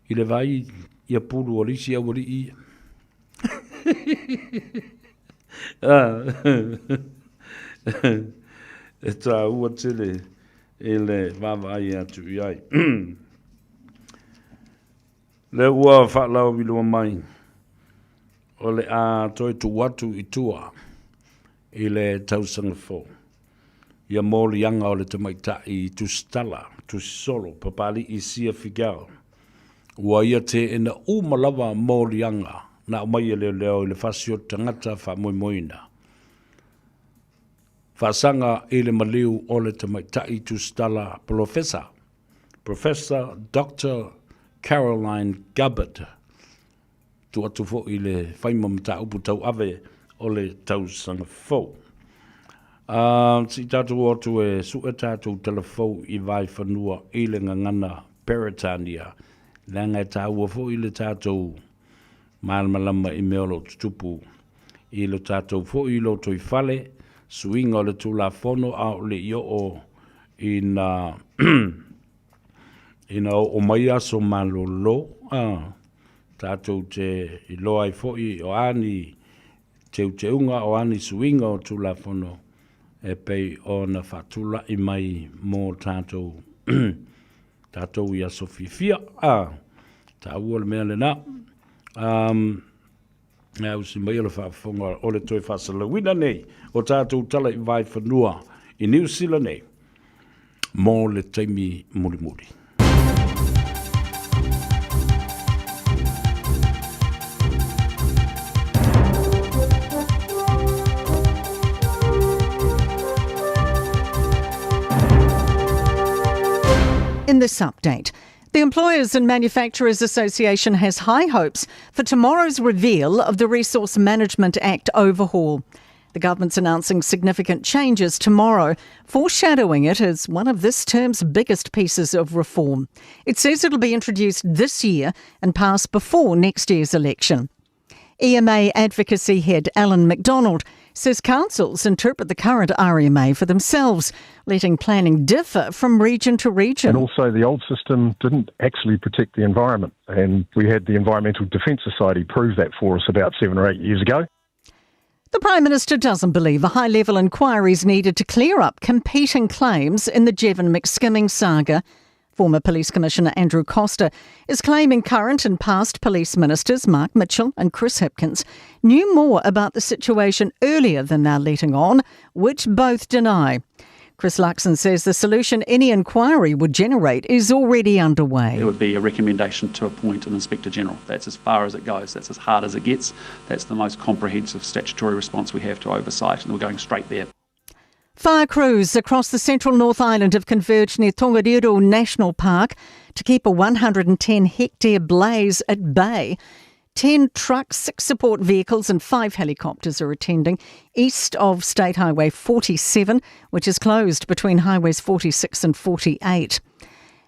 i le vai ia pulu o le isi aualii ia. E tāua tele i le vaavaai atu i ai. Lea ua faalauiloa mai, o le a toe tuu atu i tua i le tausaga fou ia moliaga o le tamaitai tusitala, tusisolo, Papali'i Sia Figel. Ua ia teena uma lava moliaga na aumai e leoleo i le fasioti tagata faamoemoeina. Faasaga i le maliu o le tamaitai tusitala polofesa, Professor Doctor Caroline Gabbard, tuu atu foi i le fai ma mataupu tauave o le tausaga fou. Se i tatou o atu e sue tatou talafou i Vaefanua i le gagana Peretania, leaga e taua foi le tatou malamalama i mea o lo o tutupu. i lo tatou foi lotoifale, suiga o le Tulafono a o le i oo ina ina oo mai aso malolo, a, tatou te iloa ai foi o a ni teuteuga, o a ni suiga o Tulafono e pei ona faatulai mai mo tatou tatou i aso fiafia. A, taua le mea lena. Um, e ausi mai o le faafofoga o le toe faasalauina nei o tatou tala i Vaefanua i Niu Sila nei mo le taimi mulimuli. In this update, the Employers and Manufacturers Association has high hopes for tomorrow's reveal of the Resource Management Act overhaul. The government's announcing significant changes tomorrow, foreshadowing it as one of this term's biggest pieces of reform. It says it'll be introduced this year and passed before next year's election. EMA advocacy head Alan MacDonald says councils interpret the current RMA for themselves, letting planning differ from region to region. And also, the old system didn't actually protect the environment, and we had the Environmental Defence Society prove that for us about seven or eight years ago. The Prime Minister doesn't believe a high level inquiry is needed to clear up competing claims in the Jevon McSkimming saga. Former Police Commissioner Andrew Coster is claiming current and past police ministers Mark Mitchell and Chris Hipkins knew more about the situation earlier than they're letting on, which both deny. Chris Luxon says the solution any inquiry would generate is already underway. It would be a recommendation to appoint an Inspector General. That's as far as it goes. That's as hard as it gets. That's the most comprehensive statutory response we have to oversight, and we're going straight there. Fire crews across the central North Island have converged near Tongariro National Park to keep a 110 hectare blaze at bay. 10 trucks, 6 support vehicles, and 5 helicopters are attending east of State Highway 47, which is closed between Highways 46 and 48.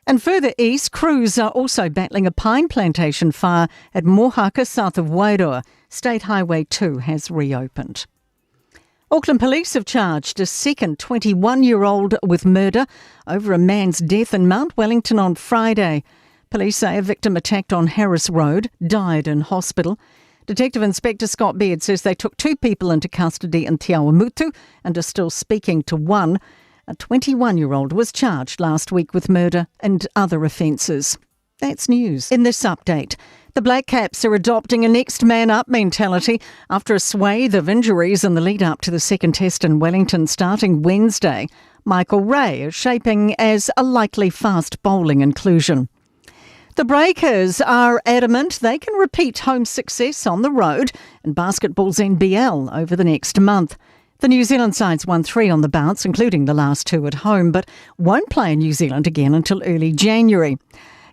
And further east, crews are also battling a pine plantation fire at Mohaka, south of Wairoa. State Highway 2 has reopened. Auckland police have charged a second 21 year old with murder over a man's death in Mount Wellington on Friday. Police say a victim attacked on Harris Road died in hospital. Detective Inspector Scott Beard says they took two people into custody in Te Awamutu and are still speaking to one. A 21 year old was charged last week with murder and other offences. That's news. In this update, the Black Caps are adopting a next man up mentality after a swathe of injuries in the lead up to the second test in Wellington starting Wednesday. Michael Ray is shaping as a likely fast bowling inclusion. The Breakers are adamant they can repeat home success on the road in basketball's NBL over the next month. The New Zealand sides won three on the bounce, including the last two at home, but won't play in New Zealand again until early January.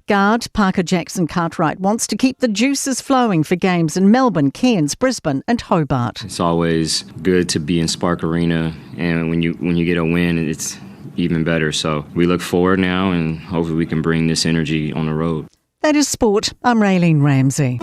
Guard Parker Jackson Cartwright wants to keep the juices flowing for games in Melbourne, Cairns, Brisbane, and Hobart. It's always good to be in Spark Arena, and when you when you get a win, it's even better. So we look forward now, and hopefully we can bring this energy on the road. That is sport. I'm Raylene Ramsey.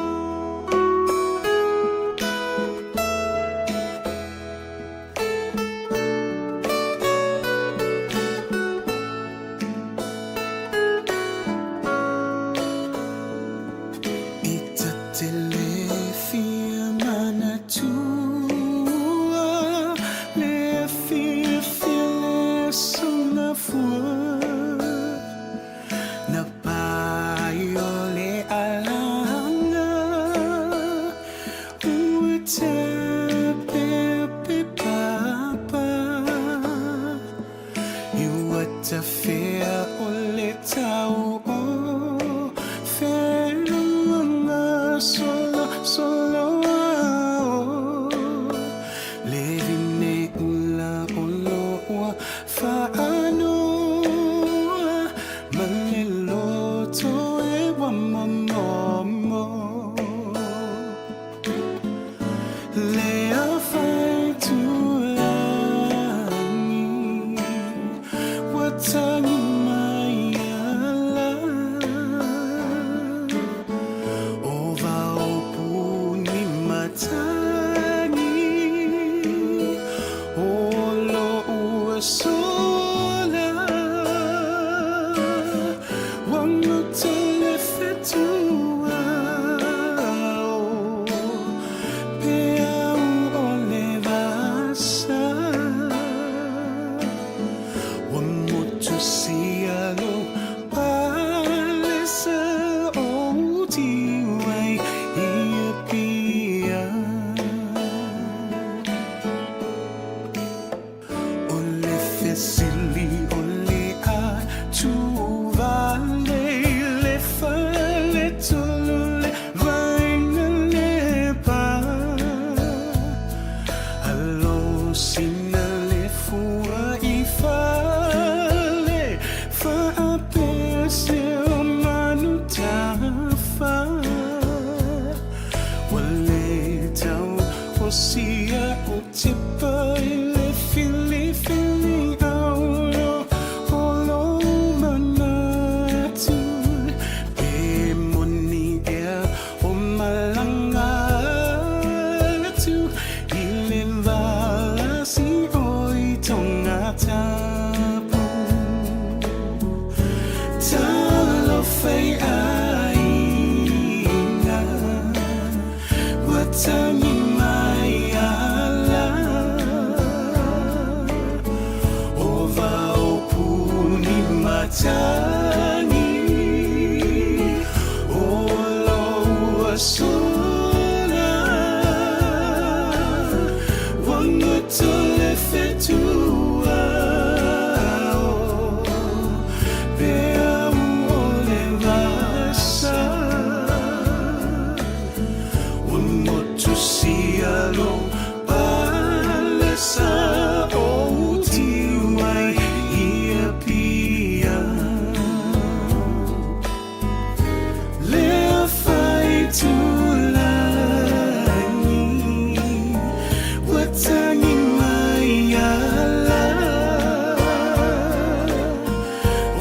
Malosi a'u tipa i le filifili aulo o lou manatu. Pe moni ea o malaga atu i le valasi o i Tongatapu. Talofa i aiga ua tagi mai ala o vao puni matagi o lou asola ua goto le fetuao peau o le vasa ua motusia lou palesa ou tiu ai i Apia. Le afaitulagi ua tagi mai ala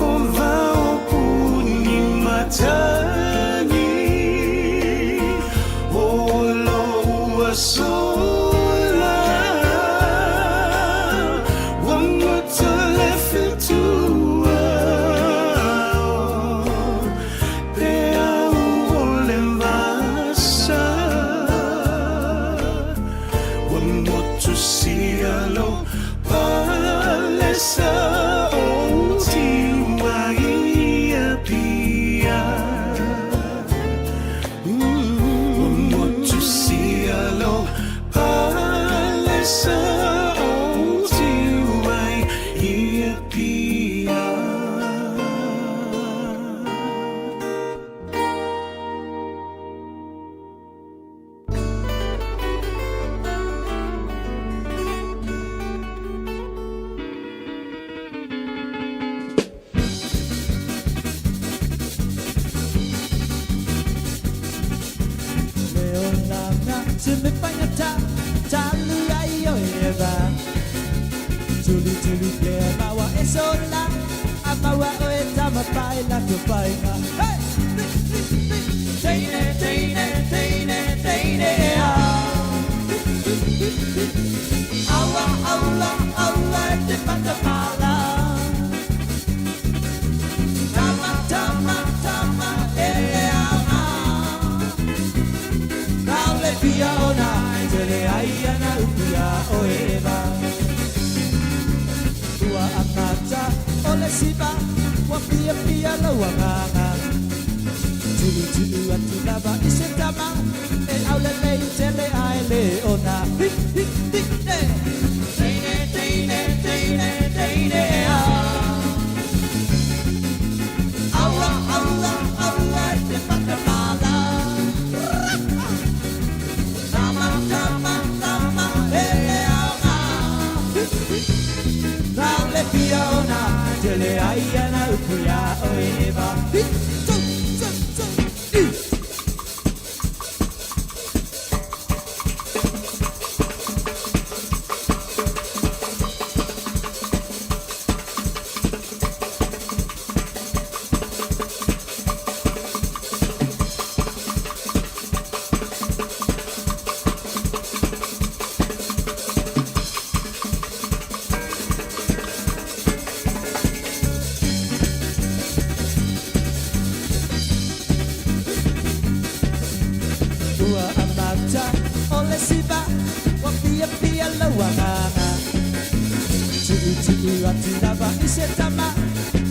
o vao puni matagi o lou asola ua goto le fetuao peau o le vasa ua motusia lou palesa ou tiu ai i Apia. Ua motusia lou palesa ou tiu ai i Apia. Le olaga se me faigata talu ai o eva Tulutulu pea maua e sola A maua o e tama pai la tu painga. Hey! Teine, teine, teine, teine ah. Aula, aula, aula e te patamala. Tama, tama, tama, ele aoga. Nao le pia ona, tele ai ana upia o eva. Ua amata o le siva, ua pia pia lau agaga. Tulu tulu atu lava i se tama, e aulelei tele ai le ona. Hi, hi, hi, ne. Teine, teine, teine, teine ah. Aula, aula, aula e te patamala. Tama, tama, tama, ele aoga. Nao le pia ona, tele ai ana upu ia o eva. Hi, tu, tu, tu, i. Ua amata o le siva, ua pia pia lau agaga. Tuu tuu atu lava i se tama,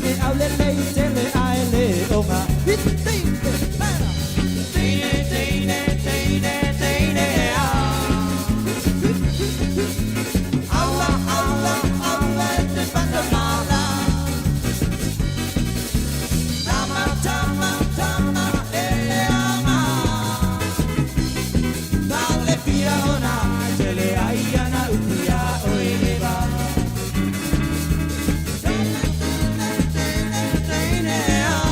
e aulelei tele ai le oga. Hi, te, te, pera. Teine, teine, teine, teine ah. Aula, aula, aula e te patamala. Tama, tama, tama, ele aoga. Nao le pia ona, tele ai ana upu ia o eva. Teine, teine, ah.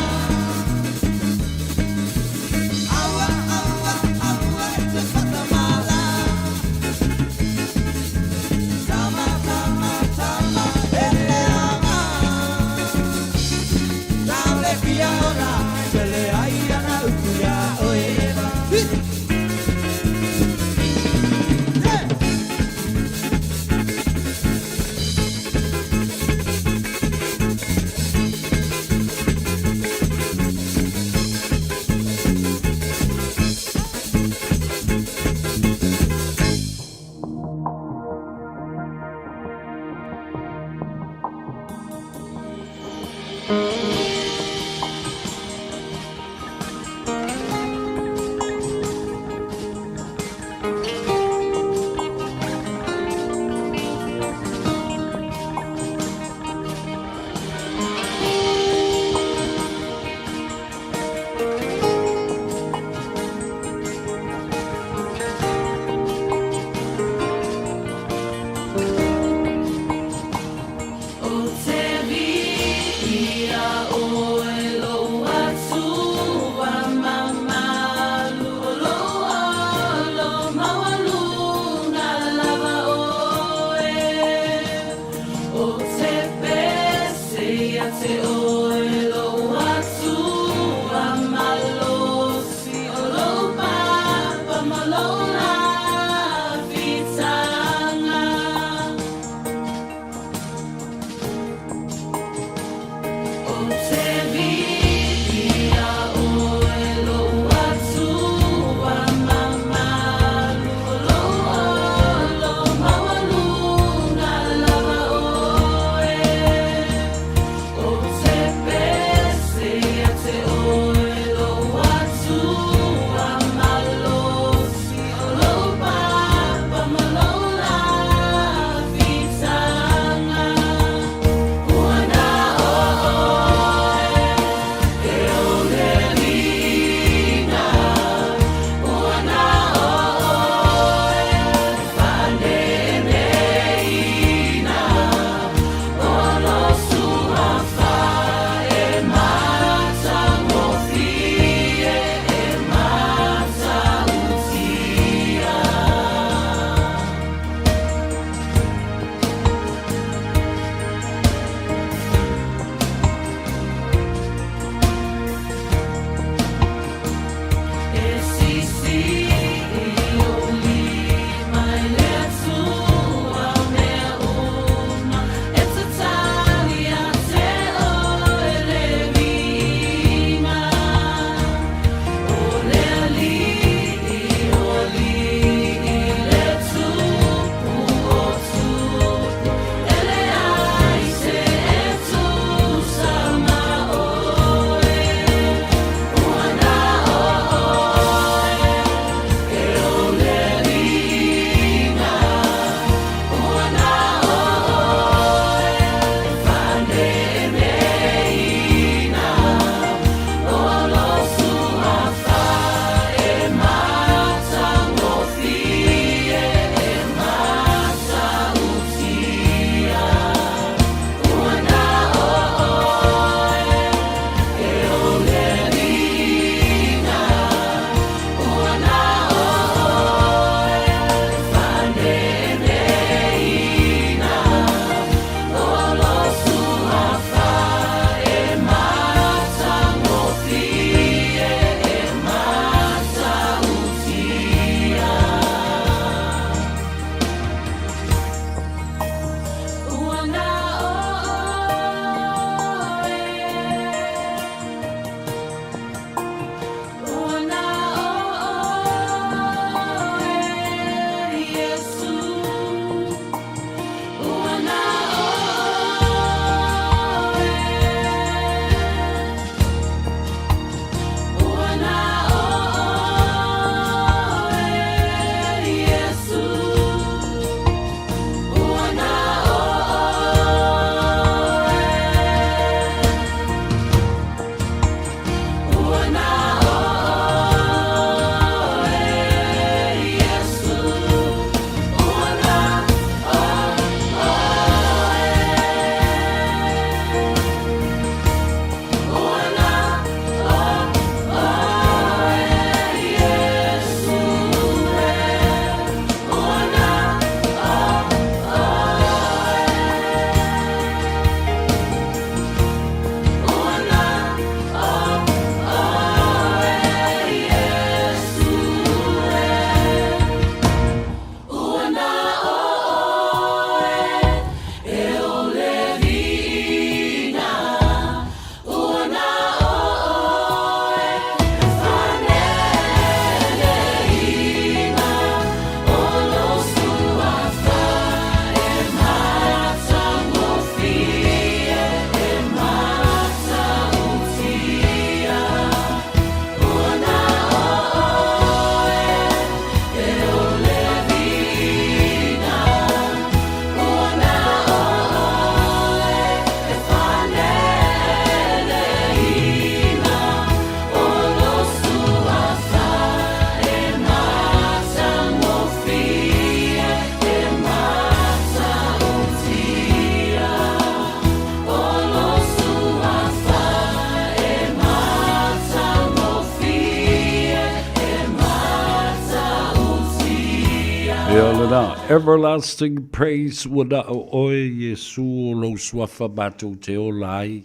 Ia lena, everlasting praise ua na o oe Iesu o lou suafa matou te ola ai,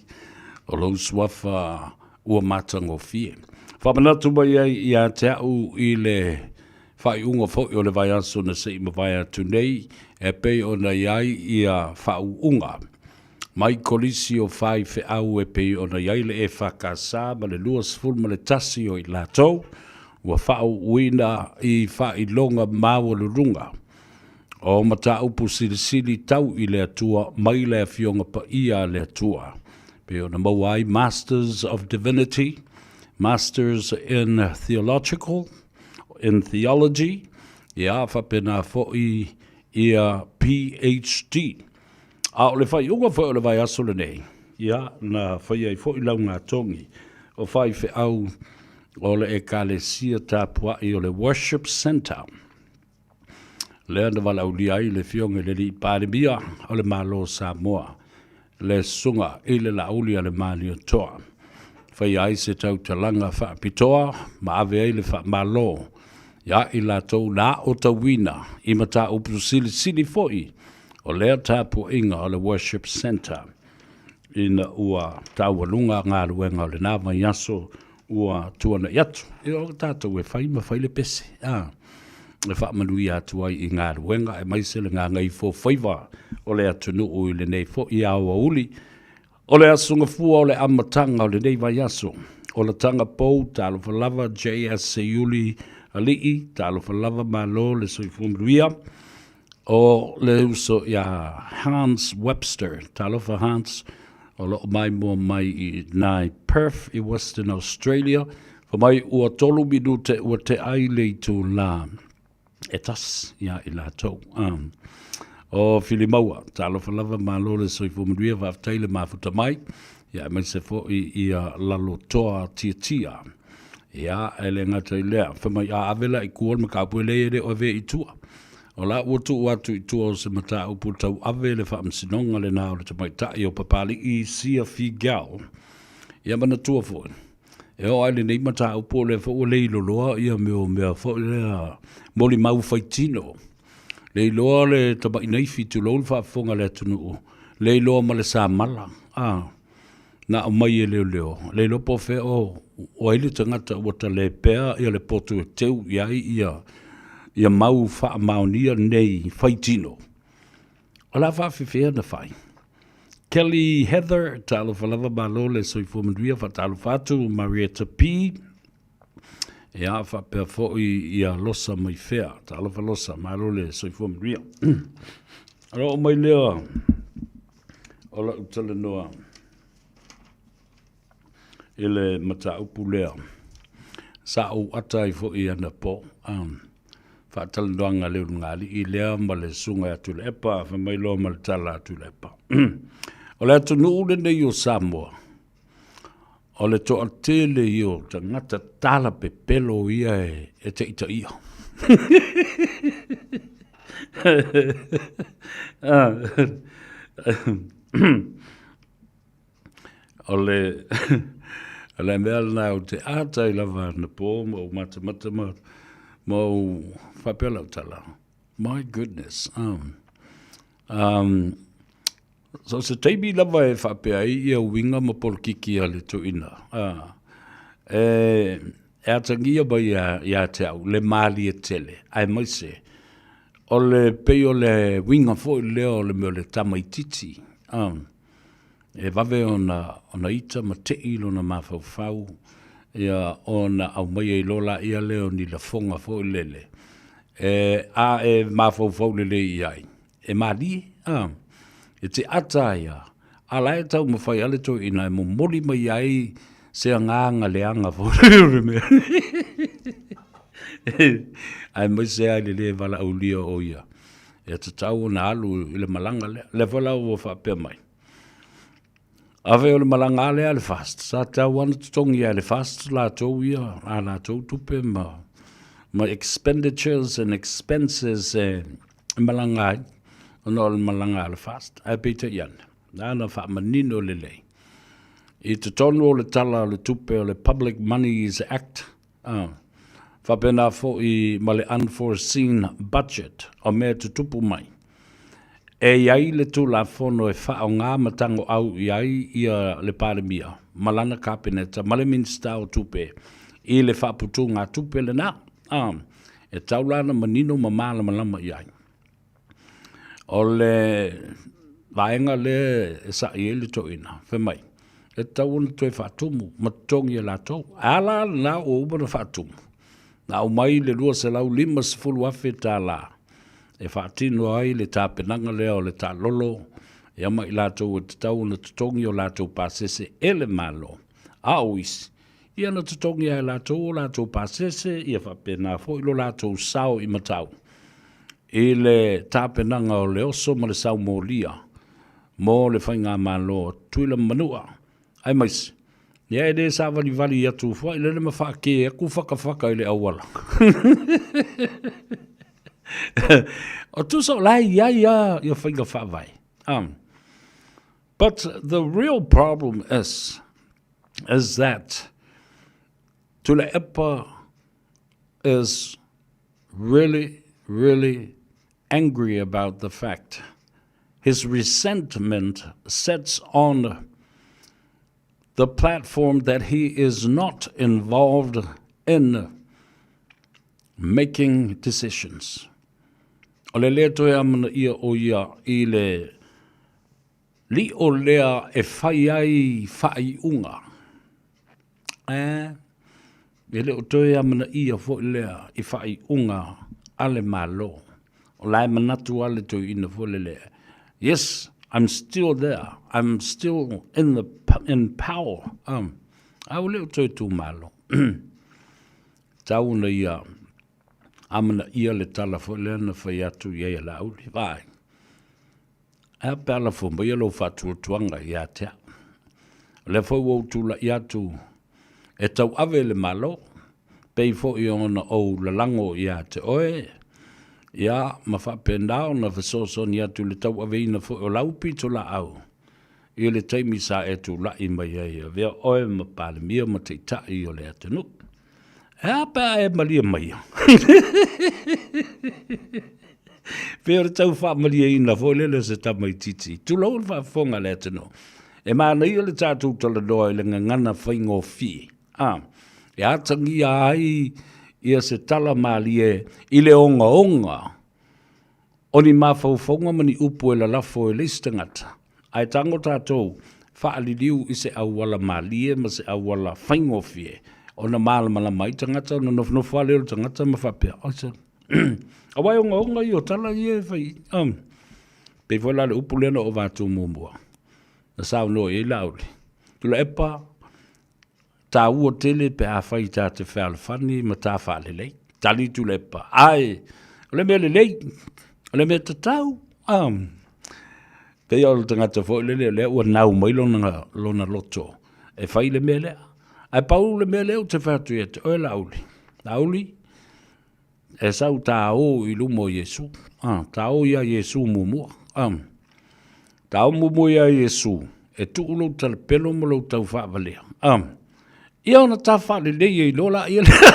o lou suafa ua matagofie. Faamanatu mai ai ia te au i le faaiuga foi o le vaiaso na se i mavae atu nei, e pei ona i ai ia faauuga mai Kolisi o Faifeau e pei ona i ai le EFKS ma le 21 o i latou ua faauuina i faailoga maualuluga o mataupu silisili tau i le Atua mai le Afioga Paia a le Atua, pei ona maua ai Masters of Divinity, Masters in Theological, in Theology, ia faapena foi ia PhD. A o le faaiuga foi o le vaiaso lenei, ia, na fai ai foi laugatogi o faifeau o le Ekalesia Tapuai o le Worship Centre, lea na valaaulia ai le Afioga i le Alii Palemia o le Malo o Samoa, le Susuga i le Laauli a le Malietoa. Faia ai se tautalaga faapitoa ma ave ai le faamalo iā i latou na aotauina i mataupu silisili foi o lea tapuaiga o le Worship Centre ina ua taualuga galuega o lena vaiaso ua tuanai atu. Ia o tatou e fai ma fai le pese, a, e faamanuia atu ai i galuega aemaise le gagaifofaiva o le atunuu i lenei foi aoauli. O le Aso Gafua o le amataga o lenei vaiaso. Olataga pou, talofa lava JS Seiuli Alii, talofa lava malo le soifua manuia. O le uso ia Hans Webster, talofa Hans, o loo maimoa mai i nai Perth i Western Australia, fa mai ua tolu minute ua tea ai le itulā e tasi ia i latou. Um, o Filimaua, talofa lava malo le soifua manuia, faafetai le mafuta mai, ia aemaise foi ia Lalotoa Tiatia. Ia, e le gata i lea, fa mai a ave la i tua le mataupu e leai e le o avea i tua. O la ua tuu atu i tua o se mataupu tauave le faamasinoga lena o le tamaitai o Papali'i Sia Figiel. Ia manatua foi, e oo lava i lenei mataupu o lea foi ua leiloloa ia mea o mea foi lea molimau faitino. Leiloa le tamai naifi tulou le faafofoga a le atunuu, leiloa ma le samala, a. Na aumai e leoleo, le iloa po o fea o ai le tagata ua talepea ia le potu e teu i ai ia, ia mau faamaonia nei faitino. O le a faafefea ona fai? Kelly Heather, talofa lava malo le soifua manuia, faatalofa atu Marietta P. Ia, faapea foi ia Losa mai fea. Talofa Losa, malo le soifua manuia. Ona oo mai lea o lau talanoa i le mataupu lea sa ou ata ai foi anapo, faatalanoaga a le ulugalii lea ma le susuga ia Tuilaepa, fai mai loa ma le tala a Tuilaepa. O le atunuu lenei o Samoa, O le toatele ia o tagata tala pepelo ia e taitaia. O le o le mea lena ou te ata ai lava anapo ma ou matamata ma ma ou faapea lau tala, my goodness, um, um, So se taimi lava e faapea ai ia uiga ma polokiki a le toeaina, a, e, e atagia mai ia, ia te au le malie tele, aemaise o le pei o le uiga foi lea o le mea o le tamaitiiti, a, e vave ona, ona ita ma tei lona mafaufau, ia, ona aumai ai loa laia lea o ni lafoga foi lele, e, a e mafaufau lelei i ai, E malie, a, e te ata ai a, a la e taumafai lava le toeaina e momoli mai ai se agaga leaga foi o le mea. Aemaise lava i le le valaaulia o ia, e tatau ona alu i le malaga lea. O lea foi la ua faapea mai, Afai o le malaga lava lea a le FAST, sa tatau lava ona totogi e le FAST latou ia a latou tupe ma, ma expenditures and expenses e malaga ai, ona o le malaga a le FAST. Ae peitai ane, na ona faamanino lelei i totonu o le Tala o le Tupe o le Public Monies Act, Faapena foi ma le unforeseen budget o mea e tutupu mai. E i ai le Tulafono e faaaoga ma tagoau i ai ia le Palemia ma lana Kapeneta ma le Minisita o Tupe i le faaputugatupe lena. A, e tau la ona manino ma malamalama i ai. O le vaega lea e sa'i ai le toeaina, fai mai, e tatau ona toe faatumu ma totogi e latou. A la lena ua uma ona faatumu, na aumai le $250,000 e faatino ai le tapenaga lea o le taalolo ia ma i latou e tatau ona totogi o latou pasese e le Malo. A o isi, ia na totogi lava e latou o latou pasese, ia faapena foi lo latou sao i matau i le tapenaga o le oso ma le saumolia mo le Faigamalo a Tutuila ma Manua, aemaise, ia e le savalivali atu foi lele ma faakē atu fakafaka i le auala. O tusa o la e i ai lava ia faiga faavae. But the real problem is, is that Tuilaepa is really, really angry about the fact his resentment sets on the platform that he is not involved in making decisions. O le lē toe amanaia o ia i le Lio lea e fai ai faaiuga. E, e le o toe amanaia foi lea i faaiuga a le Malo. O la e manatu lava le toeaina foi lele, yes, I'm still there, I'm still in the in power. Um, a ua le o toe tumalo. Tau ona ia amanaia le tala foi lea na fai atu i ai a Laauli. Vaai. Ae a pe a lafo maia lou faatuatuaga ia te au? O lea foi ua ou tulai atu e tauave le Malo, pei foi ona ou lalago ia te oe, ia, ma faapena ona fesoasoani atu i le tauaveina foi o lau pitolaau i le taimi sa e tulai mai ai e avea oe ma Palemia ma Taitai o le atunuu. E a pe a e malie maia? Pei o le tau faamalieina foi lele o se tamaitiiti. Tulou le faafofoga a le atunuu. E manaia le tatou talanoa i le gagana faigofie, a, e atagia ai ia se tala malie i le ogaoga o ni mafaufauga ma ni upu e lalafo e le isi tagata, ae tago tatou faaliliu i se auala malie ma se auala faigofie ona malamalama ai tagata, ona nofonofo lava lea o le tagata ma faapea, Aisa, aua e ogaoga ia o tala ia e fai, um, pei foi la le upu lea na ou avatu muamua, na saunoa i ai Laauli, Tuilaepa, taua tele pe afai ta te fealofani ma ta faalelei. Tali Tuilaepa, ae, o le mea lelei, o le mea tatau, um, pei o le tagata foi lele o lea ua nau mai lona, lona loto e fai le mea lea. Ae pau le mea lea ou te fai atu ia te oe Laauli, Laauli, E sau ta o i luma o Iesu. Ah, ta o iā Iesu muamua. Ah, ta o muamua iā Iesu, e tuu lou talapelo ma lou tau faavalea. Ah, ia ona ta faalelei ai loa laia lea.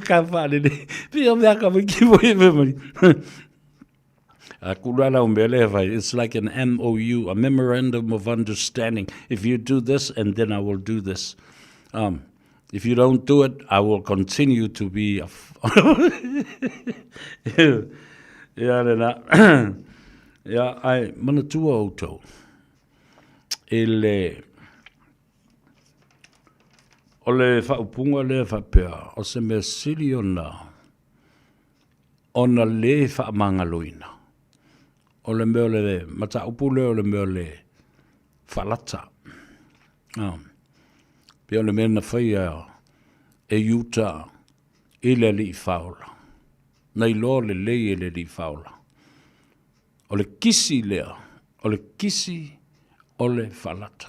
Ka faalelei. Pei o mea ka mai ki foi e mai. A ku la lau mea lea fai, it's like an MOU, a Memorandum of Understanding. If you do this, and then I will do this. Um, if you don't do it, I will continue to be a... Ia lena. Ia, ai, manatua outou. I le... O le faaupuga lea faapea, o se mea sili ona ona lē faamagaloina. O le mea o le mataupu lea o le mea o le faalata. A, pei o le mea na faia e Iuta i le Alii Faaola. Na iloa lelei e le Alii Faaola. O le kisi lea, o le kisi o le faalata.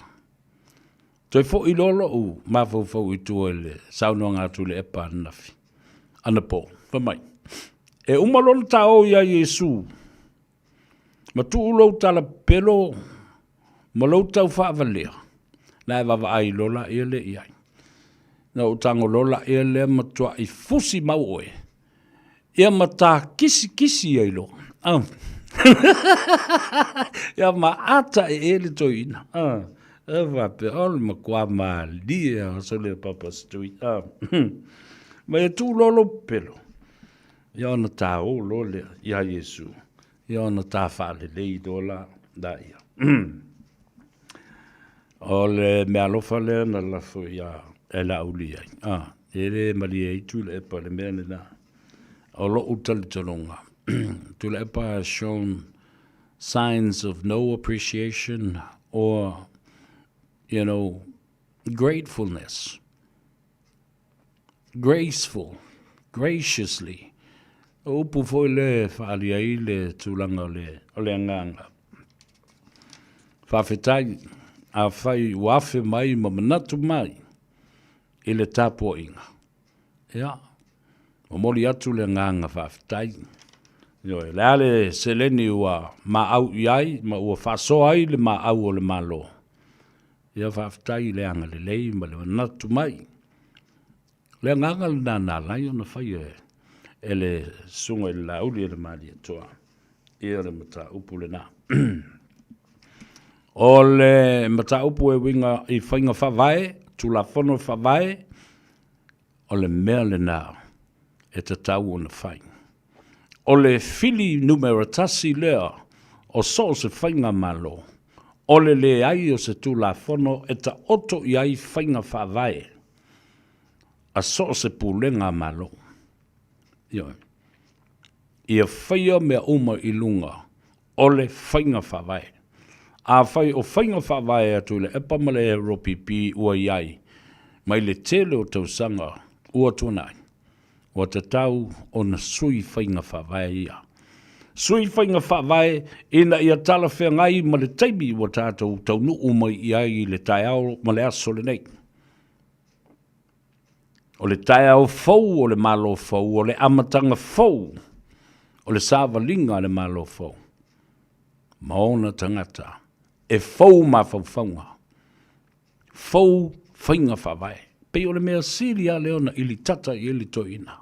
Toe foi loa lou mafaufau i tua i le saunoaga a Tuilaepa ananafi, anapo, fai mai, E uma loa ona taoo iā Iesu, ma tuu lou talapelo ma lou tau faavalea, na e vaavaai loa laia lea i ai. Na ou tago loa laia lea matuai fusi mau oe. Ia ma ta kisikisi ai loa. Ah. Ia ma ata e e le toeaina. Ah. E faapea, o le matua malie lava o sole Papa Stewie. Ah. Ma ia tuu loa lou pepelo. Ia ona ta o loa lea iā Iesu. Ia ona ta faalelei loa la laia. O le meaalofa lea na lafo ia e Laauli ai. Ah, e le malie ai Tuilaepa i le mea lena. O lou talitonuga, Tuilaepa has shown signs of no appreciation or, you know, gratefulness. Graceful, graciously. O upu foi lea e faaalia ai le tulaga o le, o le agaga. Faafetai, afai ua afe mai ma manatu mai i le tapuaiga. Ia, momoli atu le agaga faafetai. Ioe, o le a le seleni ua maau i ai ma ua faasoa ai le maau o le Malo. Ia faafetai i le agalelei ma le manatu mai. O le agaga lena na ala ai ona faia e le Susuga i le Laauli e le Malietoa ia le mataupu lena. O le mataupu e uiga i faiga faavae, Tulafono Faavae, o le mea lena e tatau ona fai. O le fili numera tasi lea o so o se faigamalo, o le leai o se Tulafono e taoto i ai faiga faavae a so o se pulega a Malo. Ioe. Ia faia mea uma i luga o le faiga faavae. Afai o faiga faavae a Tuilaepa ma le ROPP ua i ai mai le tele o tausaga ua tuanai, ua tatau ona sui faiga faavae ia. Sui faiga faavae ina ia talafeagai ma le taimi ua tatou taunuu mai i ai i le taeao ma le aso lenei. O le taeao fou o le Malo fou, o le amataga fou o le savaliga a le Malo fou ma ona tagata e fou mafaufauga, fou faiga faavae. Pei o le mea sili lava lea ona ilitata i ai le toeaina,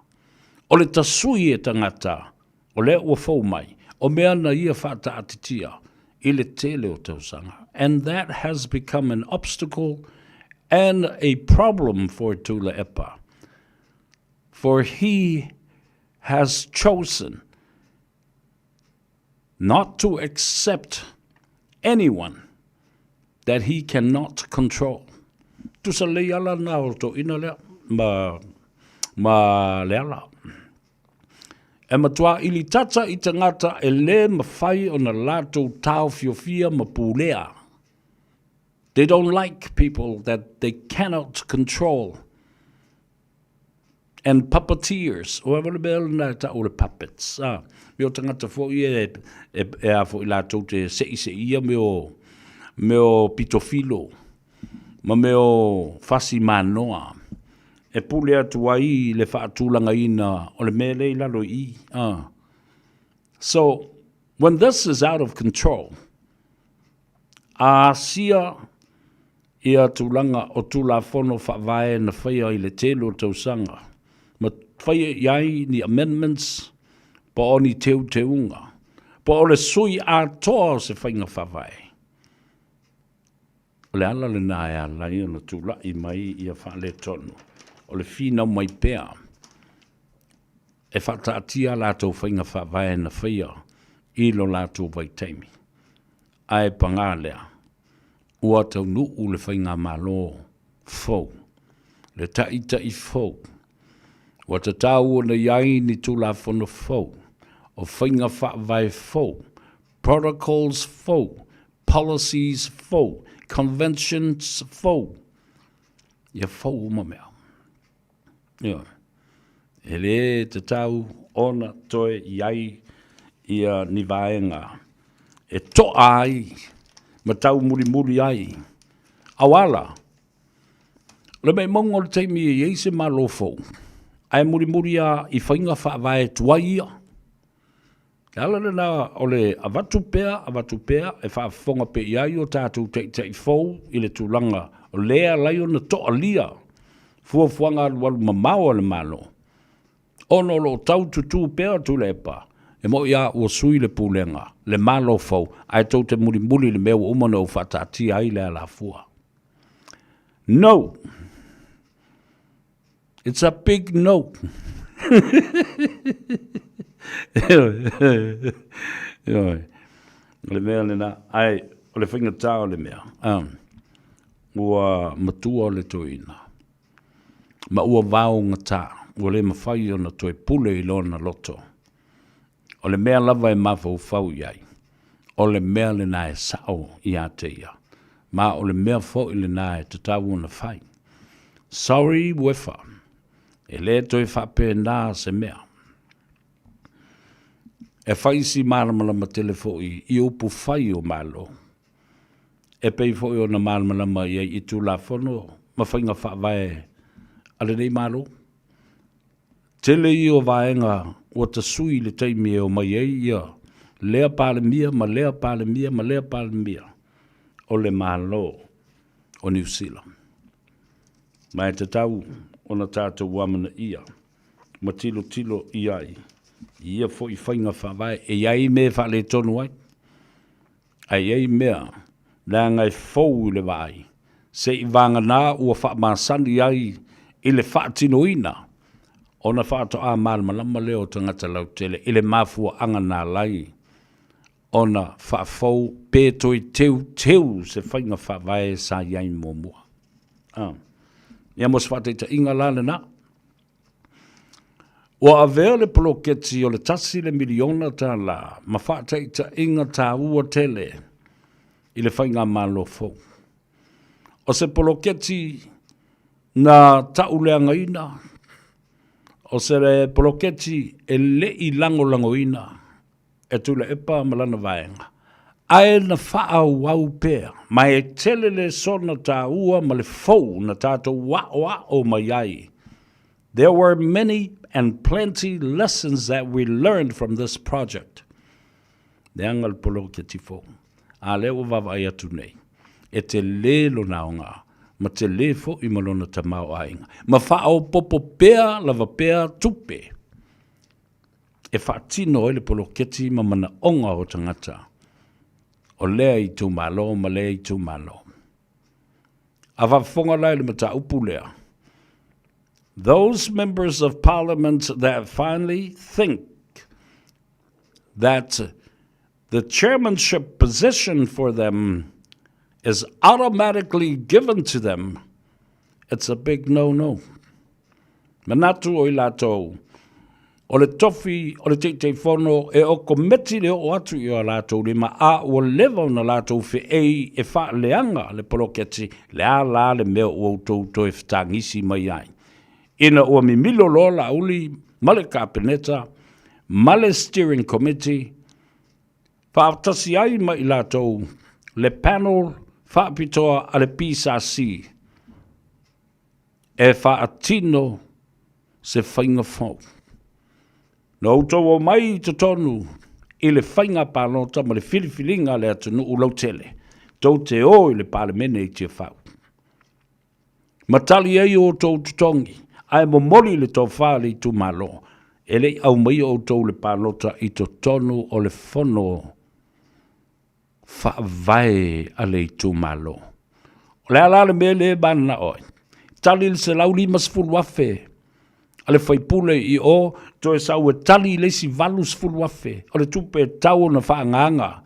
o le tasui e tagata o lea ua fou mai, o mea na ia faataatitia i le tele o tausaga. And that has become an obstacle and a problem for Tuilaepa, for he has chosen not to accept anyone that he cannot control. Tusa lei ala na o toeaina lea ma, ma Leala. E matua ilitata i tangata e le mawhai ona latou taofiofia ma pulea. They don't like people that they cannot control. And puppeteers, o le mea lena e tau o le puppets, a, me o tangata foi e, e, e a foi latou te se'ise'ia me o, me o pitofilo, ma me o fasi manoa, e pule atu ai le faatulagaina o le mea lea i lalo i i, a. So, when this is out of control, a asia ia tulaga o Tulafono Faavae na faia i le tele o tausaga, ma faia i ai ni amendments po o ni teuteuga, po o le sui atoa o se faiga faavae. O le ala lena e ala ai ona tulai mai ia faaletonu, o le finau mai pea e faataatia a latou faiga faavae na faia i lo latou vaitaimi. Ae pagā lea, ua taunuu le faigamalo fou, le taʻitaʻi fou, ua tatau ona i ai ni Tulafono fou, o faiga faavae fou, protocols fou, policies fou, conventions fou, ia fou uma mea. Ioe. E lē tatau ona toe i ai ia ni vaega e toa ai ma taumulimuli ai auala. O le maumauga o le taimi e i ai se Malo fou, ae mulimuli lava i faiga faavae tuai ia. Le ala lena o le avatu pea, avatu pea e faafofoga pea i ai o tatou taitai fou i le tulaga o lea e ala ai ona toalia. fuafuaga alualu mamao a le Malo, ona o lo o tau tutū pea Tuilaepa, e moni lava ua sui le Pulega, le Malo fou, ae tou te mulimuli i le mea ua uma ona ou faataatia ai le alafua. No! It's a big no. Ioe. O le mea lena, ae o le faigata o le mea, um, ua matua le toeaina, ma ua vaogata, ua le mafai ona toe pule i lona loto. O le mea lava e mafaufau i ai, o le mea lena e sao ia te ia, ma o le mea foi lena e tatau ona fai. Sorry Uefa, e le toe faapena se mea. E fai si malamalama tele foi i upu fai o Malo, e pei foi ona malamalama i ai i Tulafono ma faiga faavae a lenei Malo. Tele ia o vaega ua tasui i le taimi e omai ai ia lea Palemia ma lea Palemia ma lea Palemia o le Malo o Niu Sila. Ma e tatau ona tatou amanaia ma tilotilo i ai i ia foi faiga faavae e i ai mea e faaletonu ai, ae i ai mea leaga e fou i le vaai, seiavagana ua faamasani ai i le faatinoina ona faatoa malamalama lea o tagata lautele i le mafuaaga na ala ai ona faafou pe toe teuteu se faiga faavae sa i ai muamua. Ah. Ia mo se faataitaiga la lena. Ua avea le poloketi o le $1 miliona ma faataitaiga taua tele i le faigamalo fou. O se poloketi na ta'uleagaina, o se poloketi e le i lagolagoina e Tuilaepa ma lana vaega, ae na faaauau pea, ma e tele lesona taua ma le fou na tatou aoao mai ai. There were many and plenty lessons that we learned from this project. Leaga le poloketi fou. A lea ua vaavaai atu nei, e telē lona aoga, ma telē foi ma lona tamaoaiga, ma faaopoopo pea lava pea tupe e faatino ai le poloketi ma manaoga o tagata o lea itumalo ma lea itumalo. A faafofoga la i le mataupu lea, those members of parliament that finally think that the chairmanship position for them is automatically given to them, it's a big no-no. Manatu o i latou, o le tofi o le Taitaifono e okometi le oo atu i o latou lima a ua leva ona latou feei e faaleaga le poloketi, le a la le mea ua outou toe fetagisi mai ai. Ina ua mimilo loa Laauli ma le Kapeneta ma le Steering Committee, faatasi ai ma i latou le panel faapitoa a le PSC e faatino se faiga fou. Na outou omai i totonu i le faiga palota ma le filifiliga a le atunuu lautele, tou te o i le Palemene i Tiafau. Ma tali ai outou totogi, ae momoli le tofa a le itumalo, e le i aumaia outou le palota i totonu o le fono faavae a le itumalo. O le a la le mea lea e mananao ai? Tali le $150,000 a le faipule i o, toe sau e tali le isi $80,000 o le tupe e tatau ona faaagaaga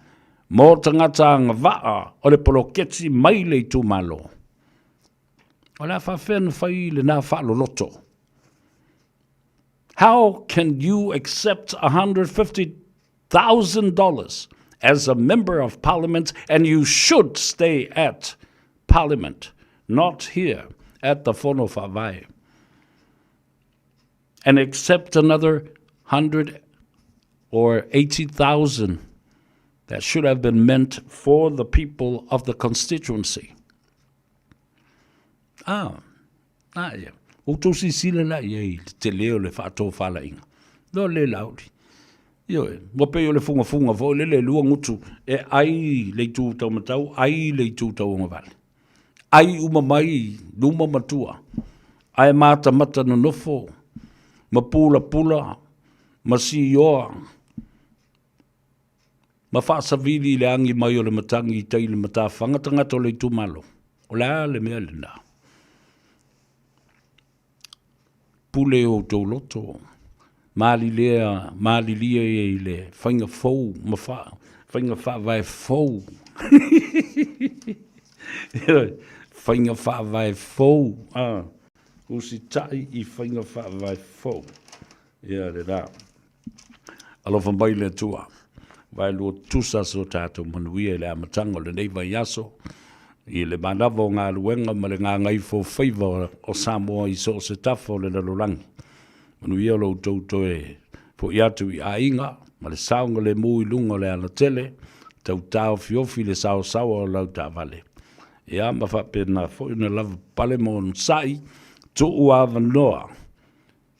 mo tagata agavaa o le poloketi mai le itumalo. O le a faafefea ona fai lena faaloloto? How can you accept $150,000 as a member of parliament, and you should stay at parliament, not here at the Fono Faavae, and accept another 100 or 80,000 that should have been meant for the people of the constituency? Ah, ah ia. Outou silasila la i ai i le tele o le faatofalaiga. No le Laauli. Ioe, ua pei o le fugafuga foi lele e lua gutu e ai le itu taumatau, ai le itu tauagavale. Ai uma mai luma ma tua. Ae matamata nonofo ma pulapula ma sioa ma faasavili i le agi mai o le matagi i tai i le matafaga tagata o le itumalo. O le a le mea lena? Pule outou loto, malilea, malilie i le faiga fou ma faiga faavae fou. Faiga faavae fou, a, usitai i faiga faavae fou. Ia le la. Alofa mai le Atua. Vaelua tusa so tatou manuia i le amataga o lenei vaiaso, i le manava o galuega ma le gagaifo faiva o Samoa i so o se tafa o le lalolagi. Manuia lo outou toe foi atu i aiga ma le saogalemu i luga o le alatele, tau taofiofi le saosaoa o lau taavale. Ia ma faapena foi ona lavapapale ma onosai, tuu avanoa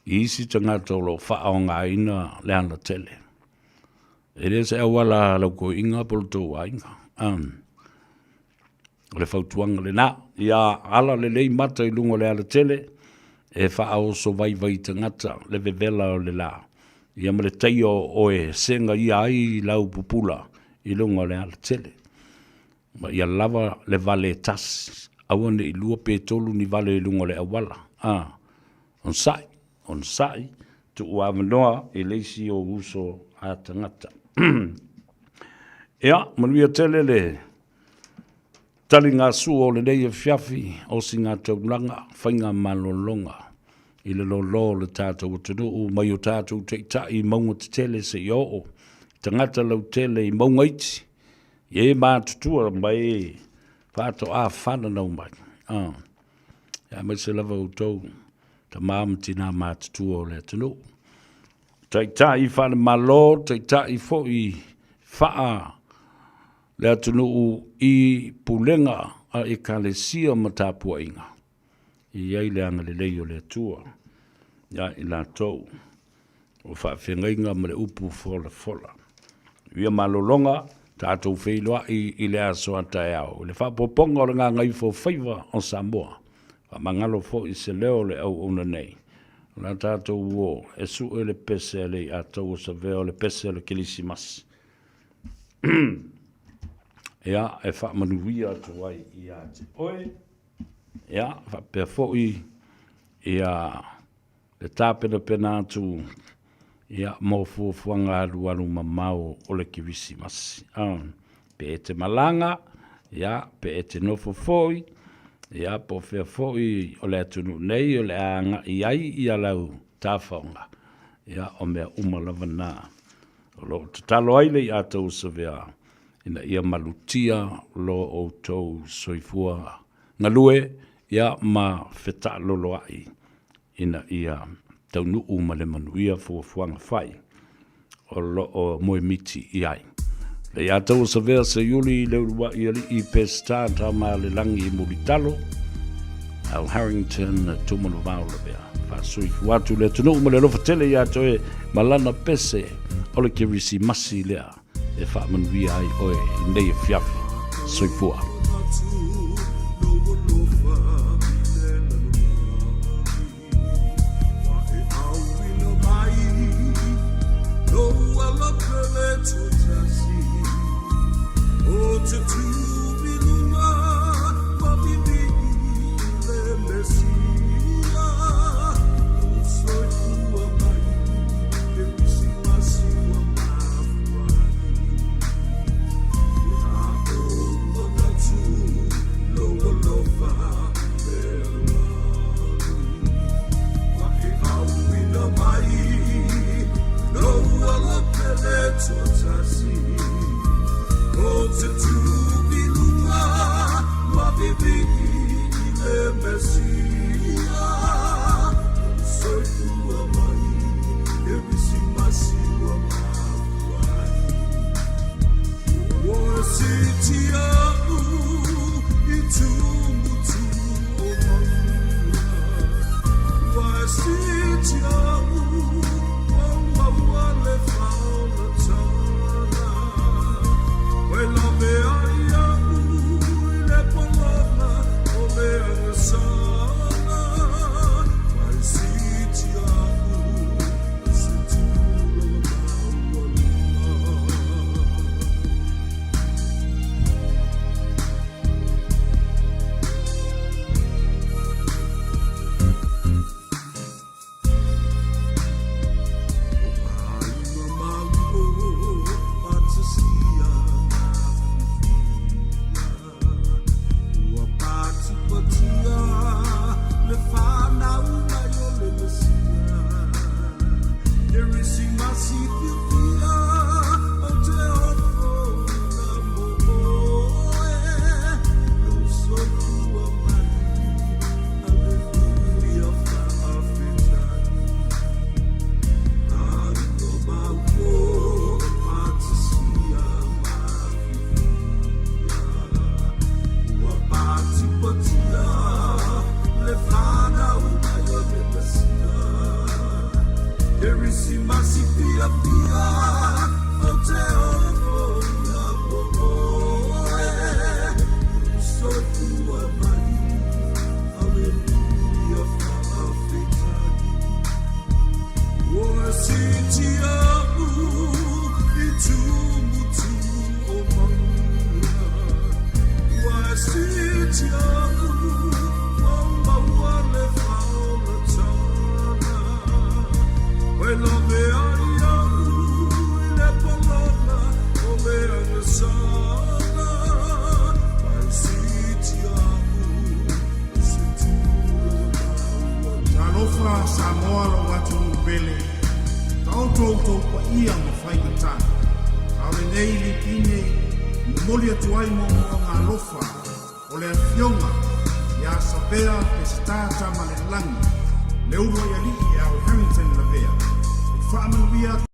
i isi tagata o lo o faaaogaina le alatele. E le o se auala a lau toeaina po o le tou aiga. O le fautuaga lena, ia ala lelei mata i luga o le alatele e faaoso vaivai tagata le vevela o le la, ia ma le taia o oe e segaia ai lau pupula i luga o le alatele. Ma ia lava le vale e tasi, aua ne i lua pe tolu ni vale i luga o le auala. A, onosai, onosai, tuu avanoa i le isi ou uso a tagata. Ia, manuia tele le taligasua o lenei afiafi, osiga taulaga, faiga malologa i le loaloa o le tatou atunuu mai o tatou taitai i mauga tetele seia oo i tagata lautele i mauga iti, i e matutua ma e faatoa fananau mai. Ah. Aemaise lava outou tama ma tina matutua o le atunuu. Taitai faale-Malo, taitai foi faa le atunuu i pulega a Ekalesia ma tapuaiga, e i ai le agalelei o le Atua ia i latou o faafeagaiga ma le upu folafola. Ia malologa, tatou feiloai i le aso a taeao i le faaopoopoga o le gagaifofaiva o Samoa. Faamagalo foi se leo o le auauna nei. O le a tatou o e sue le pese a Leiataua Savea o le pese o le Kerisimasi. Ia, e faamanuia atu ai ia te oe. Ia, faapea foi ia le tapenapena atu ia mo fuafuaga alualu mamao o le Kerisimasi. Pe e te malaga, ia, pe e te nofo foi, ia, po o fea foi o le atunuu nei o le a agai ai ia lau tafaoga, ia, o mea uma lava na o lo o tatalo ai le Iataua Savea ina ia malutia lo outou soifua galue, ia, ma fetaaloloai ina ia taunuu ma le manuia fuafuaga fai o lo o moemiti i ai. Le Iataua Savea Seiuli Leulua'i Alii Peseta Tamaalelagi Mulitalo Al Harrington Tumanuvao Lavea. Faasoifua atu le atunuu ma le alofa tele ia te oe ma lana pese o le Kerisimasi lea e faamanuia ai oe i lenei afiafi. Soifua. Talofa Samoa lou atunuu pele, taoto outou paia ma faigata. A o lenei lipine e momoli atu ai moomooga alofa o le Afioga ia Sapea Peseta Tamalelagi, le uluai alii Al Harrington Lavea, e faamanuia atu.